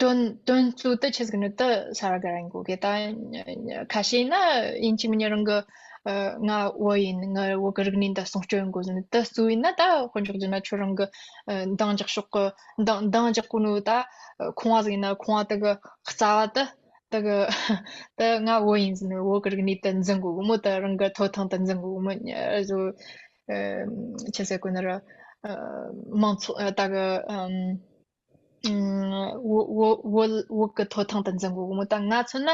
དོན་དོན་གཙོ་དེ་ཆི་ཟེར་གོ་ནི་དེ་ས་ར་ག་ར་ཡིན་གོ་གི་ད། ཁ་ཤས་ན་ཡིན་གཅིག་མིན་གཉིས་རང་གི་ ཨ། ང་བོད་ཡིན། ང་བོད་ཀྱི་རིག་གནས་འདི་སྲུང་སྐྱོབ་ཡོང་དགོས་ཟེར་ནས་དེ་གཙོ་ཡིན་ན། ད་དཔེ་འཇོག་རྒྱུ་ན་ཁྱོད་རང་གི་ཨ་འདང་རྒྱག་ཕྱོགས་ཀྱི་འདང་འདང་རྒྱག་གོ་ནོ་ད་ཁང་བ་ཟིག་ཡིན་ན། ཁང་བ་དེ་གི་རྩ་བ་དེ་དེ་གི་དེ་ང་བོད་ཡིན་ཟེར་ནས་བོད་ཀྱི་རིག་གནས་དེ་འཛིན་དགོས་གི་མོ། དེ་རང་གི་ཐོབ་ཐང་དེ་འཛིན་དགོས་གི་མོ། ཨ་བཟོ་ཨ་ཆི་ཟེར་གོ་ནི་ར། ཨ་མང་ཚོགས་ཨ་ད་གི་ཨམ། ཨུམ། བོད་བོད་བོད་བོད་ཀྱི་ཐོབ་ཐང་དེ་འཛིན་དགོས་གི་མོ། ད་ང་མཚོན་ན་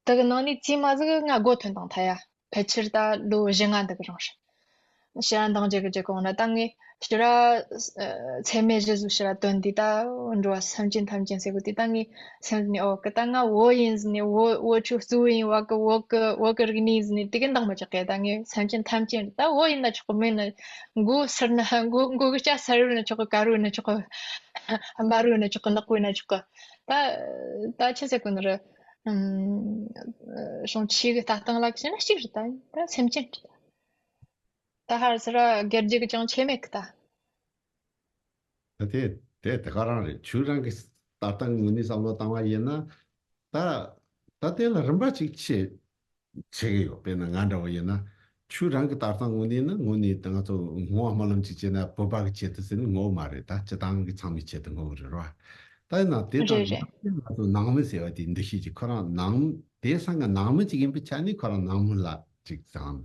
དེ་གི་ནང་ནས་ཅི་མ་ཟིག་ང་མགོ་ཐོན་བཏང་ཐལ་ཡ། ཕལ་ཆེར་ད་ལོ་བཞི་ལྔ་འདི་གི་རིང་རེད། ཕྱིར་ར་འདང་རྒྱག་གི་རྒྱག་གི་འོང་ན། ད་ངས་ཕྱིར་ར་ཨ་ཚད་མེད་གཞི་བཟོ་ཕྱིར་ར་དོན་འདི་ད་འགྲོ་བ་སེམས་ཅན་ཐམས་ཅད་ཟེར་གོ་དེ། ད་ངས་སེམས་ནས་འོ་གི་ད་ང་བོད་ཡིན་ཟེར་ནས། བོད་བོད་ཆོ་གཙོ་བོ་ཡིན། བ་གི་བོད་གི་བོད་གི་རིག་གནས་ཟེར་ནས་དེ་གི་འདང་མི་རྒྱག་གི། ད་ངས་སེམས་ཅན་ཐམས་ཅད་ད་བོད་ཡིན་ན་ཆོག་གི། མིན་ན་མགོ་སེར་ན་མགོ་མགོ་གི་སྐྱ་སེར་རུ་ན་ཆོག་གི། དཀར་རུ་ན་ཆོག་གི། དམར་རུ་ན་ཆོག་གི། ནག་པོ་ན་ཆོག་གི། ད་ད་ཆི་ཟེར་གོ་ནི་རེད། ཨམ། སྲུང་ཆེ་གི་ལྟ་སྟངས་ལ་བྱས་ན་གཅིག་རེད། ད་ད་སེམས་ཅན་རེད། ད་ཧར་ཟེར་ར་སྒེར་གྱི་ཅང་ཆེ་མེད་གི་ད། ད་དེ་དེ་དེ་ག་རང་རེད། ཁྱོད་རང་གི་ལྟ་སྟངས་ངོས་ནས་བསམ་བློ་བཏང་བ་ཡིན་ན། ད་ད་དེ་ལ་རིམ་པ་གཅིག་ཆེ་བྱེད་ཀྱི་ཡོད། དཔེར་ན་ང་འདྲ་བོ་ཡིན་ན། ཁྱོད་རང་གི་ལྟ་སྟངས་ངོས་ནས་ནི། ངོས་ནས་ད་ང་ཚོ་སྔོན་མ་སྨོན་ལམ་ཅིག་བྱས་ན་བོད་པ་གི་ཆེད་དུ་ཟེར་ནས་ངོ་མ་རེད། ད་སྤྱི་བཏང་གི་ཚང་མའི་ཆེད་དུ་ངོ་རེད་རོ། ད་ཡིན་ན་དེ་དང་རེད་རེད། ང་ཚོ་ནང་མི་ཟེར་བ་དེ་འདུ་ཤེས་ཀྱི་ཁོ་རང་ནང་དེ་སང་གི་ནང་མི་ཅིག་ཡིན་པའི་ཆ་ནས་ཁོ་རང་ནང་མི་ལ་ཅིག་དང་།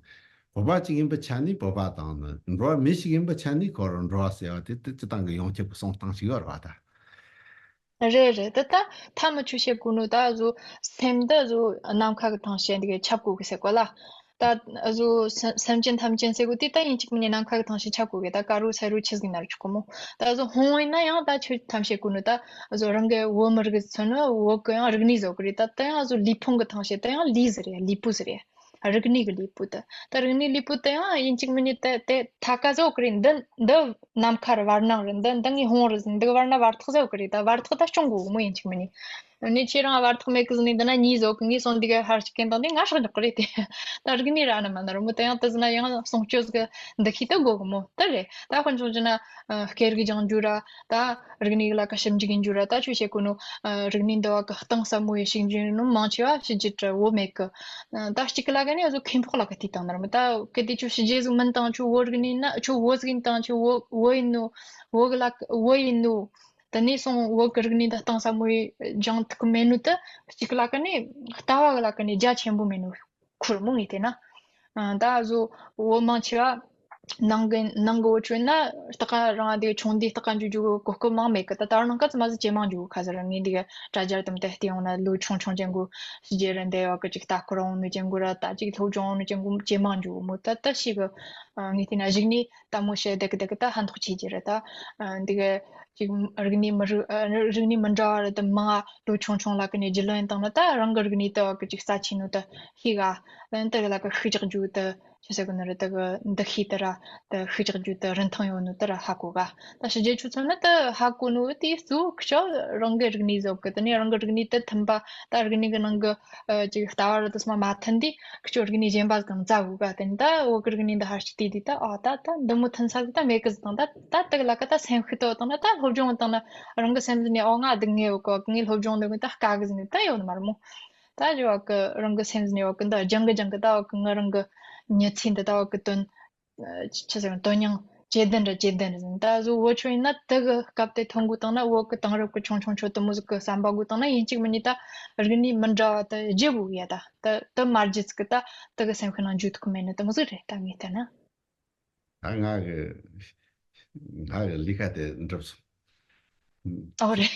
བོད་པ་ཅིག་ཡིན་པའི་ཆ་ནས་བོད་པ་དང་ནི། འགྲོ་བ་མི་ཞིག་ཡིན་པའི་ཆ་ནས་ཁོ་རང་འགྲོ་བ་ཟེར་བ་དེ་དེ་སྤྱི་བཏང་གི་ཡོངས་ཁྱབ་ཀྱི་གསུང་སྟངས་ཤིག་ཡོད་རེད་བ་ད། རེད་རེད། ད་ད་ཐ་མ་ཆོས་བཤད་གོ་ནོ་ད་བཟོ་སེམས་ད་བཟོ་ནམ་མཁའ་གི་ཐང་ཤན་འདི་ག་ཁྱབ་གོ་གི་ཟེར་གོ་ལ། ད་བཟོ་སེམས་ཅན་ཐམས་ཅད་ཟེར་གོ་དེ་ད་ཡིན་གཅིག་མིན་ནི་ནམ་མཁའ་གི་ཐང་ཤན་ཁྱབ་གོ་གི། ད་དཀར་རུ་སེར་རུ་ཆི་ཟིག་ན་རུ་ཆོག་གོ་མོ། ད་བཟོ་ཧོང་ཡིན་ན་ཡང་ད་ཆོས་ཐམས་ཅད་གོ་ནོ་ད་བཟོ་རང་གི་བོད་མི་རིགས་ཚོ་ནི་བོད་གི་ཡང་རིག་གནས་བཟོ་གི་རེད། ད་ད་ཡང་བཟོ་ལུས་ཕུང་གི་ཐང་ཤན་ད་ཡང་ལུས་ཟེར་ཡ། ལུས་པོ་ཟེར་ཡ། རིག་གནས་ཀྱི་ལུས་པོ་དེ། ད་རིག་གནས་ལུས་པོ་དེ་ཡང་ཡིན་གཅིག་མིན་གཉིས་དེ་དེ་ཐད་ཀ་ཟེར་གི་རེད། འདི་འདི་ནམ་མཁའ་རེད། བར་སྣང་རེད། འདི་འདི་ངའི་ཧོང་རེད་ཟེར། འདི་གི་བར་ན་བར་ཐག་ཟེར་གི་རེད། ད་བར་ཐག་ད་སྐྱོང་དགོས་མོ་ཡིན་གཅིག་མིན་གཉིས། ནི་ཁྱེད་རང་བར་ཐག་མེད་གི་ཟེར་ནས་འདི་ན་གཉིས་ཟེར་གི། ངས་སོང་འདི་ག་ཧར་ཅིག་གན་དང་འདི་ང་ཧྲག་འཇོག་གི་རེད་དེ། ད་རིག་གནས་ར་ན་མ་ན་རུ་མོ་དེ་ཡང་དེ་ཟེར་ན་ཡང་སྲུང་སྐྱོབ་གི་འདུ་ཤེས་དེ་དགོས་གི་མོ་དེ་རེད། ད་དཔེ་འཇོག་རྒྱུ་ན་ཨ་སྐད་རིགས་སྦྱང་རྒྱུ་ར། ད་རིག་གནས་ལ་ཀ་ཞིབ་འཇུག་ཡིན་རྒྱུ་ར། ད་ཆོས་བཤད་གོ་ནོ་ཨ་རིག་གནས་འདི་བ་ཀ་གཏིང་ཟབ་མོ་ཡི་ཞིབ་འཇུག་ཡིན་ནོ་མང་ཆེ་བ་ཕྱི་རྒྱལ་ར་བོད་མེད་གི། ཨ་ད་གཅིག་གི་ལ་ཀ་ནི་ཨ་ཟོ་ཁེ་འཕོག་ལ་ཀ་དེ་བཏང་ནར་མོ། ད་གལ་ཏེ་ཁྱོད་ཕྱི་རྒྱལ་ཟིག་མིན་དང་ཁྱོད་བོད་རིག་གནས་ན། ཁྱོད་བོད་ཟིག་ཡིན་དང་ཁྱོད་བོད་བོད་ཡིན་ནོ། བོད་གི་ལ་ཀ་བོད་ཡིན་ནོ། ད་ནས་སོང་བོད་གི་རིག་གནས་ད་གཏིང་ཟབ་མོ་ཡི་སྦྱང་ཐུབ་གི་མེད་ནོ། ད་གཅིག་གི་ལ་ཀ་ནི་ལྟ་བ་གི་ལ་ཀ་ནི་རྒྱ་ཆེན་པོ་མེད་ནོ། ཁུར་མོ་ངས་བལྟས་ན། ཨ་ད་བཟོ་བོད་མང་ཆེ་བ་ནང་གི་ནང་གི་བོད་ཆོས་ན་ལྟ་ག་རང་དེ་ཆུང་དུས་ལྟ་ག་འཇུ་རྒྱུ་གོ་སྐབས་མང་མེད་གི། ད་ད་རུང་ནང་ཀ་ཙི་མ་ཟི་ཇེ་མང་འཇུ་གི་ཁ་ཟེར། ངས་འདི་ག་དྲ་རྒྱར་དུམ་དེ་བལྟས་ཡོང་ན་ལོ་ཆུང་ཆུང་ཅན་གོ་ཕྱི་རྒྱལ་ར་འདས་ཡོད་གི། ཅིག་ལྟ་སྐོར་འོང་ནི་ཅན་གོ་ར། ད་ཅིག་སློབ་སྦྱོང་འོང་ནི་ཅན་གོ་ཇེ་མང་འཇུ་གི་མོ། ད་ད་ཤི་གི་ངས་བལྟས་ན་གཞིག་ནས་ལྟད་མོ་བྱས་བསྡད་གི་བསྡད་གི་ད་ཕན་ཐོགས་ཆེ་གི་རེད། ད་འདི་ག་ཅིག་རིག་གནས་མི་རིགས་རིག་གནས་མི་འདྲ་བ་ར་ད་མང་ང་ལོ་ཆུང་ཆུང་ལ་ཀི་ནས་རྒྱུས་ལོན་བཏང་ན་ད་རང་གི་རིག་གནས་ད་བ་ཀི་ཅིག་རྩ་ཆེ་ནོ་ད་ཤེས་ག། ཨ་ནི་ད་གི་ལ་ཀི་ཤུགས་རྒྱག་རྒྱུ་ད་ཆི་ཟེར་གི་ནི་རེད། ད་གི་འདུ་ཤེས་ད་ར་ད་ཤུགས་རྒྱག་རྒྱུ་ད་རིན་ཐང་ཡོད་ནོ་ད་ར་ཧ་གོ་ག། ད་ཕྱི་རྒྱལ་ཆོས་ཚོ་ནི་ད་ཧ་གོ་ནོ་དེ་གཙོ་བོ་ཁི་ཆོ་རང་གི་རིག་གནས་ཟོ་གི། ད་ནི་རང་གི་རིག་གནས་ད་མཐུན་པ། ད་རིག་གནས་གི་ནང་གི་ཨ་ཅིག་ལྟ་བ་ར་ད་སོ་མ་མ་མཐུན་དུས་ཁི་ཆོ་རིག་གནས་གཞན་པ་གང་བཙལ་དགོས་ག། ད་ནི་ད་བོད་གི་རིག་གནས་ད་ཧ་ཅིག་དེ་དུས་ད་ཨ་ད་ད་འདི་མོ་མཐུན་ས་གི་ད་མེད་གི་ཟེར་དང་། ད་ད་ད་གི་ལ་ཀི་ད་སེམས་ཤུགས་ད་བཏང་ན། ད་སློབ་སྦྱོང་བཏང་ན་རང་གི་སེམས་ནས་ཨོ་ང་སྡུག་བསྔལ་ཡོད་གོ། ངས་སློབ་སྦྱོང་འདི་གི་ད་དཀའ་གི་ཟེར་ནས་ད་ཡོད་ནི་མ་རེད་མོ། ད་ཅི་བ་གི་རང་གི་སེམས་ནས་བ་གི་འདི་སྦྱང་གི་སྦྱང་གི་ད་བ་གི་ང་རང་གི་མྱི་ཚེ་འདི་ད་བ་གི་དོན་ཆི་ཟེར་དོན་སྙིང་ཇེ་ལྡན་ར་ཇེ་ལྡན་ར་ཟེར། ད་གཟོད་བོད་ཆོས་ཡིན་ན་དེ་གི་སྐབས་དེ་ཐོན་དགོས་བཏང་ན། བོད་གི་དེང་རབས་གི་ཆུང་ཆུང་ཆོ་དེ་མོ་ཟིག་གི་བསམ་པ་དགོས་བཏང་ན། ཡིན་གཅིག་མིན་གཉིས་ད་རིག་གནས་མི་འདྲ་བ་ད་བརྗེ་དགོས་གི་ཡ། ད་ད་ད་མ་བརྗེ་ཟིག་གི་ད་དེ་གི་སེམས་ཤུགས་ནང་འཇུག་ཐུབ་གི་མེད་ནི་དེ་མོ་ཟིག་རེད། ད་ངས་བལྟས་ན། ད་ང་གི་ང་གི་ལས་ཀ་དེ་འགྲུབ་སོང་། ཨོ་རེད།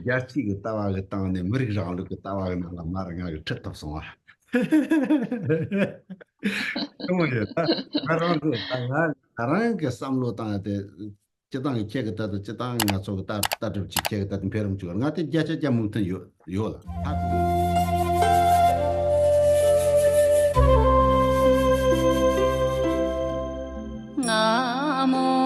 རྒྱལ་སྤྱི་གི་ལྟ་བ་གི་སྟེང་ནས་མི་རིགས་རིང་ལུགས་ཀྱི་ལྟ་བ་གི་ནང་ལ་མར་ང་གི་ཁྲིད་ཐུབ་སོང་བ། དེ་མོ་རེད། ད་ང་རང་གི་ད་ང་ང་རང་གི་བསམ་བློ་བཏང་ཡ་དེ་སྤྱི་བཏང་གི་ཁྱེད་ཀྱི་ལྟ་དང་། སྤྱི་བཏང་ང་ཚོ་གི་ལྟ་ལྟ་གྲུབ་ཅིག་ཁྱེད་ཀྱི་ལྟ་དང་འཕེལ་རིམ་བཅུག་ང་དེ་བརྒྱ་ཆ་བརྒྱ་མོས་མཐུན་ཡོད་ཡོད་ལ། ཧ་གོ།